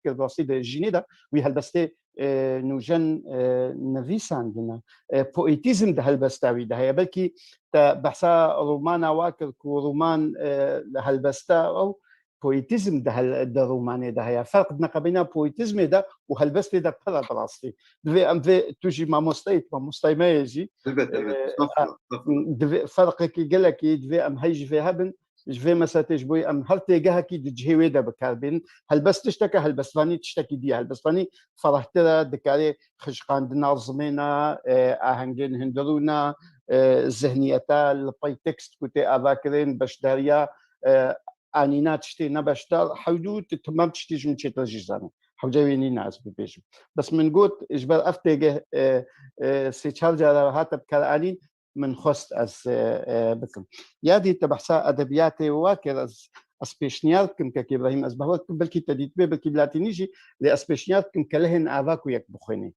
kir, rastî di jînê de wî helbestê, e, nûjen, e, nivîsandine. E, poetîzm di helbesta wî de heye. Belkî te behsa romana wa kir ku roman, e, helbesta ew poetîzm di hel-, di romanê de heye. Ferq di neqebeyna poetîzmê de û helbestê de pir e bi rastî. Divê em vê, tu jî mamosteyî, mamosteyê me yê jî. Elbet, elbet. E, Estağfurullah, estağfurullah. Divê ferqekî gelekî, divê em hey ji vê hebin. Ji vê mesetê ji bo em her têgehekî di cihê wê de bi kar bênin. Helbest tiştek e, helbestvanî tiştekî dî ye. Helbestvanî ferehtir e, dikare xişqandina zimêna, e, ahengên hundirûna, e, zihniyeta li pey tekst ku tê avakirin, beşdariya, e, anîna tiştê ne beşdar, hewdû tu temam tiştî ji min çêtir jî zanî. Hewce wê nîne ez bibêjim. Bes min got, ji ber ev têgeh, e, e, sê çar cara hate bikaranîn, min xwest ez, e, e, bikim. Ya dî te behsa edebiyatê wa kir, ez, ez pêşniyar dikim, kekê Îbrahîm, ez bawer dikim, belkî te dîtibê, belkî bilatî nî jî, lê ez pêşniyar dikim kelehên ava ku yek bixwînî.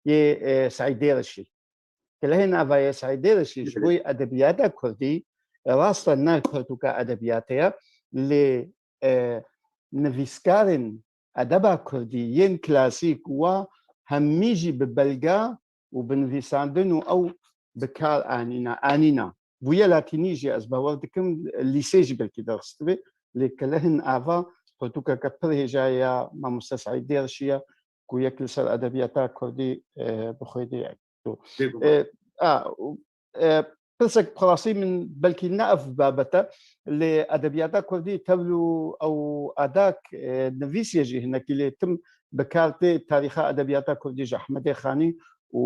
Yê, e, Seîd Dêrişî. Kelehên ava yê Seîd Dêrişî ji bo edebiyata kurdî, e, rast e ne pirtûka edebiyatê ye, lê, e, nivîskarên edeba kurdî yên klasîk wa hemî jî bi belga û bi nivîsandin û ew bi kar anîna, anîna. Bûye latînî jî ez bawer dikim, lîsê jî belkî derxistibê, lê kelehên ava pirtûkeke pir hêja ya mamoste Seîd Dêrişî ye ku yek li ser edebiyata kurdî, e, bi xwedê ye. E, a, e, pirsek bi xelasî min belkî ne ev babet e, lê edebiyata kurdî tevlû ew adak, e, nivîsiyê jî hinekî lê tim bi kar tê tarîxa edebiyata kurdî ji Ehmedê Xanî û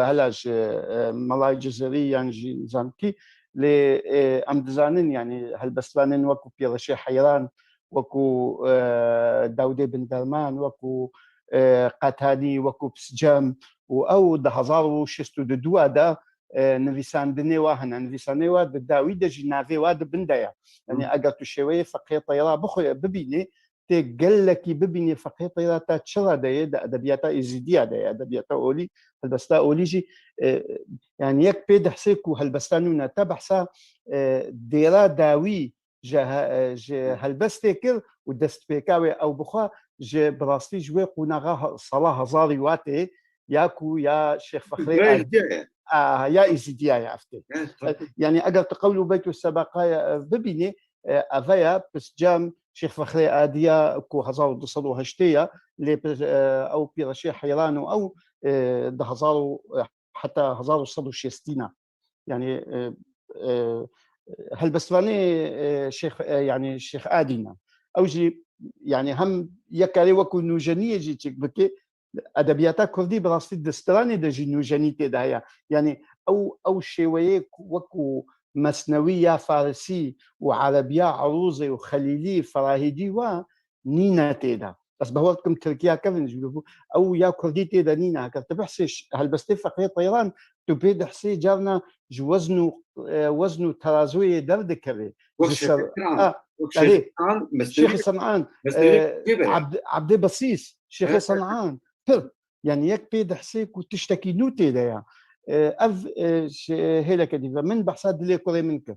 hela ji, e, Melayê Cizirî yan jî zankî lê, e, em dizanin, yanî helbestvanên wekû Pêrişê Heyran, wekû, e, Dawdê Bin Derman, wekû, e, Qetanî, wekû Piscem û ew di hezar û şêst û du de, e, nivîsandinê wa hene. Nivîsandinê wa di dawî de jî navê wa di bin de ye. Yanî eger tu şêweyê Feqiyê Teyra bixwe-, bibînî, tê gelekî bibînî Feqiyê Teyra ta çi re de ye, di edebiyata Êzidiya de ye, edebiyata olî, helbesta olî jî, e, yanî yek pê dihsê ku helbesta nû ne, te behsa, e, dêra dawî ji he-, ji helbestê kir û destpêka wê ew bixwe ji bi rastî ji wê qonaxa he-, sala hezarî wa tê, ya ku ya Şêx Fexrê Êzîdiya ye. A, ya Êzîdiya ye ev tê. E, yanî eger tu qewl û beyt û sebaqaya ev bibînê, e, eve ya piscam Şêx Fexrê Adiya ku hezar û du sed û heştê ya, lê pir, e, ew pîreşê heyran û ew, e, di hezar û, e, heta hezar û sed û şêstîna. Yanî, e, e, helbestvanê, e, Şêx, e, yanî Şêx Adî ne. Ew jî, yanî hem yek karê wekû nûjeniyê jî çêk bike, edebiyata kurdî bi rastî di stranê de jî nûjenî tê de heye. Yanî ew, ew şêweyê ku wekû Mesnewî ya Farisî û Erebiya Erûzê û Xelîlî, Ferahîdî wa nîne tê de. Ez bawer dikim Tirkiya kevin ji bo ew ya kurdî tê de nîne. Heger tu behsê ş-, helbestê Feqiyê Teyran, tu pê dihsê carna ji wezn û, e, wezn û terazûyê derdikeve. Wek Ji ser, Şêxê Sinan, a, wek erê, Şêxê Sinan, Mesnewî, Şêxê Sinan, Mesnewî e, kê be? Abd-, Abdê Besîs, Şêxê Evet, evet. Sinan, pir. Yanî yek pê dihsê ku tiştekî nû tê de ya. E, ev, e, ş-, hêleke dî ve. Min behsa dilê kurê min kir.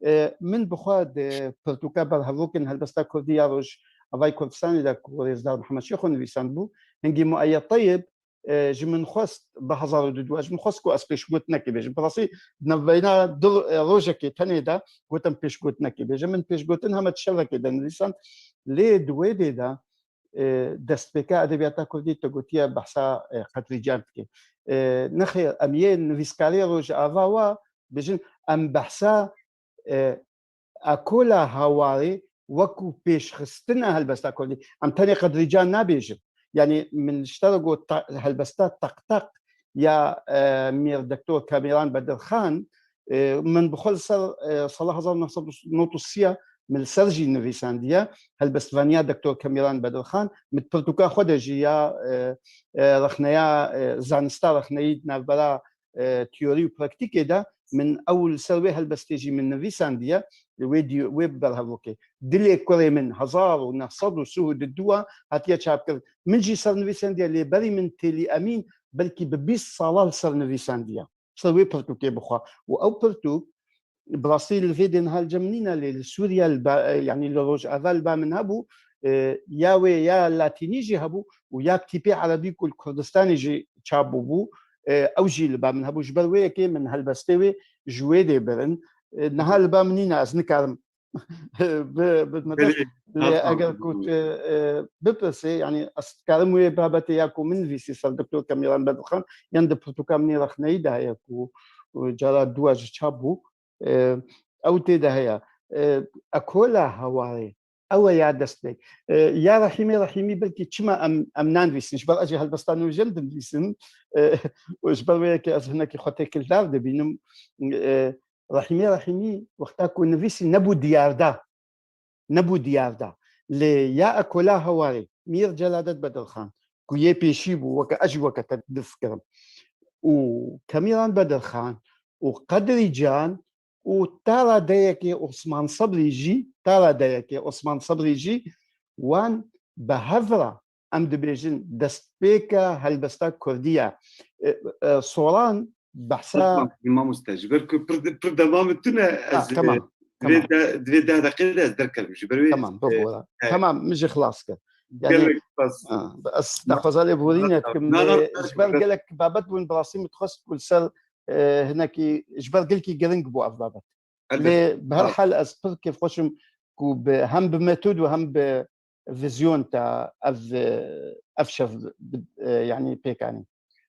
E, min bi xwe di pirtûka berhevokên helbesta kurdî ya Rojavayê Kurdistanê de ku Rêzdar Mihemed Şêxo nivîsandibû, hingî Mueyyed Teyib, e, ji min xwest bi hezar û du ji min xwest ku ez pêşgotinekê bêjim. Bi rastî di navbeyna du, e, rojekê tenê de gotim pêşgotinekê bêjim. Min pêşgotin heme di şevekê de nivîsand. Lê di wê dê de, e, destpêka edebiyata kurdî te gotiye behsa, e, Qedrîcan dike. E, nexêr, em yê nivîskarê Rojava wa bêjin, em behsa, e, ekola Hawarê wekû pêşxistina helbesta kurdî. Em tenê Qedrîcan nabêjin. Yanî min ji te re got ta-, helbesta Teqteq ya, e, Mîr Doktor Kamîran Bedirxan, e, min bi xwe li ser, e, sala hezar û neh sed û nod û sê ya min li ser jî nivîsandiye. Helbestvaniya Doktor Kamîran Bedirxan, min di pirtûka xwe de jî ya, e, e, rexneya, e, zanista rexneyî di navbera e, teorî û praktîkê de min ew li ser wê helbestê jî min nivîsandiye, wê dî-, wê berhevokê. Dilê kurê min hezar û neh sed û sih û du hatiye çapkirin. Min jî ser nivîsandiye, lê berî min Têlî Emîn belkî bi bîst sala li ser nivîsandiye. Ser wê pirtûkê bixwe. Û ew pirtûk bi rastî li vê dê niha li cem nîne, lê li Sûriye, li ba-, e, yanî li Rojava li ba min hebû, e, ya wê ya latînî jî hebû û ya kitîpê erebî ku li Kurdistanê jî çap bûbû, e, ew jî li ba min hebû. Ji ber wê yekê min helbestê wê ji wê dê birin. E, niha li ba min nîne, ez nikarim bi, bi me de, Belê, lê ha, eger ku tu, e, bipirsê, yanî ez dikarim wê babetê ya ku min nivîsî ser Doktor Kamîran Bedirxan, yan di pirtûka min ê rexneyî de heye ku, e, cara dû jî çap bû. E, ew tê de heye. E, ekola Hawarê, ew e ya destpêk. E, ya Rehîmê Rehîmî belkî çima em, em nanivîsin, ji ber ez jî helbesta nûjen dinivîsim. E, û ji ber wê yekê ez hinekî xwe têkildar dibînim. E, Rehîmê Rehîmî wexta ku nivîsî nebû diyarda. Nebû diyarda. Lê ya ekola Hawarê, Mîr Celadet Bedirxan, ku yê pêşî bû, weke ez jî weke te difikirim. Û Kamîran Bedirxan û Qedrî Can û ta radeyekê Osman Sebrî jî, ta radeyekê Osman Sebrî jî wan bi hev re, em dibêjin, destpêka helbesta kurdî ye. E, e, Soran behsa Mamoste, ji ber ku pir, pir dema min tune, Ha, ez, e, tamam, divê tamam. de, divê deh deqê de ez derkevim. Ji ber wê, Tamam, e, bibore. e, Tamam, min jî xilas kir. Yanî, Gelek spas. ha, ez daxwaza lêborînê dikim, Na, na, lê na, ji ber na. gelek babet bûn, bi rastî min dixwest ku li ser, e, hinekî, ji ber gelkî giring bû ev babet. Elbet. Lê bi her Ha. hal ez pir kêfxweş im ku bi, hem bi metod û hem bi vizyon te ev, ev şev bi, e, yanî pêk anî.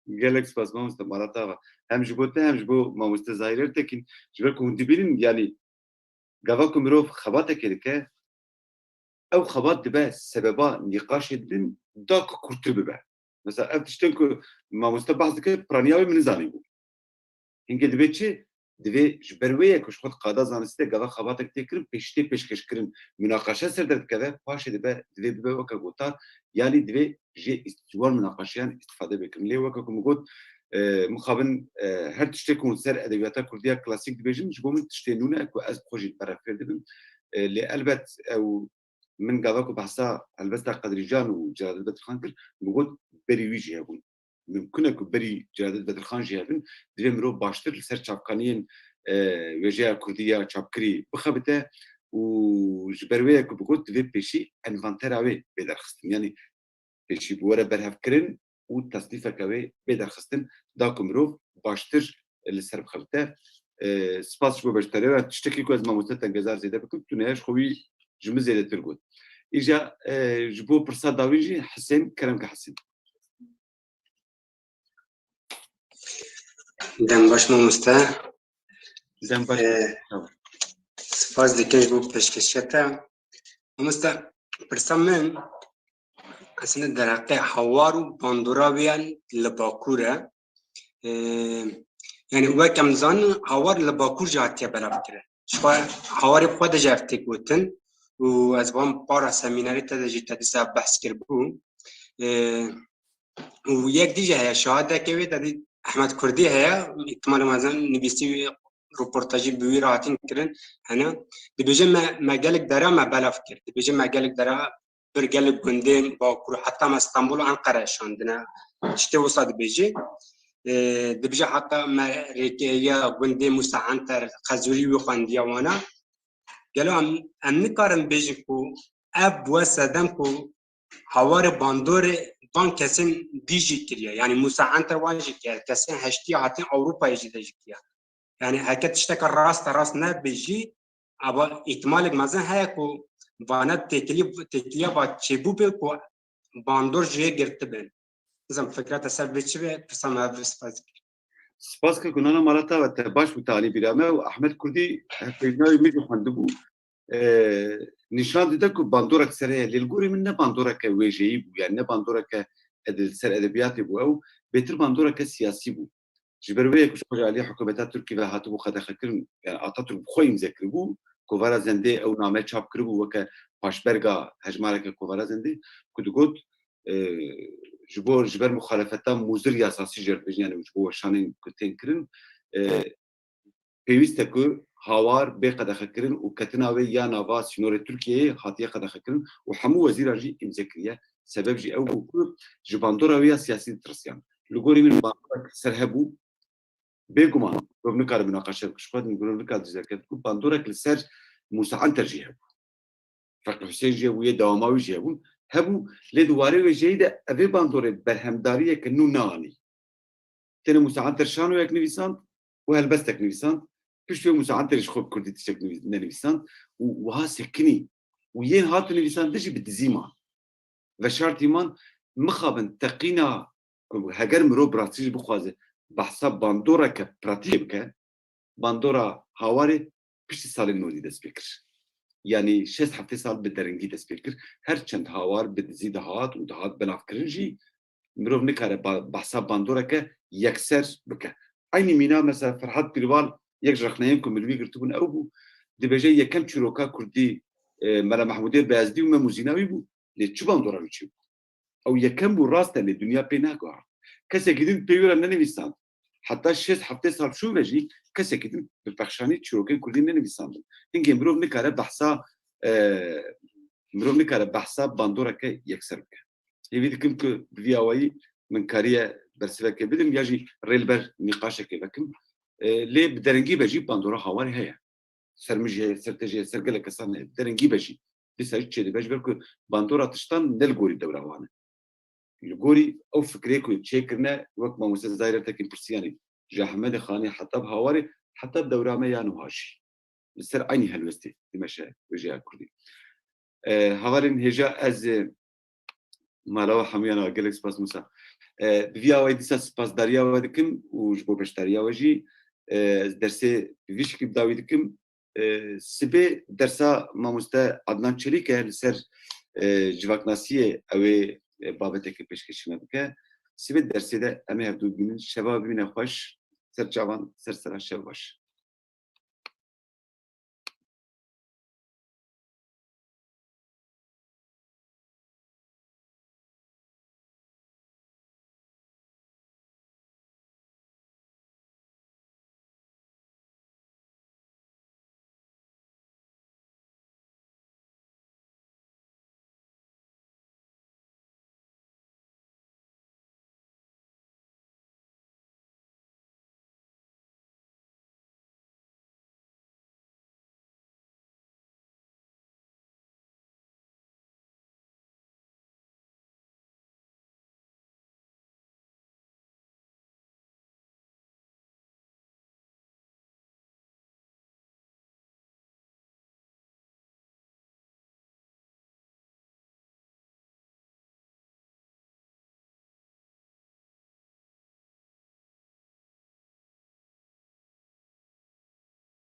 Gelek spas mamoste, mala te ava. Hem ji bo te hem ji bo mamoste Zahîr Ertekin, ji ber ku hûn dibînin, yanî gava ku mirov xebateke dike, ew xebat dibe sebeba nîqaşê din da ku kurtir bibe. Mesela ev tiştên ku mamoste behs dike, piraniya wê min nizanîbû. Hingê divê çi? Divê ji ber wê ye ku ji xwe di qada zanistî de gava xebatek tê kirin, pêşî tê pêşkêşkirin, munaqaşe ser derdikeve, paşê dibe, divê bibe weke gotar, yanî divê jê îst-, ji wan munaqaşeyan îstifade bê kirin. Lê weke ku min got, e, mixabin, e, her tiştê ku hûn ser edebiyata kurdî ya klasîk dibêjin, ji bo min tiştê nû ne ku ez bi xwe jî li ber re fêr dibim. E, lê elbet ew min gava ku behsa helbesta Qedrîcan û Celadet Bedirxan kir, min got berî wî jî hebûn. Mimkun e ku berî Celadet Bedirxan jî hebin, divê mirov baştir li ser çavkaniyên, e, wêjeya kurdî ya çapkirî bixebite û ji ber wê ye ku bi got divê pêşî envantera wê bê derxistin. Yanî pêşî bi were berhevkirin, û tesnîfeke wê bê derxistin, da ku mirov baştir li ser bixebite. E, spas ji bo beşdariya we. Tiştekî ku ez mamoste Tengezar zêde bikim, tu neyê ji xwe wî ji min zêdetir got. Îja, e, ji bo pirsa dawî jî Hisên, kerem ke Hisên. Dem baş mamoste. Dem baş. Ee, spas dikim ji bo pêşkêşiya te. Mamoste, pirsa min aslında derheqê hawar û bandora wê ya li Bakur e. Ee, yani wek em zanin hawar li Bakur jî hatiye belavkirin. Ji xwe hawarê xwe de jî ev tê gotin û ez van para semînerê te de jî te dîsa behs kiribû. Ee, û yek dî jî heye, şahideke wê te dî Ehmed Kurdî heye, îhtimalê mezin nivîsî wî, roportajî bi wî re hatin kirin. Hene, dibêje me, me gelek dera me belav kir. Dibêje me gelek dera bir gelek gundên Bakur, heta me Stenbol û Enqere şandine. Tiştê wisa dibêje. Ee, dibêje heta me rêkêya gundê Musa Enter, Xezûrî wî xwendiya wana. Gelo em, em nikarin bêjin ku ev bûye sedem ku hawarê bandorê van kesên dî jî kiriye. Yani Musa Enter wan jî kiriye. Kesên heştiya hatin Ewropayê jî de jî kiriye. Yani heke tişteke rast e rast nebe jî, ava îhtimalek mezin heye ku vana têkilî-, têkiliya va çêbû be ku bandor jê girtibin. Nizam fikra te ser vê çi be, pirsa me ev spas dikir. Spas ke gunana mala te ve te baş bû te anî bîra me û Ehmed Kurdî hevpeyvîna wî min jî xwendibû. E, nîşan dide ku bandorek ser heye, lê li gorî min ne bandoreke wêjeyî bû, yani ne bandoreke ede-, li ser edebiyatê bû, ew bêtir bandoreke siyasî bû. Ji ber wê yek ji xwe alî hikûmeta Tirkî ve hatibû qedexekirin, yani Atatürk bi xwe îmze kiribû, Kovara Zendê ew name çap kiribû weke paşberga hejmareke Kovara Zendê, ku digot, e, ji bo, ji ber muxalefeta muzir yasasî jê re dibêjin, yani ji bo weşanên ku tên kirin, e, pêwîst e ku hawar bê qedexekirin û ketina wê ya nava sînorê Tirkiyeyê hatiye qedexekirin û hemû wezîran jî îmze kiriye. Sebeb jî ew bû ku ji bandora wê ya siyasî ditirisiyan. Li gorî min bandorek ser hebû, bêguman mirov nikare minaqeşe bike, ji xwe mirov nikare dizerke ku bandorek li ser Musa Enter jî hebû. Feqî Husên jî hebû, yê dewama wî jî hebûn. Hebû, lê di warê wêjeyî de evê bandorê berhemdariyeke nû neanî. Tenê Musa Enter şanoyek nivîsand û helbestek nivîsand. Pişt wê Musa Enterî ji xwe bi kurdî tiştek nivî-, nenivîsand û wiha sekinî. Û yên hat nivîsandin jî bi dizî man. Veşartî man, mixabin teqîna ku heger mirov bi rastî jî bixwaze behsa bandoreke pratîkê bike, bandora hawarê piştî salên nodî dest pê kir. Yanî şêst heftê sal bi derengî dest pê kir. Her çend hawar bi dizî dihat û dihat belavkirin jî, mirov nikare ba-, behsa bandoreke yekser bike. Eynî mîna mesela Ferhat Pîrval, yek ji rexneyên ku min li wî girtibûn ew bû, dibêje yekem çîroka kurdî, e, Mela Mehmûdê Beyezdî û Mem û Zîna wî bû. Lê çi bandora wî çêbû? Ew yekem bû, rast e, lê dinya pê neguhand. Kesekî din pê wî re nenivîsand. Heta şêst heftê sal şûn ve jî kesekî din bi pexşanî çîrokên kurdî nenivîsandin. Hingê mirov nikare behsa, e, mirov nikare behsa bandoreke yekser bike. Hêvî dikim ku bi vî awayî min kariye bersivekê bidim ya jî rê li ber nîqaşekê vekim. E, lê bi derengî be jî bandora hawarê heye. Ser min jî heye, ser te jî heye, ser gelek kesan heye. Bi derengî be jî. Dîsa jî çêdibe ji ber ku bandora tiştan ne li gorî dewra wan e. Li gorî ew fikrê ku çêkirine, wek mamoste Zahîr Ertekîn pirsiyanî, ji Ehmedê Xanî heta bi hawarê, heta bi dewra me ya niha jî. Li ser eynî helwestê dimeşe wêjeya kurdî. E, hevalên hêja ez, e, mala we hemûyan e, gelek spas Musa. E, bi vî awayî dîsa spasdariya we dikim û ji bo beşdariya we jî, e, ez dersê bi vî şikî bi dawî dikim. E, sibê dersa mamoste Adnan Çelîk e li ser, e, civaknasiyê ew ê, e, babeteke pêşkêşî me bike. Sibê dersê de em ê hevdû bibînin. Şeva bimîne xweş. Ser çavan, ser sera şev baş.